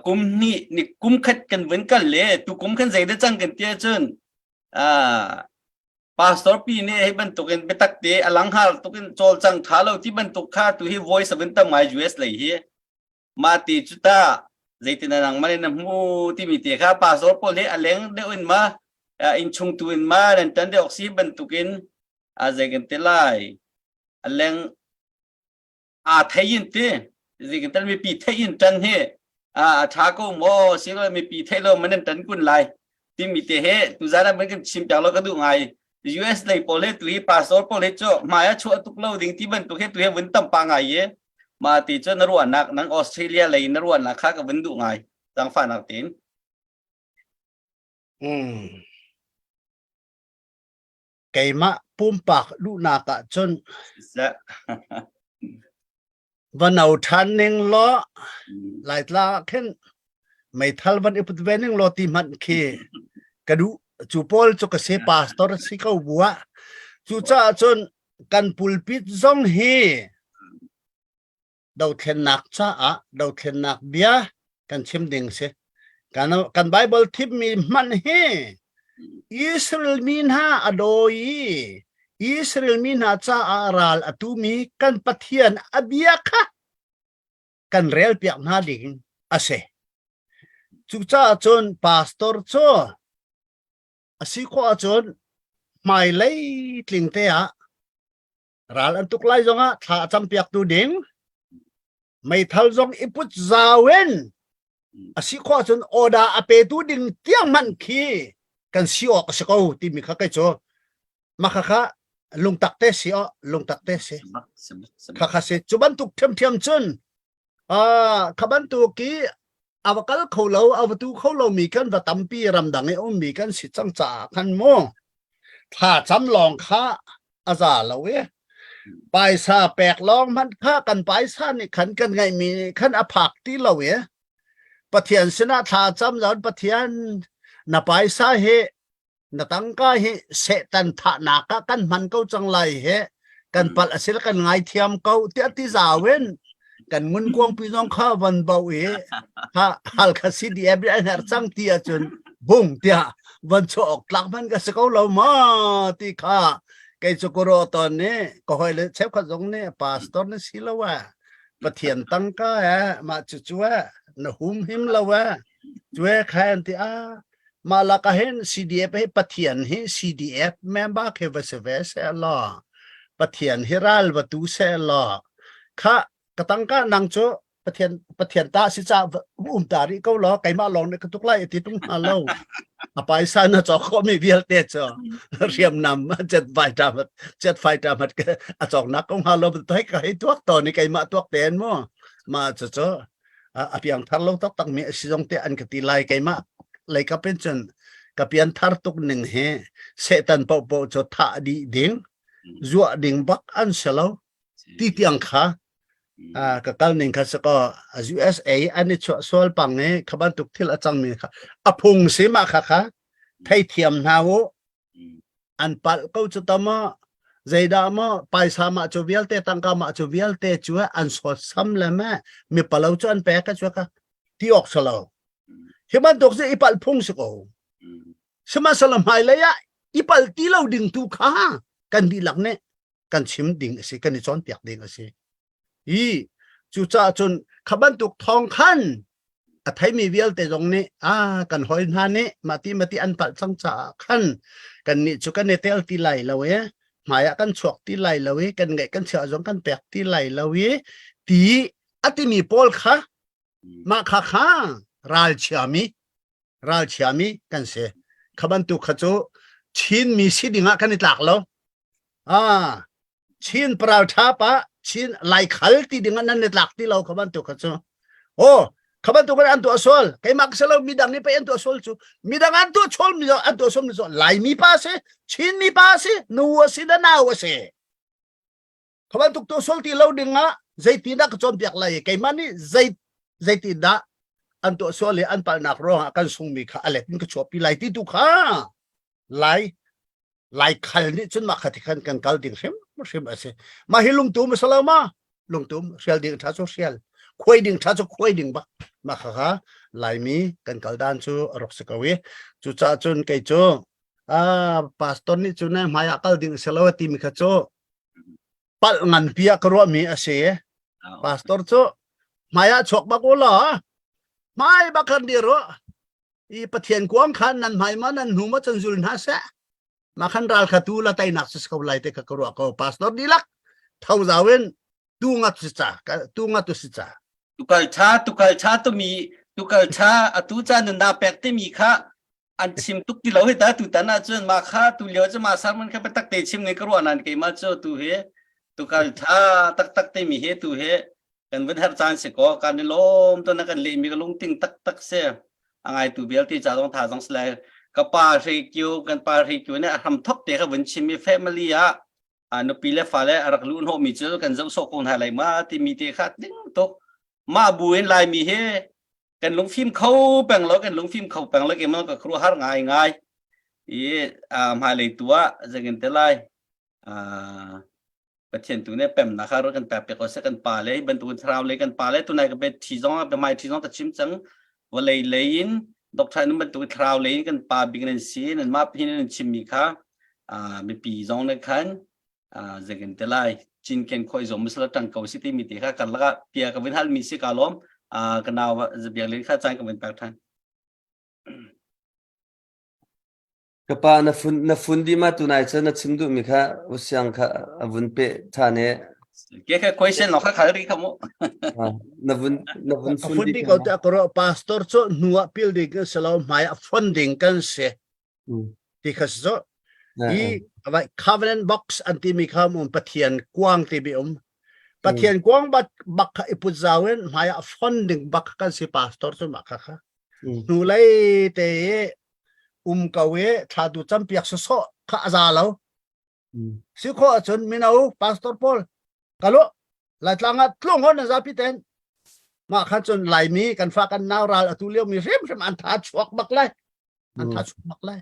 kum hnih ni kum khat kan vun kal le tu kum khan zei da cang kan ti cun pastor pi nih hei bantukin biatak te alang har tukin cawlcang tha lo ti bantuk kha tu hi voice avun tam ngai US lei hi ma ti cu ta zeitin nang man na hmu timi te kha pastor pawl hi aleng deuh in ma in chung tu in ma nan tan deuh si bantukin a zei kan te lai aleng aa thei in ti zeikan tal mipi thei in tan hi a tha ko maw silo mipi thei lo man tan kun lai timi te he tuzan ah kan chim piak lo ka duh ngai US lei pawl he tu hi pastor pawl he chu hmai a chuah tuk lo ding ti bantuk he tu he vun tam pa ngai ye ma ti chu na ruahnak nang Australia lei na ruahnak kha ka vun duh ngai zangfahnak tin Mm. Keimah pumpak luhnak ah cun va no ṭhan ning law Laitlang ah khin meithal van i put ve ning law ti hmanh khi ka duh. Cu pawl cu ka si pastor si ko bu ah. Cucaah cun kan pulpit zong hi dothlennak caah dothlennak bia kan chim ding si. Kan, kan Bible thimmi hmanh hi Israel mi hna a dawi i Israel mi hna caah ral a tumi kan Pathian a bia kha kan rel piak hna ding a si. Cucaah cun pastor cu a si khawh ahcun hmailei tling te ah Ral an tuk lai zongah thla a campiaktu ding meithal zong i put zau in a si khawh ahcun order a petu ding tiang hmanh khi kan si awk a si ko timi kha kei cu mah kha lungtak te si aw lungtak te si kha kha si cu bantuk ṭhiamṭhiam cun kha bantuk i a va kal kho lo a va tu kho lomi kan va tampi ramdang i ummi kan si cang caah khan mu thla cam lawng kha a za lo i paisa pek lawng hmanh kha kan paisa nih khan kan ngeihmi nih khan a phak ti lo i Pathian sinah thla cam zon Pathian na paisa hi na tangka hi Satan thahnak ah kan hman ko cang lai he kan palh a si kan ngaithiam ko tiah ti zau in kan ngunkuang pi zong kha van bo i ha Halkha CDF an herh cang ti ahcun bung tiah van chuah awk tlak hman ka si ko lo ma ti kha kei cu kuro ton nih ka hoi le cheukhat zong nih pastor na si lo ah Pathian tangka eh mah cu cu eh na hum him lo eh cu eh khan ti a Mah lakah hin CDF hi Pathian hi CDF member khi va si ve seh law Pathian hi ral va tu seh law kha ka tangka nang cu Pathian Pathian ta si ca um ta rih ko law keimah lawng nih ka tuk lai ti tung hna lo a paisa na cawk khawh mi vialte cu hriamnam jet fighter mat jet fighter mat a cawk nak ko hnga lo tai ka hei tuak to ni keimah tuak ten mu ma cu cu a piangthar lo taktak mi a si zong te an ka ti lai keimah lei ka pen cun ka pianthar tuk ning hi Satan paohpaoh cu thah dih ding zuah ding bak an si lo ti tiang kha ka kal ning kha sako USA an i chuah sual pang i kha bantuk thil a cang mi kha a phung si ma kha kha theithiam hna u An palh ko cu ta maw? Zeidah maw paisa mah cu vialte tangka mah cu vialte cu an sawtsam le me mi palo cu an pek cu ka ti awk si lo. Hi bantuk cu i palh phung si ko. Sihmanhsehlaw hmailei ah i palh ti lo ding tu kha kan dihlak nih kan chim ding a si, kan i cawnpiak ding a si. Hi cucaah cun kha bantuk thawng khan a theimi vialte zong nih a kan hoi hna nih mati mati an palh cang caah khan kan nih cu kan i tel ti lai lo i hmai ah kan chuak ti lai lo i kan ngeih kan chiah zong kan pek ti lai lo i ti a timi pawl kha mah kha kha ralchiami ralchiami kan si. Kha bantuk kha cu Chin mi si ding ah kan i tlak lo. Ah, Chin paral ṭha pa Chin Laikhal ti ding ah nan i tlak ti lo kha bantuk kha cu. Oh, kha bantuk in an tuah sual. Keimah ka si lo midang nih pei an tuah sual cu. Midang an tuah sual mi an tuah sual mi cu Laimi pa si, Chin mi pa si, nu a si na nau a si. Kha bantuk tuah sual ti lo ding ah zeitindah ka cawnpiak lai keimah nih zei zeitindah an tuah sual i an palhnak ruangah kan sungmi kha a let in ka chuahpi lai ti tu kha lai Laikhal nih cun mah kha ti khan kan kal ding hrim hrim a si. Mah hi lungtum a si lo ma? Lungtum hrial ding ṭha cu hrial, khuai ding ṭha cu khuai ding bak. Mah kha kha Laimi kan kal dan cu a rak si ko i cucaah cun kei cu ah pastor nih cun hmai ah kal ding a si lo a timi kha cu palh nganpi ah ka ruahmi a si. Pastor cu hmai ah chuak bak u law hmai bak khan dir u i Pathian kuang khan nan hmai ma nan hnu ma cun zul hna seh ma khan ral kha tu la teinak si ko lai te kha ka ruah ko pastor dihlak tho zau in tu nga tu si ca tu nga tu si ca tukal tha tukal tha tumi tukal tha atu cha nun na pek timi kha an chim tuk ti lo hi ta tu tan ah cun ma kha tu lio cu ma sermon kha tak te chim ngai ka ruah nan keimah cu tu hi tukal tha tak tak te mi he tu he kan vun herh caan si ko kan i lawm to na kan lehmi ka lungting taktak si a ngaitu vialte ca zong tha zong si lai ka pa hre kyu kan pa hre kyu nih a hram thok te kha vun chim i family ah a nupi le fale a rak luh hnawh mi cu kan zoh sawh ko hna lai ma timi te kha ding tuk mah bu in laimi hi kan lungfim kho peng lo kan lungfim kho peng lo keimah ka khru har ngai ngai i hmailei tu ah zangin te lai Pathian tu nih pemnak kha kan pek piak ko seh kan pa le bantukin thlarau lei kan pa le tunai ka bet thi zong ah mai thi zong ta chim cang vawlei lei in doctor nan bantukin thlarau lei in kan pa bik nan si nan mah hin nan chim mi kha mipi zong ne khan zekin te lai cinken khoi zong misala tang ko si ti mi te kha kan laka pia ka vin hal mi si ka lom ka nau biak len kha chan ka vin pek than Ka pa na fun na fun dih ma tunai cu na chim duhmi kha usiang kha a vun peh ṭhan i Ke kha question lo kha khal ri kha mu. Na vun na vun fun fun ding ko te akoro pastor cu hnu ah pil ding kan si lo hmai ah fon ding kan si. Ti kha si cu i vai covenant box an ti mi kha um Pathian kuang ti bi um. Pathian kuang bak bak kha i put zau in hmai ah fon ding bak kan si pastor cu ma kha kha. Hnu lei te i um ko i thla tu campiak sawsawh kha a za lo. Si khawh ahcun mino pastor pawl kalu Laitlang ah tlung hon na zapi ten mah khan cun Laimi kan fa kan nau ral atu lio mi hrimhrim an tha chuak bak lai an tha chuak bak lai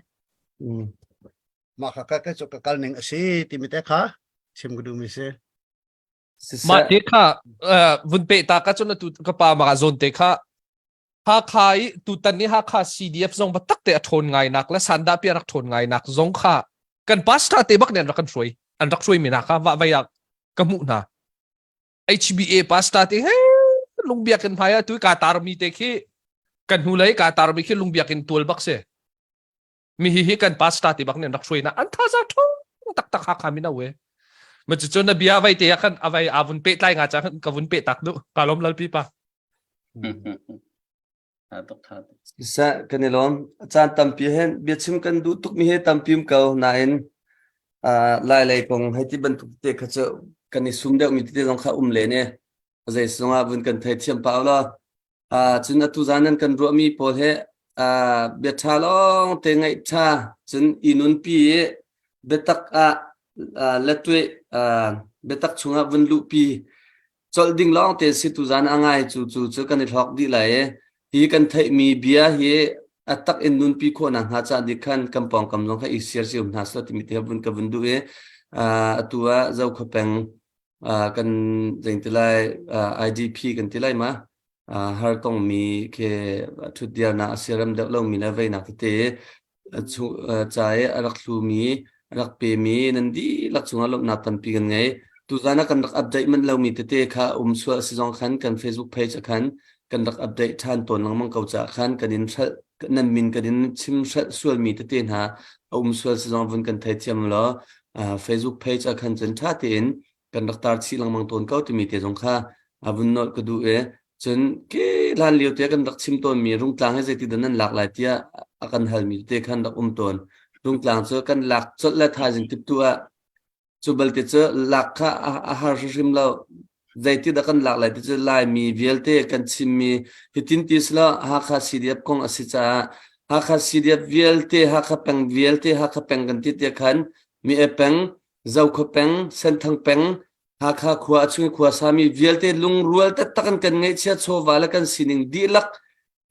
mah kha ka ka cu ka kal ning a si timi te kha chim ka duh mi si Mah te kha vun pe ta ka cun atu ka pa ma zawn te kha Hakha i tutan i Hakha CDF zong biatak te a ṭhawn ngai nak le sandah pi a rak ṭhawn ngai nak zong kha kan pastor te bak nih an rak kan hruai an rak hruai mi hna kha vahvei ah ka hmuh hna. HBA pastor te he lungbiak in hmai ah tu ka tarmi te khi kan hnulei ka tarmi khi lungbiak in tual bak si. Mi hi hi kan pastor te bak nih an rak hruai na an thazaang ṭhawng taktak Hakha mino we. Ma cucu na bia vai te ah khan avai avun pehtlai nga cha ka vun peh tak du ka lom lalpi pa. Siseh kan i lawm. Caan tampi hin biachim kan duh tukmi hi tampi um ko nain uh, Lailei kong hei ti bantuk te kha cu kan i sum deuhmi tete zong kha um len i zei zongah vun kan theithiam pah law uh, cun atu zan nan kan ruahmi pawl hi uh, bia ṭha lawng te ngaih ṭha cun i nunpi i biatak ah uh, lettuih uh, biatak chungah vun luhpi colh ding lawng te si tuzan a ngai cu cu cu kan i hlawk dih lai i hi kan theihmi bia hi a tak in nunpi khawh nak hnga ca dik khan kan pawngkam zong kha i share cio hna seh timi te vun ka vun duh i atu ah Zokhua peng kan zein ti lai IDP kan ti lai ma har tongmi khi thutdirnak a siarem deuh lomi le veinak tete ca i a rak hlumi a rak pemi nan dihlak cungah lawmhnak tampi kan ngei. Tuzan ah kan rak update manh lomi tete kha um sual a si zong khan kan Facebook page ah khan kan rak update ṭhan tawn lengmang ko caah khan kan in hrelh nan min kan in chim hrelh sualmi tete hna a um sual si zong vun kan theithiam law Facebook page ah khan cun ṭha tein kan rak tar chih lengmang tawn ko timi te zong kha a vun nolh ka duh i cun ke hlan lio te kan rak chim tawnmi rungtlang hi zeiti dah nan lak lai tiah. a kan halmi te khan rak um tawn. Rungtlang cu kan lak colh le thaizing tiptu ah cu balte cu lak kha a har hrimhrim lo. Zeiti dah kan lak lai ti cu Laimi vialte kan chimmi hitin ti sila Hakha CDF kong a si caah Hakha CDF vialte, Hakha peng vialte, Hakha peng kan ti tiah khan Mi e peng, Zokhua peng, Senthang peng, Hakha khua a chung i khua sami vialte lungrual taktak in kan ngeihchia chawva le kan sining dihlak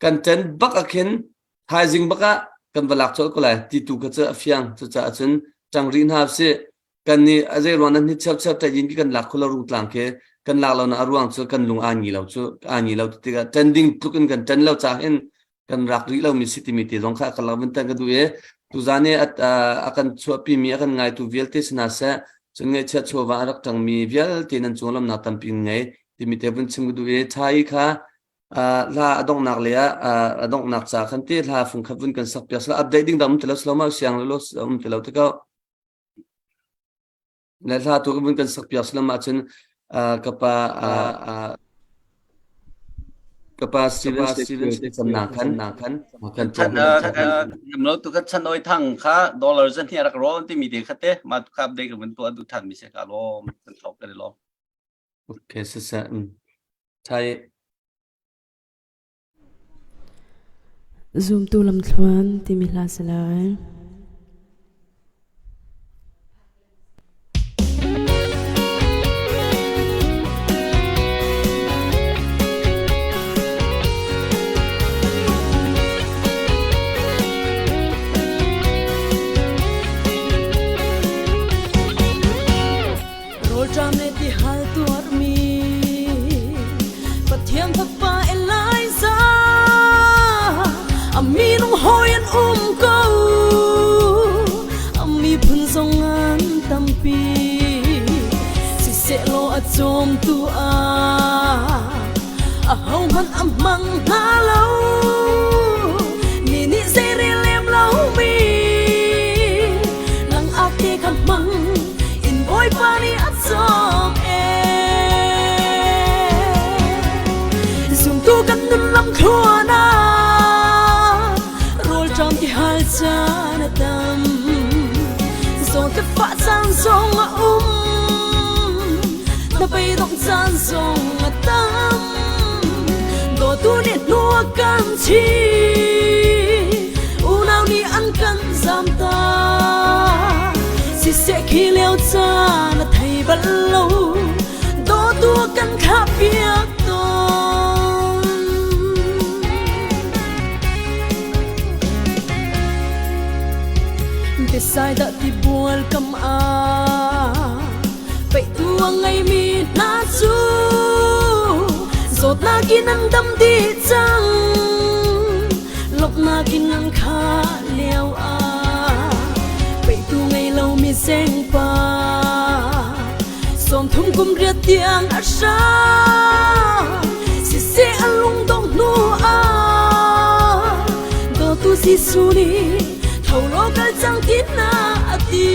kan ṭen bak ah khin thaizing bak ah kan va lak colh ko lai ti tu kha cu a fiang. Cucaah cun ṭang rih hna usih. Kan nih a zei ruang nan hi cheucheu ṭayin khi kan lak kho lo rungtlang khi kan lak lo na a ruang cu kan lung aa ngi lo cu aa ngi lo ti tikah ṭen ding tluk in kan ṭen lo caah hin kan rak rih lomi si timi te zong kha ka lak vun tan ka duh i tuzan i a kan chuahpimi a kan ngaitu vialte si hna seh cun ngaihchiat chawva a rak ṭangmi vialte nan cung lamnak tampi ngei timi te vun chim ka duh i thai kha hla a donghnak le ah a donghnak ca khan te hla fung khat vun kan sak piak sala update ding dang um ti lo silo ma siang lo um ti lo te ko Le hla tu vun kan sak piak salam ahcun ka pa ka pa Steven Steven camnak khan khan kan chan lo tu kha chan oi thang kha dollar zan hi rak ron ti mi te kha te ma tu khap de ka vun tu adu than mi se ka lom kan thok ka lom. Okay sa sa thai. Zumtu lamthluan timi hla si lai. Rawlṭam le tihal tuarmi Pathian Fapa Elijah a minung hawi an um ko a miphun zong an tampi siseh law a cawmtu ah ahohmanh a hmang hna lo mi nih zeirel lem lomi langak te kha hmang in Bawipa nih a cawm e zumtu kan nun lam thluan ah rawlṭam ti hal caan a tam zawn te fah caan zong a um na beidongh caan zong a tam dawtu nih hnu a kan chih unau nih an kan zamtak siseh khi lio caan a thei bal lo dawtu a kan thlah piak tawn. Bethsaida tibual kam ah peihtu a ngeimi hna cu zawtnak in an dam dih cang lawmhnak in an khah lio ah peihtu ngei lomi zengpa 30 kum riat tiang a hrang siseh a lungdongh hnu ah dawtu Jesuh nih tho law kal cang ti na a ti.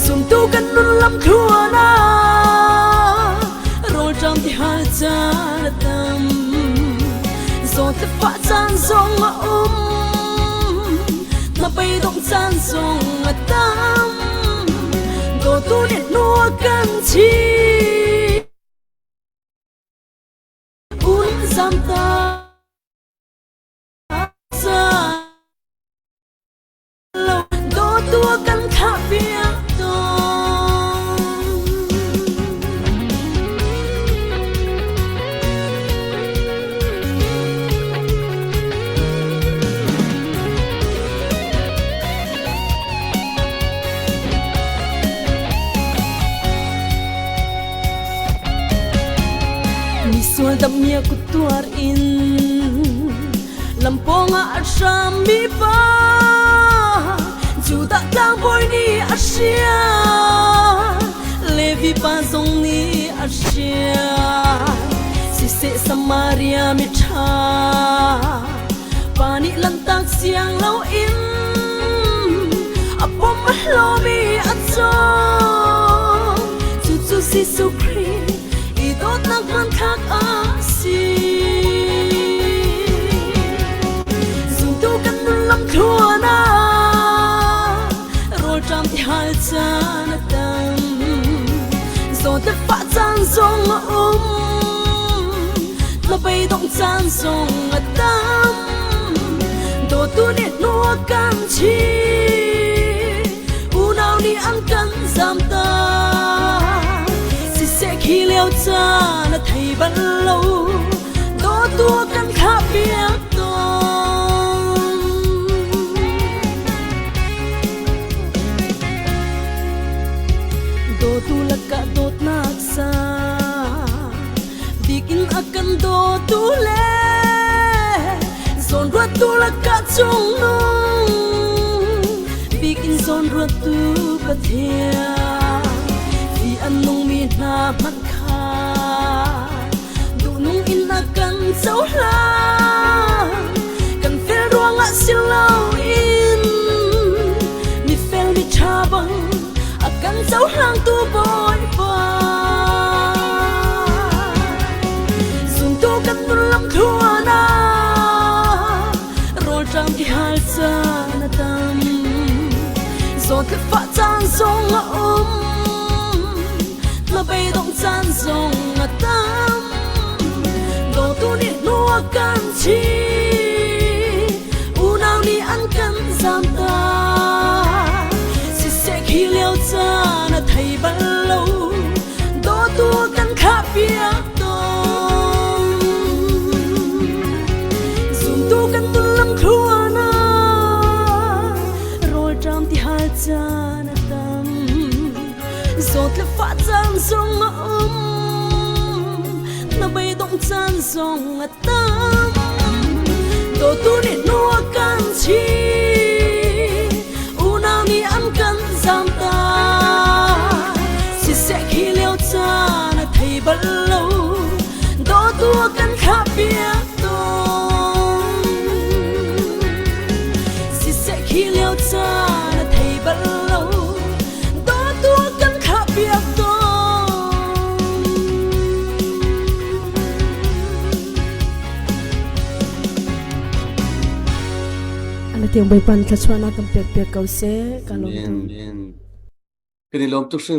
Zumtu kan nun lam thluan ah rawlṭam ti hal caan a tam zawn te fah caan zong a um na beidongh caan zong a tam dawtu nih hnu a kan chih un zamta dawtu a kan thlah piak tawn. Misual damia kut tuar in lampawng ah a hrammi pa Judah tlangbawi nih a hrial Levi pa zong nih a hrial Siseh Samaria miṭha pa nih lanhtak siang loin a pom a hlawmi a cawm cucu Jesuh Khrih i dawtnak hmanthlak a si. zong a um. Hnabeidongh caan zong a tam. Dawtu nih hnu a kan chih. Unau nih an kan zamtak. Siseh khi lio caan a thei bal lo. Dawtu a kan thlah piak tawn. Dawtu lakah dawtnak sang bikin a kan dawtu le zawnruattu lakah cungnung bikin zawnruattu Pathian fi an nungmi hna hmanh kha duhnung in a kan cohlan kan fel ruangah si loin mifel miṭha bang a kan cohlangtu Bawipa zumtu kan nun lam thluan ah rawlṭam ti hal caan a tam zawt le fah caan zong a um Hnabeidongh caan zong a tam. Dawtu nih hnu a kan chih. Unau nih an kan zamtak. Siseh khi lio caan a thei bal lo. Dawtu a kan thlah piak tawn. Zumtu kan nun lam thluan ah rawlṭam ti hal caan a tam. Zawt le fah caan zong a um na beidongh caan zong a tam dawtu nih hnu a kan chih unau nih an kan zamtak siseh khi lio caan a thei bal lo dawtu a kan thlah piak tawn siseh khi lio caan a thei bal lo Dawtu kan thlah piak tawn. Ana tiang Bawipa nih thluachuahnak kan pek piak ko seh. Ka lawm tuk. Kan i lawm tuk hringhran.